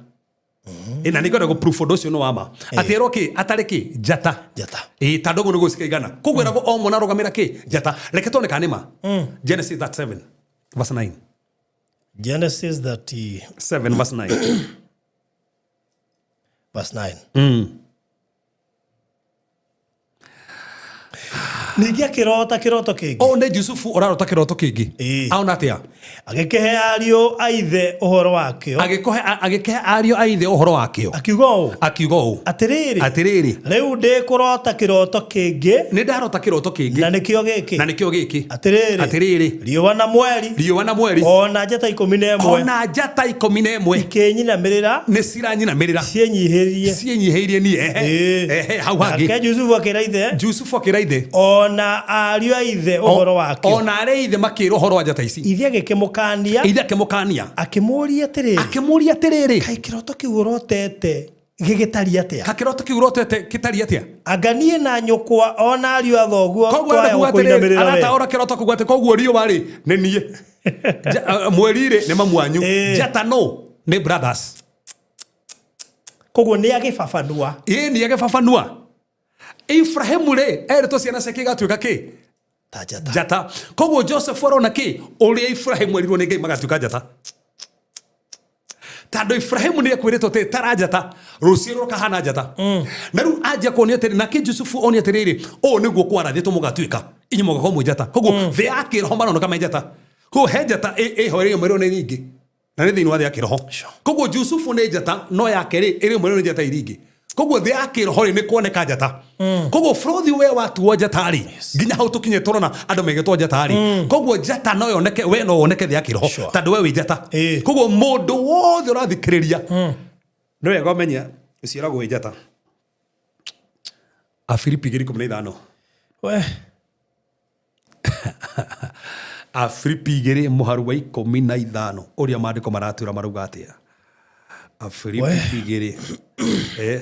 Na nĩ ngwenda gũ proof ũndũ ũcio nĩ wa ma. Atĩ erwo kĩ? Atarĩ kĩ? Njata. Njata. Tondũ ũguo nĩguo cikaigana. Koguo ĩragwo o mwana arũgamĩra kĩ? Njata. Reke tuone kana nĩ ma. Genesis 37 verse 9. Genesis 37 verse 9. Verse 9. Ningĩ akĩrota kĩroto kĩngĩ. Ũũ nĩ Jusufu ũrarota kĩroto kĩngĩ. Aona atĩa? Agĩkĩhe ariũ a ithe ũhoro wakĩo. Agĩkĩhe ariũ a ithe ũhoro wakĩo. Akiuga ũũ. Akiuga ũũ. Atĩrĩrĩ. Atĩrĩrĩ. Rĩu ndĩ kũrota kĩroto kĩngĩ. Nĩ ndarota kĩroto kĩngĩ. Na nĩkĩo gĩkĩ. Na nĩkĩo gĩkĩ. Atĩrĩrĩ. Atĩrĩrĩ. Riũa na mweri. Riũa na mweri. Ona njata 11. Ona njata 11. Ikĩnyinamĩrĩra. Nĩ ciranyinamĩrĩra. Ciĩnyihĩrie. Ciĩnyihĩirie niĩ. Ehe, hau hangĩ. Nake Jusufu akĩra ithe. Jusufu akĩra ithe. Ona ariũ a ithe ũhoro wakĩo. Ona arĩa ithe makĩrwo ũhoro wa njata ici. Ithe agĩkĩmũkania. Ithe akĩmũkania. Akĩmũũria atĩrĩrĩ. Akĩmũũria atĩrĩrĩ. Kaĩ kĩroto kĩu ũrotete Gĩgĩtariĩ atĩa? Kakĩroto kĩu ũrotete gĩtariĩ atĩa? Anga niĩ na nyũkwa o na ariũ a thoguo Koguo twaya arenda kuga atĩrĩrĩ, gũkũinamĩrĩra we? arataũra kĩroto kuga atĩ koguo riũa rĩ nĩ niĩ. Mweri rĩ nĩ mamu wanyu. Njata no nĩ brothers. Koguo nĩ agĩbabanua. Ĩĩ nĩ agĩbabanua. Ibrahimu rĩ erĩtwo ciana ciake igatuĩka kĩ? Ta njata. Njata. Koguo Joseph arona kĩ? Ũrĩa Ibrahimu erirwo nĩ Ngai magatuĩka njata. Tondũ Ibrahimu nĩ ekwĩrĩtwo atĩ tara njata, rũciũ rũkahana njata. Na rĩu anjia kuonia atĩrĩ, nake Jusufu onia atĩrĩrĩ, ũũ nĩguo kwarathĩtwo mũgatuĩka, inyuĩ mũgakorwo mwĩ njata. Koguo thĩ ya kĩroho maroneka me njata. Koguo he njata ĩho ĩrĩ ĩmwe nĩ nyingĩ. Na nĩ thĩinĩ wa thĩ ya kĩroho. Koguo Jusufu nĩ njata, no yake rĩ, ĩrĩ ĩmwe nĩ njata iria ingĩ. Koguo thĩ ya kĩroho rĩ, nĩ kuoneka njata. Koguo bũrũthi we watuo njata rĩ, nginya hau tũkinye tũrona andũ megĩtwo njata rĩ. Koguo njata no yoneke, we no woneke thĩ ya kĩroho, tondũ we wĩ njata. Koguo mũndũ wothe ũrathikĩrĩria, nĩ wega ũmenye ũciaragwo wĩ njata. Afilipi 2:15. We. Afilipi igĩrĩ mũharu wa ikũmi na ithano ũrĩa maandĩko maratwĩra marauga atĩa? Afilipi igĩrĩ.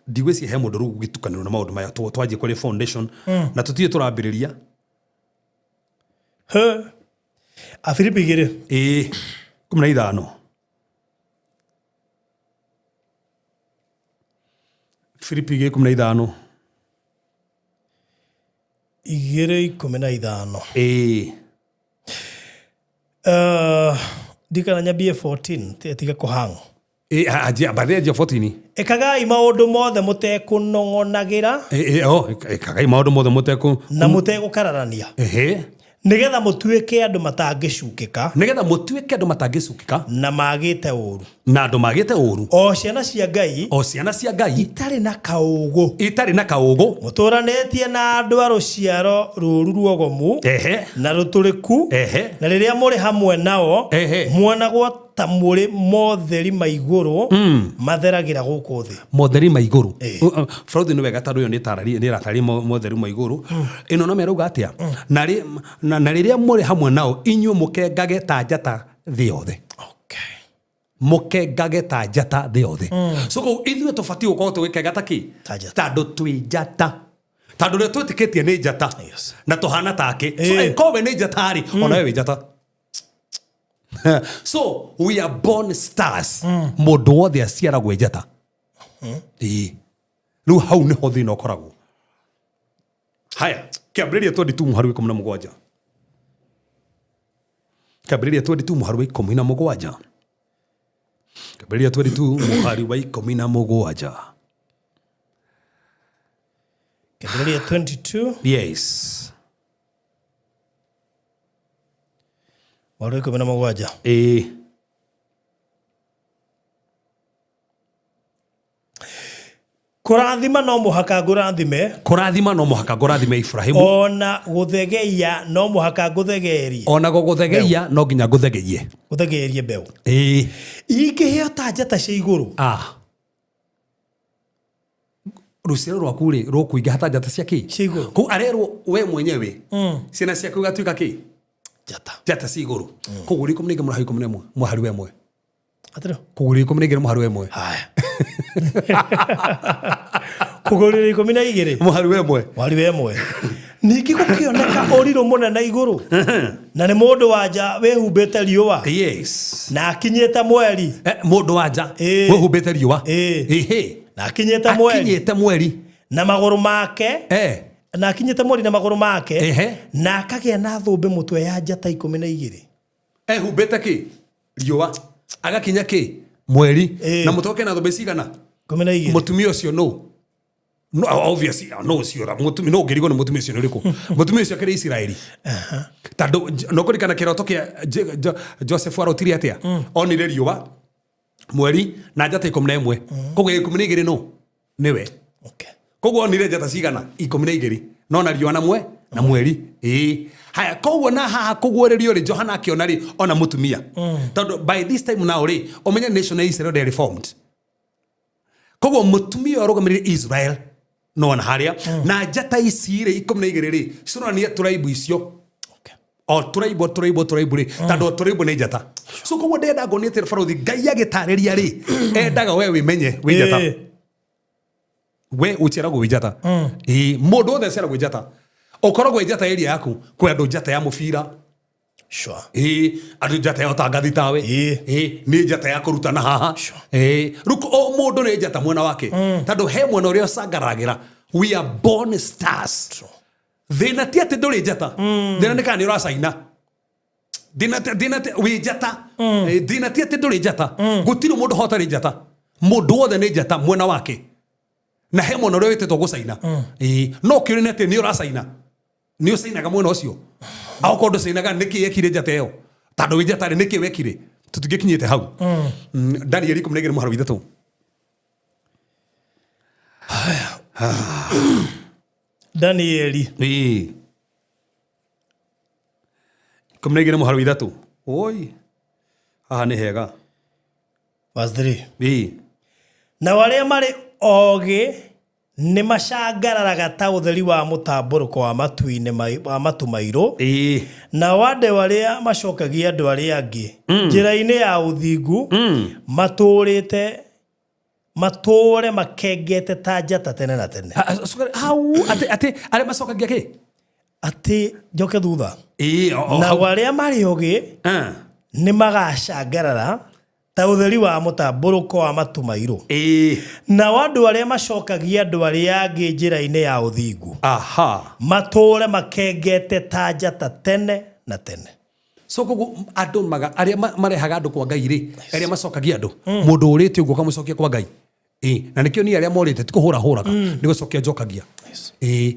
Ndigwĩciria he mũndũ rĩu ũgĩtukanĩrwo na maũndũ maya twanjie kũrĩ foundation na tũtirĩ tũrambĩrĩria. He. Afilipi igĩrĩ. Ĩĩ, ikũmi na ithano. Filipi igĩrĩ ikũmi na ithano. Igĩrĩ ikũmi na ithano. Ĩĩ. Ndikana nyambie 14, tiga kũhang. Ĩĩ, anjia, mbathĩ anjia 14. Ĩkagai maũndũ mothe mũtekũnong'onagĩra. Ĩĩ, oh, ĩkagai maũndũ mothe mũtekũ- Na mũtegũkararania. Ehe. Nĩgetha mũtuĩke andũ matangĩcukĩka. Nĩgetha mũtuĩke andũ matangĩcukĩka. Na magĩte ũũru. Na andũ magĩte ũũru. O ciana cia Ngai. O ciana cia Ngai. Itarĩ na kaũgũ. Itarĩ na kaũgũ. Mũtũranĩtie na andũ a rũciaro rũũru ruogomu. Ehe. Na rũtũrĩku. Ehe. Na rĩrĩa mũrĩ hamwe nao. Ehe. Muonagwo ta mũrĩ motheri ma igũrũ matheragĩra gũkũ thĩ. Motheri ma igũrũ. Frothi nĩ wega tondũ ĩyo nĩ ĩtarĩria, nĩ ĩratarĩria motheri ma igũrũ. Ĩno no merauga atĩa? Na rĩrĩa mũrĩ hamwe nao, inyuĩ mũkengage ta njata thĩ yothe. Mũkengage ta njata thĩ yothe. So kũu ithuĩ tũbatiĩ gũkorwo tũgĩkenga ta kĩ? Ta njata. Tondũ twĩ njata. Tondũ ũrĩa twĩtĩkĩtie nĩ njata. Na tũhana take. So angĩkorwo we nĩ njata rĩ, ona we wĩ njata. So we are born stars. Mũndũ wothe aciaragwo e njata. Ĩĩ. Rĩu hau nĩho thĩna ũkoragwo. Haya, kĩambĩrĩria 22 mũhari wa ikũmi na mũgwanja. Kĩambĩrĩria 22 mũhari wa ikũmi na mũgwanja. Kĩambĩrĩria 22 mũhari wa ikũmi na mũgwanja. Kĩambĩrĩria 22. Yes. Mũhari wa ikũmi na mũgwanja. Ĩĩ. Kũrathima no mũhaka ngũrathime. Kũrathima no mũhaka ngũrathime Ibrahimu. Ona gũthegeia no mũhaka ngũthegeerie. Ona gũgũthegeia no nginya ngũthegeie. Ngũthegeerie mbeũ. Ĩĩ. Ingĩheo ta njata cia igũrũ. Rũciaro rwaku rĩ rũkũingĩha ta njata cia kĩ? Cia igũrũ. Kũu arerwo we mwenyewe. Ciana ciaku igatuĩka kĩ? Njata. Njata cia igũrũ. Koguo rĩ ikũmi na igĩrĩ mũhari ikũmi na ĩmwe, mũhari wa ĩmwe. Atĩrĩ. Kũgũrĩra ikũmi na igĩrĩ mũhari wa ĩmwe. Haya. Kũgũrĩra ikũmi na igĩrĩ. Mũhari wa ĩmwe. Mũhari wa ĩmwe. Ningĩ gũkĩoneka ũrirũ mũnene igũrũ. Na nĩ mũndũ wa nja wĩhumbĩte riũa. Yes. Na akinyĩte mweri. Mũndũ wa nja wĩhumbĩte riũa. Ĩhĩ. Na akinyĩte mweri. Akinyĩte mweri. Na magũrũ make. Na akinyĩte mweri na magũrũ make. Ehe. Na akagĩa na thũmbĩ mũtwe ya njata ikũmi na igĩrĩ. Ehumbĩte kĩ? Riũa. Agakinya kĩ? Mweri. Na mũtwe wake na thũmbĩ cigana? Ikũmi na igĩrĩ. Mũtumia ũcio nũ? No, obviously, no ũcio ra, mũtumia, no ũngĩrigwo nĩ mũtumia ũcio nĩ ũrĩkũ? Mũtumia ũcio akĩrĩ Isiraeli. Tondũ, no kũririkana kĩroto kĩa Joseph arotire atĩa? Onire riũa, mweri, na njata ikũmi na ĩmwe. Koguo ikũmi na igĩrĩ nũ? Nĩwe. Koguo onire njata cigana? Ikũmi na igĩrĩ. No na riũa na na mweri. Ĩĩ. Haya, koguo na haha kũguũrĩrio rĩ, Johana akĩona rĩ, ona mũtumia. Tondũ by this time now rĩ, ũmenye nation ya Israel ndĩarĩ formed. Koguo mũtumia ũyũ arũgamĩrĩire Israel no ona harĩa. Na njata ici rĩ, ikũmi na igĩrĩ rĩ, cironania tribe icio. O tũraimbo tũraimbo tũraimbo rĩ, tondũ o tũraimbo nĩ njata. So koguo ndĩrenda nguonie atĩ barothi Ngai agĩtarĩria rĩ, endaga we wĩmenye wĩ njata. We ũciaragwo wĩ njata. Ĩĩ, mũndũ wothe aciaragwo wĩ njata. Ũkoragwo wĩ njata area yaku. Kwĩ andũ njata ya mũbira. Ĩĩ, andũ njata ya ũtangathi tawe. Ĩĩ, nĩ njata ya kũrutana haha. Ĩĩ, rĩu o mũndũ nĩ njata mwena wake. Tondũ he mwena ũrĩa ũcangaragĩra. We are born stars. Thĩna ti atĩ ndũrĩ njata. Thĩna nĩ kana nĩ ũracaina. Thĩna wĩ njata. Thĩna ti atĩ ndũrĩ njata. Gũtirĩ mũndũ hotarĩ njata. Mũndũ wothe nĩ njata mwena wake. Na he mwena ũrĩa wĩtĩtwo gũcaina. Ĩĩ, no kĩũria nĩ atĩ nĩ ũracaina. Nĩ ũcainaga mwena ũcio. Akorwo ndũcainaga nĩkĩ yekire njata ĩyo? Tondũ wĩ njata rĩ, nĩkĩ wekire? Tũtingĩkinyĩte hau. Danieli 12 mũhari wa 3. Danieli. Ĩĩ. 12 mũhari wa 3. Oi. Haha nĩ hega. Verse 3. Ĩĩ. Nao arĩa marĩ ogĩ nĩ macangararaga ta ũtheri wa mũtambũrũko wa matu-inĩ wa matu mairũ. Ĩĩ. Nao andũ arĩa macokagia andũ arĩa angĩ njĩra-inĩ ya ũthingu matũũre makengete ta njata tene na tene. Hau atĩ arĩa macokagia kĩ? Atĩ njoke thutha. Ĩĩ, Nao arĩa marĩ ogĩ nĩ magacangarara ta ũtheri wa mũtambũrũko wa matu mairũ. Ĩĩ. Nao andũ arĩa macokagia andũ arĩa angĩ njĩra-inĩ ya ũthingu Aha. matũũre makengete ta njata tene na tene. So koguo andũ maga arĩa marehaga andũ kwa Ngai rĩ, arĩa macokagia andũ, mũndũ ũrĩte ũguo ũkamũcokia kwa Ngai. Ĩĩ, na nĩkĩo niĩ arĩa morĩte ti kũhũra hũraga, nĩ gũcokia njokagia. Ĩĩ,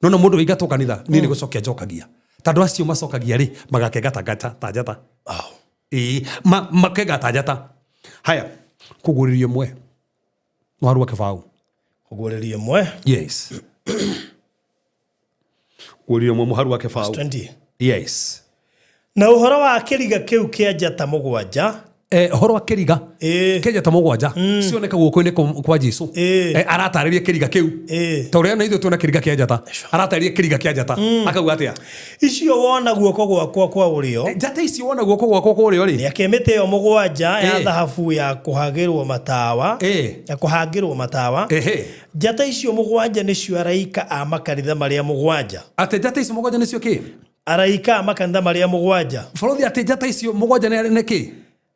no na mũndũ ũingatwo kanitha, niĩ nĩ gũcokia njokagia. Tondũ acio macokagia rĩ, magakenga ta njata, ta njata. Ĩĩ, makenga ta njata. Haya, kũguũrĩrio ĩmwe. Mũharu wa kĩbaũ. Kũguũrĩrio ĩmwe. Yes. Kũguũrĩrio ĩmwe mũharu wa kĩbaũ. 20. Yes. Na ũhoro wa kĩriga kĩu kĩa njata mũgwanja. Ũhoro wa kĩriga kĩa njata mũgwanja cioneka guoko-inĩ kwa Jesũ. Aratarĩria kĩriga kĩu. Ta ũrĩa na ithuĩ tuona kĩriga kĩa njata. Aratarĩria kĩriga kĩa njata. Akauga atĩa? Icio wona guoko gwakwa kwa ũrĩo. Njata icio wona guoko gwakwa kwa ũrĩo rĩ. Nĩ akĩ mĩtĩ ĩyo mũgwanja ya thahabu ya kũhagĩrwo matawa. Ya kũhangĩrwo matawa. Njata icio mũgwanja nĩcio araika a makanitha marĩa mũgwanja. Atĩ njata icio mũgwanja nĩcio kĩ? Araika a makanitha marĩa mũgwanja. Bũrũri atĩ njata icio mũgwanja nĩ kĩ?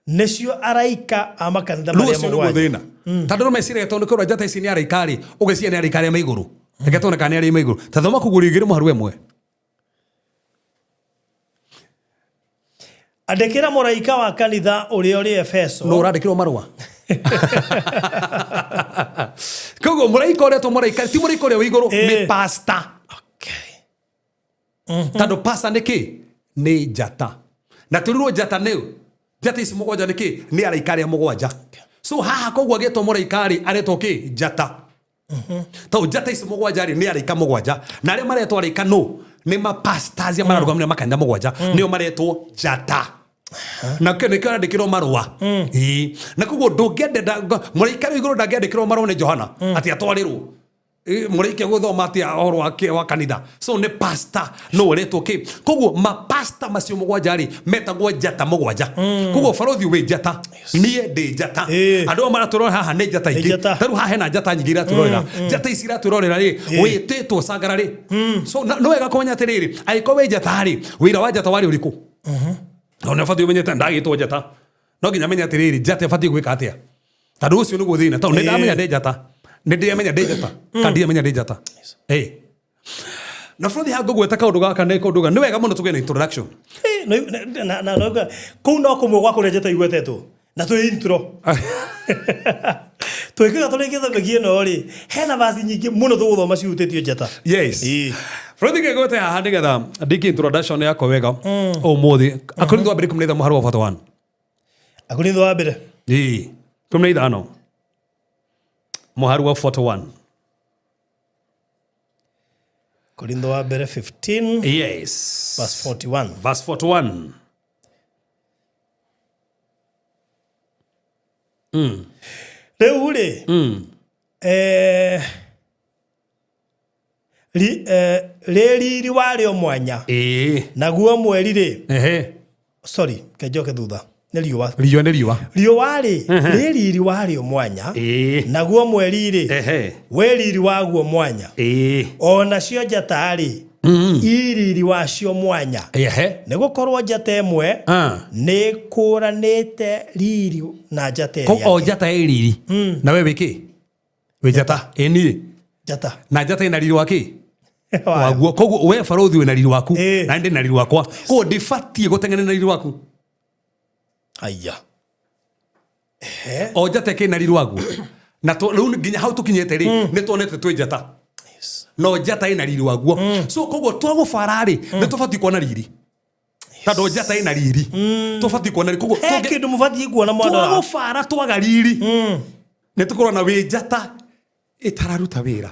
Nĩcio araika a makanitha marĩa mũgwanja. Rĩu ũcio nĩguo thĩna. Tondũ no meciria tondũ kũrĩa njata ici nĩ araika rĩ, ũgĩciria nĩ araika arĩa me igũrũ. Reke tuone kana nĩ arĩa me igũrũ. Ta thoma kũguũrio igĩrĩ mũharu ĩmwe. Andĩkĩra mũraika wa kanitha ũrĩa ũrĩ Efeso. No ũrandĩkĩrwo marũa. Koguo mũraika ũrĩa mũraika ti mũraika ũrĩa wĩ igũrũ, nĩ pastor. Tondũ pastor nĩ kĩ? Nĩ njata. Na tũrirwo njata nĩ njata ici mũgwanja nĩ kĩ? Nĩ araika arĩa mũgwanja. So haha koguo agĩtwo mũraika rĩ, aretwo kĩ? Njata. Tondũ njata ici mũgwanja rĩ, nĩ araika mũgwanja. Na arĩa maretwo araika nũ? Nĩ mapastors arĩa mararũgamĩrĩra makanitha mũgwanja. Nĩo maretwo njata. Na kĩo nĩkĩo arandĩkĩrwo marũa. Ĩĩ. Na koguo ndũngĩenda mũraika wĩ igũrũ ndangĩandĩkĩrwo marũa nĩ Johana atĩ atwarĩrwo. Mũraika gũthoma atĩa ũhoro wa kanitha. So nĩ pastor no ũretwo kĩ? Koguo mapastor macio mũgwanja rĩ, metagwo njata mũgwanja. Koguo barothi wĩ njata, niĩ ndĩ njata. Andũ aya maratũrora haha nĩ njata ingĩ. Ta rĩu haha hena njata nyingĩ iratũrorera. Njata ici iratũrorera rĩ, wĩtĩtwo cangara rĩ. So no wega kũmenya atĩrĩrĩ, angĩkorwo wĩ njata rĩ, wĩra wa njata warĩ ũrĩkũ? No nĩ ũbatiĩ ũmenyete ndagĩtwo njata. No nginya menye atĩrĩrĩ, njata ĩbatiĩ gwĩka atĩa? Tondũ ũcio nĩguo thĩna. Tondũ nĩ ndamenya ndĩ njata. Nĩ ndĩramenya ndĩ njata. Kana ndiramenya ndĩ njata. Na bũrũri haha ngũgweta kaũndũ gaka nĩ kaũndũ nĩ wega mũno tũgĩe na introduction. Kũu no kũmwe gwa kũrĩa njata igwetetwo. Na twĩ intro. Twĩkaga tũrĩkie topic ĩno rĩ, hena verse nyingĩ mũno tũgũthoma cihutĩtie njata. Yes. Bũrũri ngĩgwete haha nĩgetha ndĩkie introduction yakwa wega ũmũthĩ. Akorintho wa mbere 15 mũhari wa 41. Akorintho wa mbere. Ĩĩ. 15. Mũhari wa 41. Korintho wa mbere 15. Yes. Verse 41. Verse 41. Rĩu rĩ, Rĩ riri warĩo mwanya. Ĩĩ. Naguo mweri rĩ, Ehe. sorry, kenjoke thutha, nĩ riũa. Riũa nĩ riũa. Riũa rĩ, rĩ riri warĩo mwanya. Ĩĩ. Naguo mweri rĩ, Ehe. wĩ riri waguo mwanya. Ĩĩ. Ona cio njata rĩ, i riri wacio mwanya. Ehe. Nĩ gũkorwo njata ĩmwe Ah. nĩ kũranĩte riri na njata Ko ĩrĩa o ĩngĩ. njata ĩ riri. Na we wĩ kĩ? Wĩ njata. Ĩ niĩ. Njata. Na njata ĩna riri wa kĩ? Wayo. Waguo. Koguo we barũthi wĩna riri waku Ĩĩ. na ndĩ na riri wakwa. Koguo ndibatiĩ gũteng'erania na riri waku. Aya. O njata ĩkĩ na riri waguo. Na rĩu nginya hau tũkinyĩte rĩ, nĩ tuonete twĩ njata. Yes. No njata ĩna riri waguo. So koguo twagũbara rĩ, nĩ tũbatiĩ kuona riri. Tondũ njata ĩna riri. Tũbatiĩ kuona riri. Koguo He kĩndũ mũbatiĩ kuona mwandora. twagũbara twaga riri, nĩ tũkorwo wĩ njata ĩtararuta wĩra.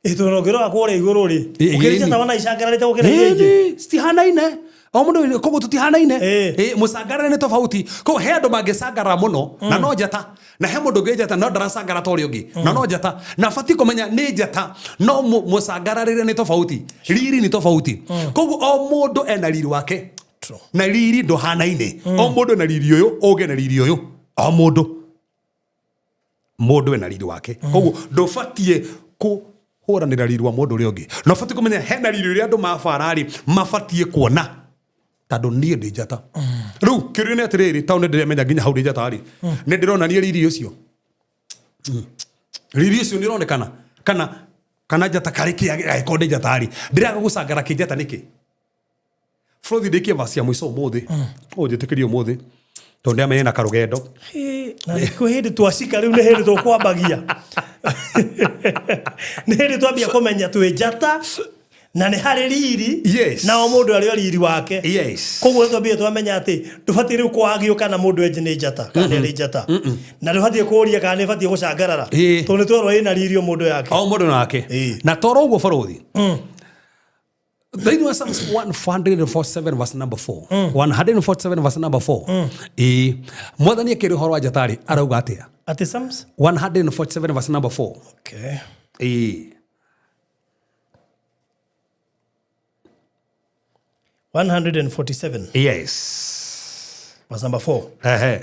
Ĩ tondũ ũngĩrora kũrĩa igũrũ rĩ, Ĩ, ũkĩrĩ ĩni. njata wona icangararĩte gũkĩra iria ingĩ. Ĩni, citihanaine. O mũndũ koguo tũtihanaine. Ĩ. Ĩ, mũcangarare nĩ tofauti. Koguo he andũ mangĩcangarara mũno na no njata, na he mũndũ ũngĩ njata no ndaracangara ta ũrĩa ũngĩ na no njata, na batiĩ kũmenya nĩ njata no mũcangararĩre nĩ tofauti, riri nĩ tofauti. Koguo o mũndũ ena riri wake. True. Na riri ndũhanaine. O mũndũ ena riri ũyũ, ũngĩ ena riri ũyũ. O mũndũ mũndũ ena riri wake. Koguo ndũbatiĩ kũhũranĩra riri wa mũndũ ũrĩa ũngĩ, na ũbatiĩ kũmenya hena riri ũrĩa andũ mabara rĩ mabatiĩ kuona, tondũ niĩ ndĩ njata. Rĩu kĩũria nĩ atĩrĩrĩ, tondũ nĩ ndĩramenya nginya hau ndĩ njata rĩ, nĩ ndĩronania riri ũcio. Riri ũcio nĩ ũronekana kana njata karĩ kĩ angĩkorwo ndĩ njata rĩ, ndĩraga gũcangara kĩnjata nĩkĩ? Frothi, ndĩkie verse ya mũico ũmũthĩ, ũnjĩtĩkĩrie ũmũthĩ tondũ ndĩramenya na karũgendo. Ĩ, na nĩ kwĩ hĩndĩ twacika rĩu, nĩ hĩndĩ tũkwambagia, nĩ hĩndĩ twambia kũmenya twĩ njata na nĩ harĩ riri. Yes. Na o mũndũ arĩ o riri wake. Yes. Koguo twambia twamenya atĩ ndũbatiĩ rĩu kwagio kana mũndũ enje nĩ njata kana nĩ arĩ njata, na ndũbatiĩ kũũria kana nĩ batiĩ gũcangarara, Ĩ. tondũ nĩ twerwo ĩna riri o mũndũ yake. O mũndũ nake. Ĩ. Na toro ũguo barũthi, thĩinĩ wa Psalms 147 verse number 4, 147 verse number 4, ĩ, mwathani akĩrĩ ũhoro wa njata rĩ, arauga atĩa? Atĩ Psalms 147 verse number 4. Okay. Ĩ. 147 Yes. Verse number 4. Ehe.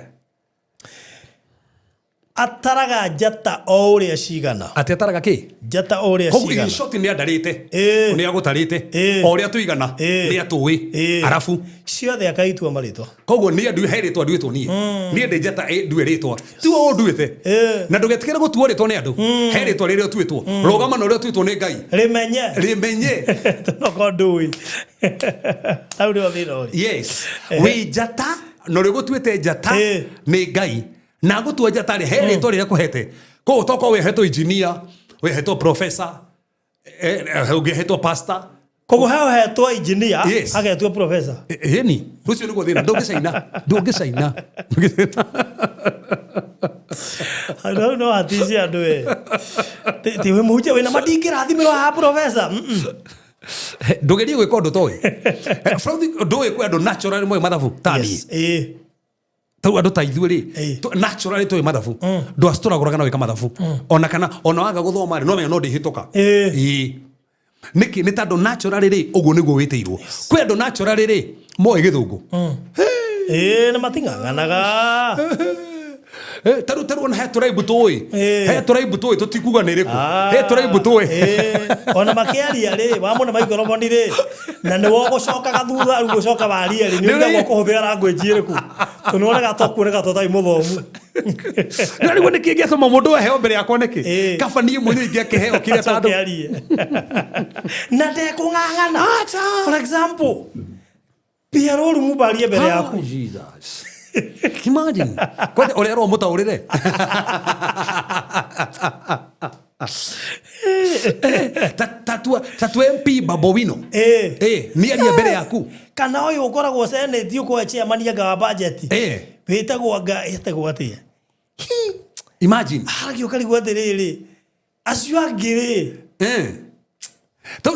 Ataraga njata o ũrĩa cigana. Atĩ ataraga kĩ? Njata o ũrĩa Koguo in cigana. short nĩ andarĩte. Ĩ. Nĩ agũtarĩte. Ĩ. O ũrĩa tũigana Ĩ. nĩ atũĩ. Ĩ. Arabu ciothe akaitua marĩtwa. Koguo niĩ ndu he rĩtwa nduĩtwo niĩ. Niĩ ndĩ njata ĩ, ndue rĩtwa tiwe ũũ nduĩte. Ĩ. Na ndũgetigĩre gũtuo rĩtwa nĩ andũ. He rĩtwa rĩrĩa ũtuĩtwo, rũgama na ũrĩa ũtuĩtwo nĩ Ngai. Rĩmenye. Rĩmenye. Tonokorwo ndũĩ, hau nĩho thĩna ũrĩ. Yes, wĩ njata na ũrĩa ũgũtuĩte njata Ĩ. nĩ Ngai, na agũtua njata rĩ, he rĩtwa rĩrĩa kũhete. Koguo tokorwo wĩhetwo engineer, wĩhetwo professor, ũngĩhetwo pastor. Koguo heo hetwo engineer, Yes. agetwo professor. Ĩni rũcio nĩguo thĩna, ndũngĩcaina, ndũngĩcaina. Handũ hau no haticie andũ we. Ti wĩ mũhunjia wĩna mandingĩrathimĩrwo haha professor. Ndũgerie gwĩka ũndũ toĩ. Frothi, ndũĩ kwĩ andũ naturally moĩ mathabu ta niĩ. Yes. Ĩ. Tarĩu andũ ta ithuĩ rĩ, Ĩ. naturally tũĩ mathabu, ndwacitũragũraga na wĩka mathabu, ona kana ona waga gũthoma rĩ, no menya no ndĩhĩtũka. Ĩ. Ĩ. Nĩkĩ? Nĩ tondũ naturally rĩ, ũguo nĩguo wĩtĩirwo. Kwĩ andũ naturally rĩ, moĩ gĩthũngũ. Ĩ, na mating'ang'anaga. Tarĩu ona he tũraimbu tũĩ. Ĩ. He tũraimbu tũĩ, tũtikuga nĩ ĩrĩkũ. Ah, He tũraimbu tũĩ. ĩ. Ona makĩaria rĩ, wamona maikoroboni rĩ, na nĩ wogũcokaga thutha rĩu gũcoka warie rĩ, nĩ ũrigagwo kũhũthĩra language ĩrĩkũ, tondũ nĩwonaga to kuoneka to ũtarĩ mũthomu. No rĩu nĩkĩ gĩatũma mũndũ aheo mbere yakwa nĩkĩ? Ĩ. Kaba niĩ mwenyewe ingĩakĩheo kĩrĩa Acoke tandũ arie na ndekũng'ang'ana. Acha. For example, Pierre Lumumba arie mbere yaku. Ah, Jesus. Imagine. Kwani ũrĩa ro mũtaũrĩre. Tatua MP Babowino. Ĩ. Eh, nĩ aria mbere yaku. Kana ũyũ ũkoragwo senate, ũkoragwo chairman anga wa budget, Eh. wĩtagwo anga ĩtagwo atĩa? Imagine. Hagĩ ũkarigwo atĩrĩrĩ, acio angĩ rĩ? Eh. Tau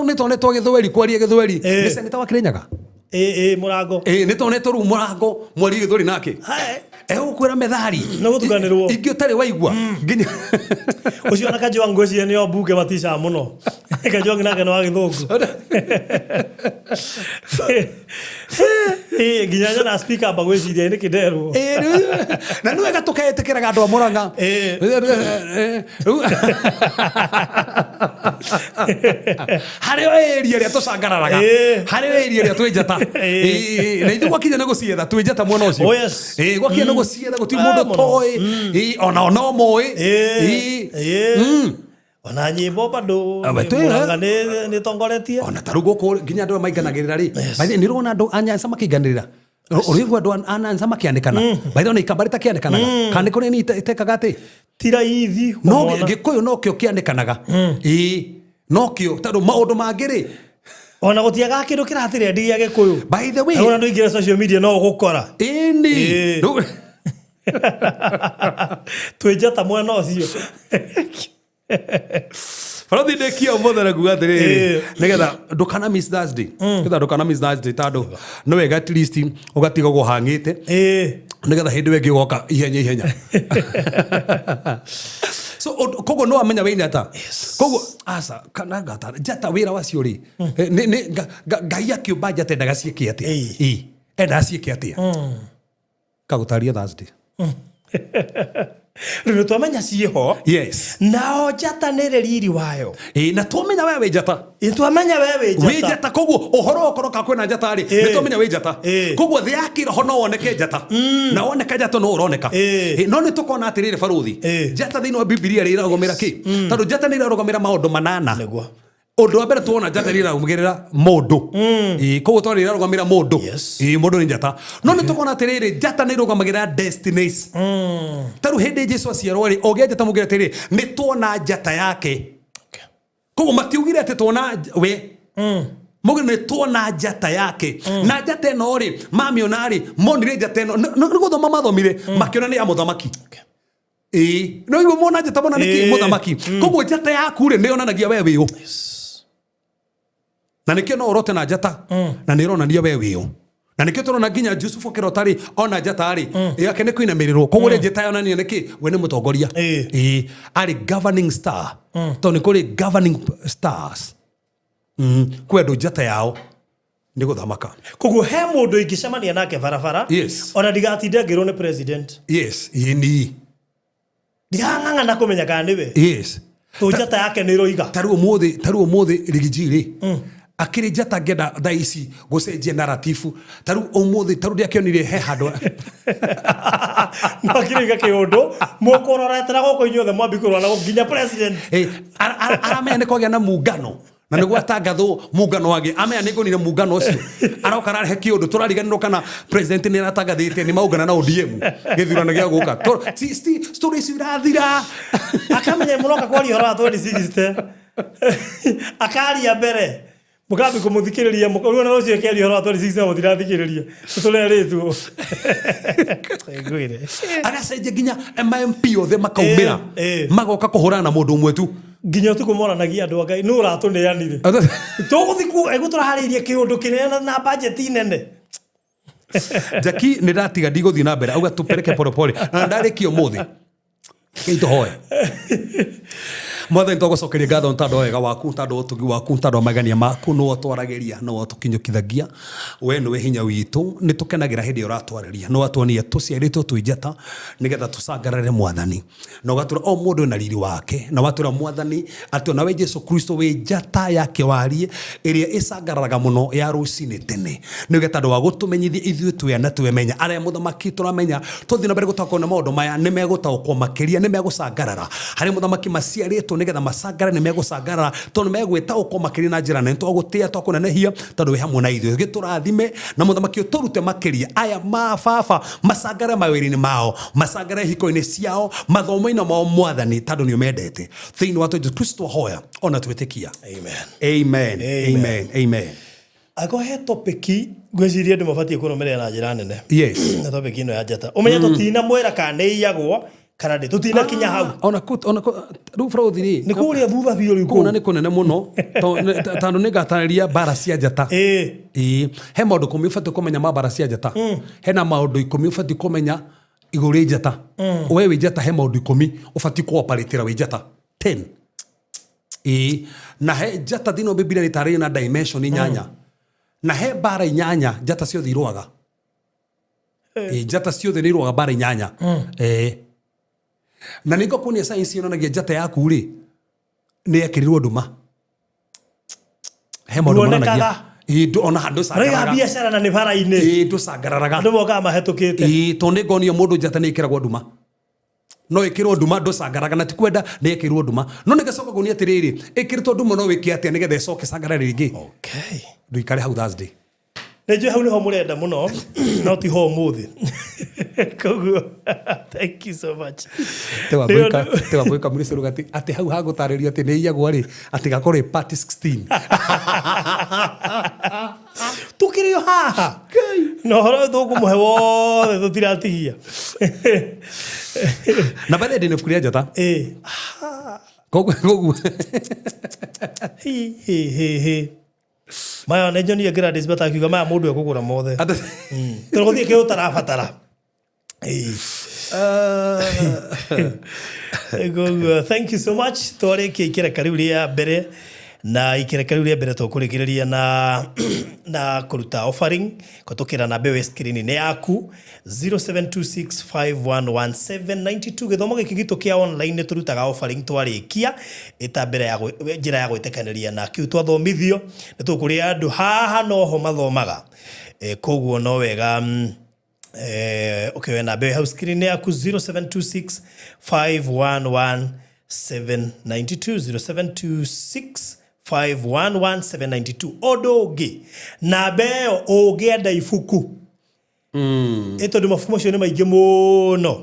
nĩ tonetwo gĩthweri kwaria gĩthweri. Eh. Nĩ seneta wa Kirinyaga. Ĩ, ĩ, mũrango. Eh, nĩ tonetwo rĩu mũrango mwarie gĩthweri nake. Hai. Egũkwĩra methali Nĩ gũtukanĩrwo. Ingĩ ũtarĩ waigua nginya. Ũcio na Kajwang ngwĩciria nĩo mbunge maticaga mũno. Kajwang nake nĩ wa gĩthũngũ. Ĩĩ, nginya nyona speaker amba gwĩciria nĩkĩ nderwo. Ĩĩ, na nĩ wega tũkeĩtĩkĩraga andũ a Mũrang'a. Harĩ o area ĩrĩa tũcangararaga, harĩ o area ĩrĩa twĩ njata. Ĩĩ, na ithuĩ gwakinya nĩ gũcietha twĩ njata mwena ũcio. Oh, yes. Ĩĩ, gwakinya nĩ gũcietha gũtirĩ Ah, mũndũ mũno. toĩ. Ĩĩ, ona no moĩ. Ĩĩ. Ona nyĩmbo bado Ah, but, Mũrang'a nĩ tongoretie. Ona ta rĩu gũkũ nginya andũ aya mainganagĩrĩra rĩ, by the way, nĩ ũrona andũ a Nyanza makĩinganĩrĩra, ũrĩigua andũ a Nyanza makĩandĩkana. By the way, ona ikamba rĩtakĩandĩkanaga kana nĩ kũrĩ ni itekaga atĩ Ti raithi no kũmona. Gĩkũyũ nokĩo kĩandĩkanaga. Ĩĩ, nokĩo, tondũ maũndũ mangĩ rĩ, Ona gũtiagaga kĩndũ kĩratĩrendi gĩa Gĩkũyũ. By the way, Ona andũ aingĩ social media no ũgũkora. Ĩni. Twĩ njata mwena ũcio. Barothi ndĩkia ũmũthĩ na kuga atĩrĩrĩ, nĩgetha ndũkana miss Thursday, nĩgetha ndũkana miss Thursday, tondũ nĩ wega at least ũgatiga ũguo hang'ĩte, nĩgetha hĩndĩ ĩyo ĩngĩ ũgoka ihenya ihenya. So koguo no wamenya wĩ njata. Koguo aca kana ngata njata wĩra wacio rĩ, nĩ Ngai akĩũmba njata endaga ciĩke atĩa? Ĩĩ, endaga ciĩke atĩa? Kagũtaria Thursday. Rĩu nĩ twamenya ciĩho. Nao njata nĩ ĩrĩ riri wayo. Ĩĩ, na twamenya we wĩ njata. Ĩĩ, twamenya we wĩ njata. Wĩ njata, koguo ũhoro okorwo ka kwĩna njata rĩ, nĩ twamenya wĩ njata. Koguo thĩ ya kĩroho no woneke njata. Na woneka njata no ũroneka. Ĩĩ, no nĩ tũkona atĩrĩrĩ barũthi, njata thĩinĩ wa Bibilia rĩ ĩrarũgamĩra kĩ? Tondũ njata nĩ ĩrarũgamĩra maũndũ manana. Ũndũ wa mbere tuona njata nĩ ĩrarũgamĩrĩra mũndũ. Ĩĩ, koguo tondũ ĩrarũgamĩrĩra mũndũ. Ĩĩ, mũndũ nĩ njata. No nĩ tũkona atĩrĩrĩ, njata nĩ ĩrũgamagĩrĩra destinies. Ta rĩu hĩndĩ Jesu aciarwo rĩ, ũngĩa njata mũngĩra atĩrĩrĩ, nĩ tuona njata yake. Koguo matiugire atĩ tuona we. Mũgĩ nĩ tuona njata yake. Na njata ĩno rĩ, mamĩona rĩ, monire njata ĩno. Nĩ gũthoma mathomire, makĩona nĩ ya mũthamaki. Ĩĩ, no igua mona njata mona nĩkĩ mũthamaki. Koguo njata yaku rĩ, nĩ yonanagia we wĩ ũ. Na nĩkĩo no ũrote na njata, na nĩ ĩronania we wĩ ũ. Na nĩkĩo tũrona nginya Jusufu akĩrota rĩ, ona njata rĩ, yake nĩ kũinamĩrĩrwo. Koguo rĩ, njata yonania nĩkĩ? We nĩ mũtongoria. Ĩĩ, arĩ governing star. Tondũ nĩ kũrĩ governing stars. Kwĩ andũ njata yao nĩ gũthamaka. Koguo he mũndũ ingĩcemania nake barabara, ona ndigatinde ngĩrwo nĩ president. Yes, ĩni. Ndirang'ang'ana kũmenya kana nĩwe. Tũ njata yake nĩ ĩroiga. Ta rĩu ũmũthĩ, ta rĩu ũmũthĩ Rigiji rĩ, akĩrĩ njata ngĩenda thaa ici gũcenjia narrative. Ta rĩu ũmũthĩ, ta rĩu ndiakĩonire he handũ. No akĩrĩiga kĩũndũ, mũkũroretera gũkũ inyuothe mwambi kũrũa na nginya president. Aramenya nĩ kwagĩa na mungano. Na nĩguo atangathwo mungano wake. Amenya nĩ ngũnire mungano ũcio. Aroka ararehe kĩũndũ, tũrariganĩrwo kana president nĩ aratangathĩte nĩ maungana na ODM gĩthurano gĩa gũka. Story icio irathira. Akamenya mũroka kwaria ũhoro wa 2060. Akaria mbere. Mũkambi kũmũthikĩrĩria, rĩu ona rũciũ akĩaria ũhoro wa 2060 mũtirathikĩrĩria. Tũrerĩtwo. Ngwĩre. Agacenjia nginya MMP othe makaumĩra. Magoka kũhũrana na mũndũ ũmwe tu. Nginya ũtukũ moranagia andũ a Ngai, nũ ũratũneanire? Tũgũthiĩ kuo, egũ tũraharĩirie kĩũndũ kĩnene na budget nene. Jackie, nĩ ndatiga ndigũthiĩ na mbere, auga tũpereke pole pole. Na ndarĩkia ũmũthĩ. Kei tũhoe. Mwathani, twagũcokeria ngatho nĩ tondũ wa wega waku, nĩ tondũ wa ũtugi waku, nĩ tondũ wa magania maku, nĩwe ũtwaragĩria, nĩwe ũtũkinyũkithagia. We nĩwe hinya witũ, nĩ tũkenagĩra hĩndĩ ĩrĩa ũratwarĩria. Nĩwe watuonia tũciarĩtwo twĩ njata, nĩgetha tũcangarare Mwathani. Na ũgatwĩra o mũndũ ena riri wake, na watwĩra Mwathani atĩ ona we Jesu Kristo wĩ njata ya kĩwarie ĩrĩa ĩcangararaga mũno ya rũcinĩ tene. Nĩ ũgeta andũ wa gũtũmenyithia ithuĩ twĩ ana twemenya. Arĩa mũthamaki tũramenya, tũthiĩ na mbere gũtaũkwo nĩ maũndũ maya, nĩ megũtaũkwo makĩria, nĩ megũcangarara. Harĩa mũthamaki maciarĩtwo nĩgetha macangare, nĩ megũcangarara, tondũ nĩ megwĩtaũkwo makĩria na njĩra nene. Twagũtĩa, twakũnenehia, tondũ wĩ hamwe na ithuĩ. Gĩtũrathime na mũthamaki ũtũrute makĩria. Aya ma baba macangare mawĩra-inĩ mao, macangare hiko-inĩ ciao, mathomo-inĩ mao Mwathani, tondũ nĩ ũmendete. Thĩinĩ wa Jesu Kristo hoya ona twĩtĩkia. Amen. Amen. Amen. Amen. Amen. Angĩkorwo he topic ngwĩciria andũ mabatiĩ kũrũmĩrĩra na njĩra nene. Na topic ĩno ya njata. Ũmenye tũtinamwĩra kana nĩ iyagwo kana ndĩ, tũtinakinya hau. Ona kũ, ona kũ, rĩu Frothi rĩ, Nĩ kũrĩa thutha biũ rĩu kũu na nĩ kũnene mũno, tondũ nĩ ngatarĩria mbara cia njata. Ĩĩ. He maũndũ 10 ũbatiĩ kũmenya ma mbara cia njata. Hena maũndũ 10 ũbatiĩ kũmenya Igũrũ rĩ njata. We wĩ njata, he maũndũ 10 ũbatiĩ kũoparĩtĩra wĩ njata 10. Ĩĩ, na he njata thĩinĩ wa Bibilia nĩ tarĩrĩ na dimension inyanya, na he mbara inyanya njata ciothe irũaga. Ĩĩ, njata ciothe nĩ irũaga mbara inyanya. Ĩĩ, na nĩ ngũkuonia science yonanagia njata yaku rĩ nĩ yekĩrirwo nduma, he maũndũ Nduonekaga. monanagia. Ĩĩ, ona Maraiga ndũcangararaga. biacara na nĩ bara-inĩ. Ĩĩ, ndũcangararaga. Andũ mokaga mahetũkĩte. Ĩĩ, tondũ nĩ ngonio mũndũ njata nĩ ĩkĩragwo nduma, no ĩkĩrwo nduma ndũcangaraga, na ti kwenda nĩ ĩkĩrwo nduma, no nĩ gacoka kuonia atĩrĩrĩ, ĩkĩrĩtwo nduma no wĩke atĩa nĩgetha ĩcoke cangarare rĩngĩ? Okay. Ndũikare hau Thursday. Nä njå hau nä ho må renda må no, no ti ho må thä, koguo thank you so much. Nĩ ũndũ- Tewambũika mũrĩcũrũga atĩ hau hagũtarĩrio atĩ nĩ iyagwo rĩ, atĩ gakorwo ĩ part 16. Tũkĩrĩ o haha na ũhoro ũyũ tũkũmũhe wothe, tũtiratigia. Na by the way, ndĩna ibuku rĩa njata. Ĩ. Koguo Hi, hi, hi, hi. Maya nĩ nyonie Gladys batakiuga maya mũndũ ekũgũra mothe, tondũ gũthiĩ kĩ ũtarabatara. Ĩĩ. Koguo thank you so much. Twarĩkia ikereka rĩu rĩa mbere, na ikereka rĩu rĩa mbere tũkũrĩkĩrĩria na kũruta offering kũtũkĩra namba ĩyo screen-inĩ yaku, 0726511792. Gĩthomo gĩkĩ gitũ kĩa online nĩ tũrutaga offering twarĩkia, ĩta mbere ya njĩra ya gwĩtĩkanĩria na kĩu twathomithio. Nĩ tũkũrĩa andũ haha noho mathomaga. Koguo no wega ũkĩoya namba ĩyo hau screen yaku, 0726 511 792, 0726 511792. Ũndũ ũngĩ, namba ĩyo ũngĩenda ibuku, ĩ tondũ mabuku macio nĩ maingĩ mũno.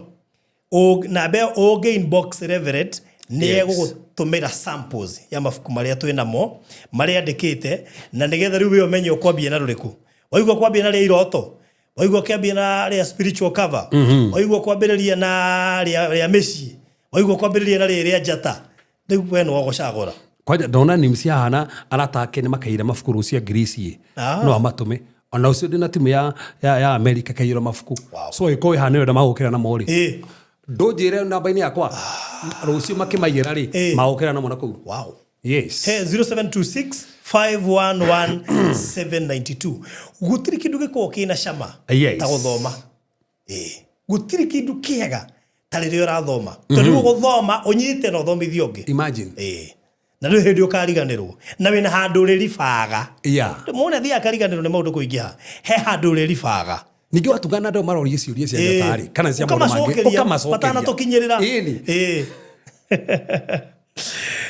Namba ĩyo ũngĩ inbox Reverend nĩ egũgũtũmĩra samples ya mabuku marĩa twĩ namo, marĩa andĩkĩte, na nĩgetha rĩu we ũmenye ũkwambia na rũrĩkũ. Waigua kwambia na rĩa iroto, waigua ũkĩambia na rĩa spiritual cover, waigua kwambĩrĩria na rĩa mĩciĩ, waigua kwambĩrĩria na rĩrĩ rĩa njata, rĩu we nĩwe ũgũcagũra. Kwanja ndona ni ciahana arata ake nĩ makaira mabuku rũcio Ngirisi. No amatũme ona ũcio ndĩna timu ya America kaiyũra mabuku. So ĩkorwo ĩhana ĩrenda magũkĩra namo rĩ, ndũnjĩre namba-inĩ yakwa rũciũ makĩmaiyĩra rĩ, magũkĩra namo na kũu. Yes. He 0726 511 792. Gũtirĩ kĩndũ gĩkoragwo kĩna cama ta gũthoma. Ĩĩ, gũtirĩ kĩndũ kĩega ta rĩrĩa ũrathoma, tondũ rĩu ũgũthoma ũnyite na ũthomithie ũngĩ. Imagine. Ĩĩ, na rĩu hĩndĩ ũkariganĩrwo na wĩna handũ ũrĩribaga. Mũndũ athiaga akariganĩrwo nĩ maũndũ kũingĩha, he handũ ũrĩribaga. Ningĩ watungana andũ marorie ciũria cia njata rĩ, kana cia maũndũ mangĩ, ũkamacokeria ũkamacokeria. Matanatũkinyĩrĩra. Ĩni. Ĩĩ.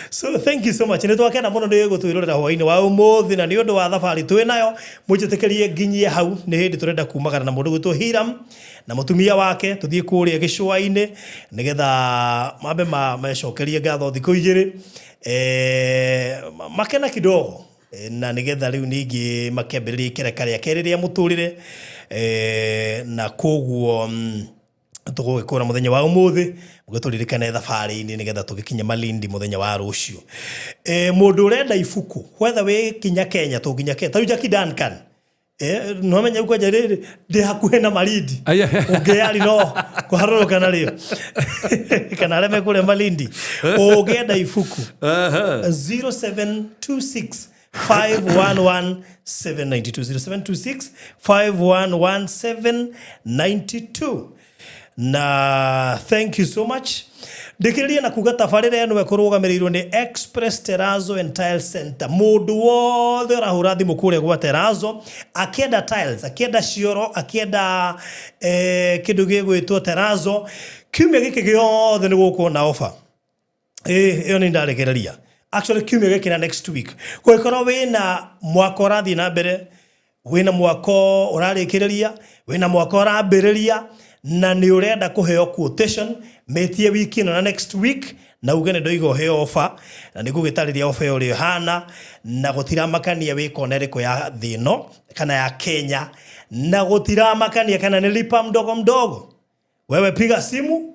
So thank you so much, nä twakena må no nä gå twä rorera hwainä wa å na nä å ndå wa thabarä twä nayo må njä nginyie hau. Nä hä ndä tå renda kumagara na må ndå gwä Hiram na må tumia wake, tå thiä kå rä a gä cũa-inä nä getha mambe mecokerie ngatho thikå igä rä, makena kidogo. Na nä getha rä u ningä makäambä rä ria ikereka rĩa kerä rĩa må tå rä re, na koguo tũgũgĩkũra mũthenya wa ũmũthĩ mũgĩtũririkane thabarĩ-inĩ nĩgetha tũgĩkinye Malindi mũthenya wa rũciũ. Mũndũ ũrenda ibuku, whether wĩ kinya Kenya, tũnginya Kenya, ta rĩu Jackie Duncan, no menya rĩu kwanja rĩrĩ ndĩ hakuhĩ na Malindi. Aya. Ũngĩyari no kũharũrũka narĩo kana arĩa me kũrĩa Malindi, ũngĩenda ibuku, 0726 511 792, 0726 511 792. Na thank you so much. Ndĩkĩrĩrie na kuga tabarĩra ĩno ĩkũrũgamĩrĩirwo nĩ Express Terrazzo and Tile Center. Mũndũ wothe ũrahũra thimũ kũrĩa gwa Terrazzo akĩenda tiles, akĩenda cioro, akĩenda kĩndũ gĩgwĩtwo terrazzo, kiumia gĩkĩ gĩothe nĩ gũgũkorwo na offer. Ĩĩ, ĩyo nĩ ndarekereria actually kiumia gĩkĩ na next week. Kũngĩkorwo wĩna mwaka ũrathiĩ na mbere, wĩna mwaka ũrarĩkĩrĩria, wĩna mwaka ũrambĩrĩria, na nĩ ũrenda kũheo quotation, metie wiki ĩno na next week, na uge nĩ ndoiga ũheo offer, na nĩ ngũgĩtarĩria offer ĩyo ũrĩa ĩhana, na gũtiramakania wĩ kona ĩrĩkũ ya thĩ ĩno kana ya Kenya, na gũtiramakania kana nĩ lipa mdogo mdogo. Wewe piga simu,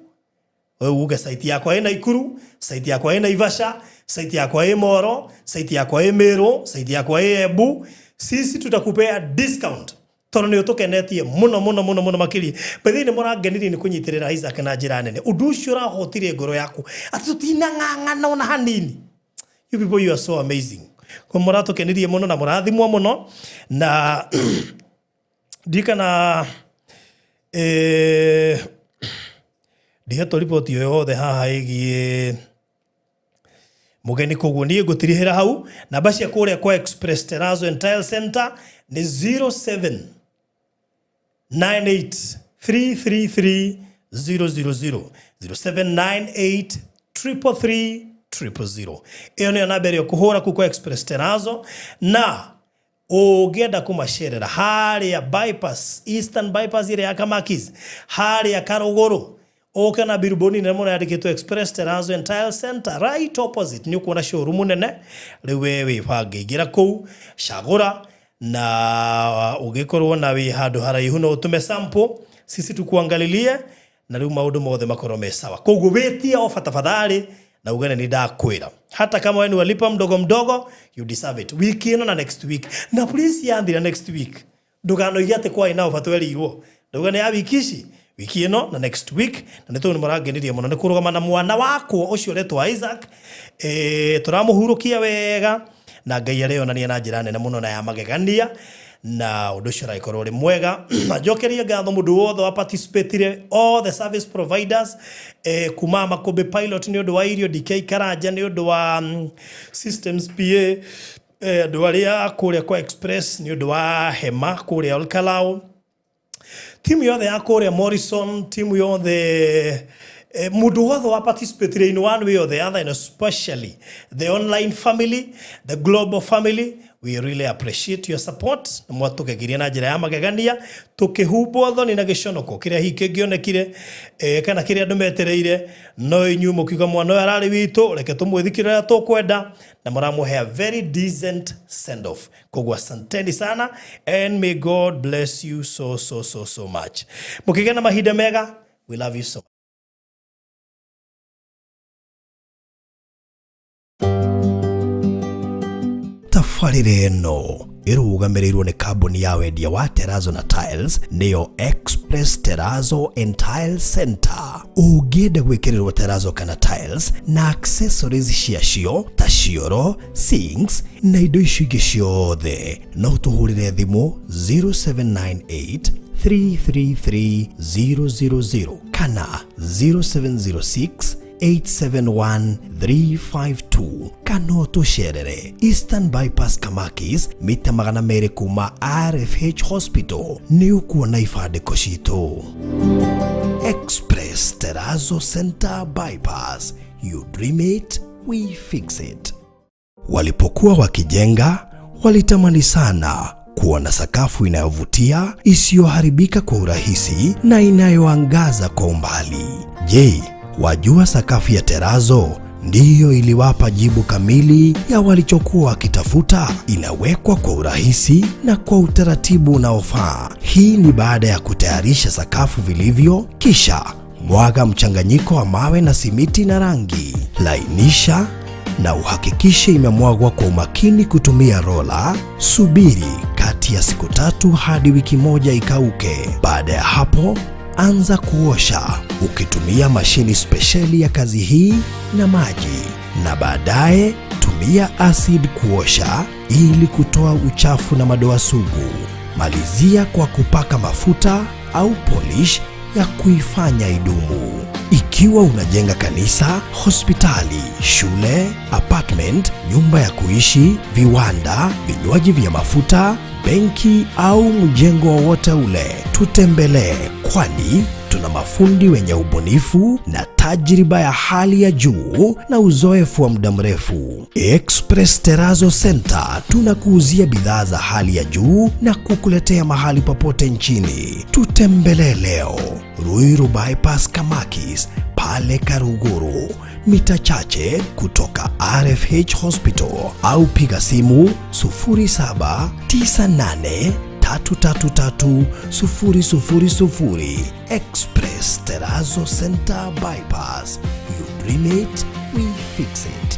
wewe uge site yakwa ĩ Naikuru, site yakwa ĩ Naivasha, site yakwa ĩ Moro, site yakwa ĩ Meru, site yakwa ĩ Embu, sisi tutakupea discount. Tondũ nĩ ũtũkenetie mũno mũno mũno mũno makĩria. By the way, nĩ mũrangenirie nĩ kũnyitĩrĩra Isaac na njĩra nene. Ũndũ ũcio ũrahotire ngoro yaku atĩ tũtinang'ang'ana ona hanini. You people, you are so amazing. Ko mũratũkenirie mũno na mũrathimwo mũno na ndikana ndihetwo riboti o yothe haha ĩgiĩ mũgeni, koguo niĩ ngũtirihĩra hau. Namba cia kũrĩa kwa Express Terrazzo and Tile Center nĩ 07 98 333 000, 0798 333 000. Ĩyo nĩyo namba ĩrĩa ũkũhũra kuu kwa Express Terrazzo. Na ũngĩenda kũmacerera harĩa bypass, Eastern Bypass ĩrĩa ya Kamakis, harĩa Karũgũrũ, ũke na billboard nene mũno yandĩkĩtwo Express Terrazzo and Tile Center, right opposite nĩ ũkuona showroom nene. Rĩu we wĩbange, ingĩra kũu, cagũra, na ũngĩkorwo na wĩ handũ haraihu no ũtũme sample, sisi tukuangalilie, na rĩu maũndũ mothe makorwo me sawa. Koguo wĩtie ofa tafadhali na ugane ni ndakwĩra, hata kama wewe ni walipa mdogo mdogo, you deserve it. Wiki ĩno na next week, na please, yathira next week ndũkanoige atĩ kwarĩ na ofa twerirwo. Ndauga nĩ ya wiki ici, wiki ĩno na next week. Na nĩ tondũ nĩ mũrangenirie mũno nĩ kũrũgama na mwana wakwa ũcio ũretwo Isaac. Tũramũhurũkia wega na Ngai areyonania na njĩra nene mũno na ya magegania, na ũndũ ũcio ũragĩkorwo ũrĩ mwega. Na njokerie ngatho mũndũ wothe wa participatire, all the service providers, kuma Makũmbĩ Pilot nĩ ũndũ wa irio, DK Karanja nĩ ũndũ wa systems PA, andũ arĩa kũrĩa kwa Express nĩ ũndũ wa hema kũrĩa Olkalau, timu yothe ya kũrĩa Morrison, timu yothe, mũndũ wothe wa participate in one way or the other, and especially the online family, the global family, we really appreciate your support. Na mwatũgegirie na njĩra ya magegania, tũkĩhumbwo thoni na gĩconoko kĩrĩa hihi kĩngĩonekire, kana kĩrĩa andũ metereire, no inyuĩ mũkiuga mwana ũyũ ararĩ witũ, reke tũmwĩthikĩre ũrĩa tũkwenda, na mũramũhe a very decent send off. Koguo asanteni sana and may God bless you so so so so much. Mũkĩgĩa na mahinda mega. We love you so much. Tabarĩra ĩno ĩrũgamĩrĩirwo nĩ kambuni ya wendia wa terrazzo na tiles, nĩyo Express Terrazzo and Tile Center. Ũngĩenda gwĩkĩrĩrwo terrazzo kana tiles na accessories ciacio ta cioro, sinks na indo icio ingĩ ciothe, no tũhũrĩre thimũ 0798 333 000 kana 0706 871 352, kana ũtũcerere Eastern Bypass Kamakis, mita 200 kuma RFH Hospital. Nĩ ũkuona ibandĩko citũ. Express Terrazzo Center Bypass, you dream it, we fix it. Walipokuwa wakijenga, walitamani sana kuona sakafu inayovutia, isiyoharibika kwa urahisi na inayoangaza kwa umbali. Je, wajua sakafu ya terrazzo ndiyo iliwapa jibu kamili ya walichokuwa wakitafuta? Inawekwa kwa urahisi na kwa utaratibu unaofaa. Hii ni baada ya kutayarisha sakafu vilivyo, kisha mwaga mchanganyiko wa mawe na simiti na rangi. Lainisha na uhakikishe imemwagwa kwa umakini kutumia rola. Subiri kati ya siku 3 hadi wiki 1 ikauke. Baada ya hapo, anza kuosha ukitumia mashini spesheli ya kazi hii na maji, na baadaye tumia acid kuosha ili kutoa uchafu na madoa sugu. Malizia kwa kupaka mafuta au polish ya kuifanya idumu. Ikiwa unajenga kanisa, hospitali, shule, apartment, nyumba ya kuishi, viwanda, vinywaji vya mafuta, benki au mjengo wowote ule, tutembelee, kwani tuna mafundi wenye ubunifu na tajriba ya hali ya juu na uzoefu wa muda mrefu. Express Terrazzo Center tunakuuzia bidhaa za hali ya juu na kukuletea mahali popote nchini. Tutembelee leo Ruiru Bypass Kamakis, pale Karuguru, mita chache kutoka RFH Hospital, au piga simu 0798 333 000. Express Terrazzo Center Bypass. You dream it, we fix it.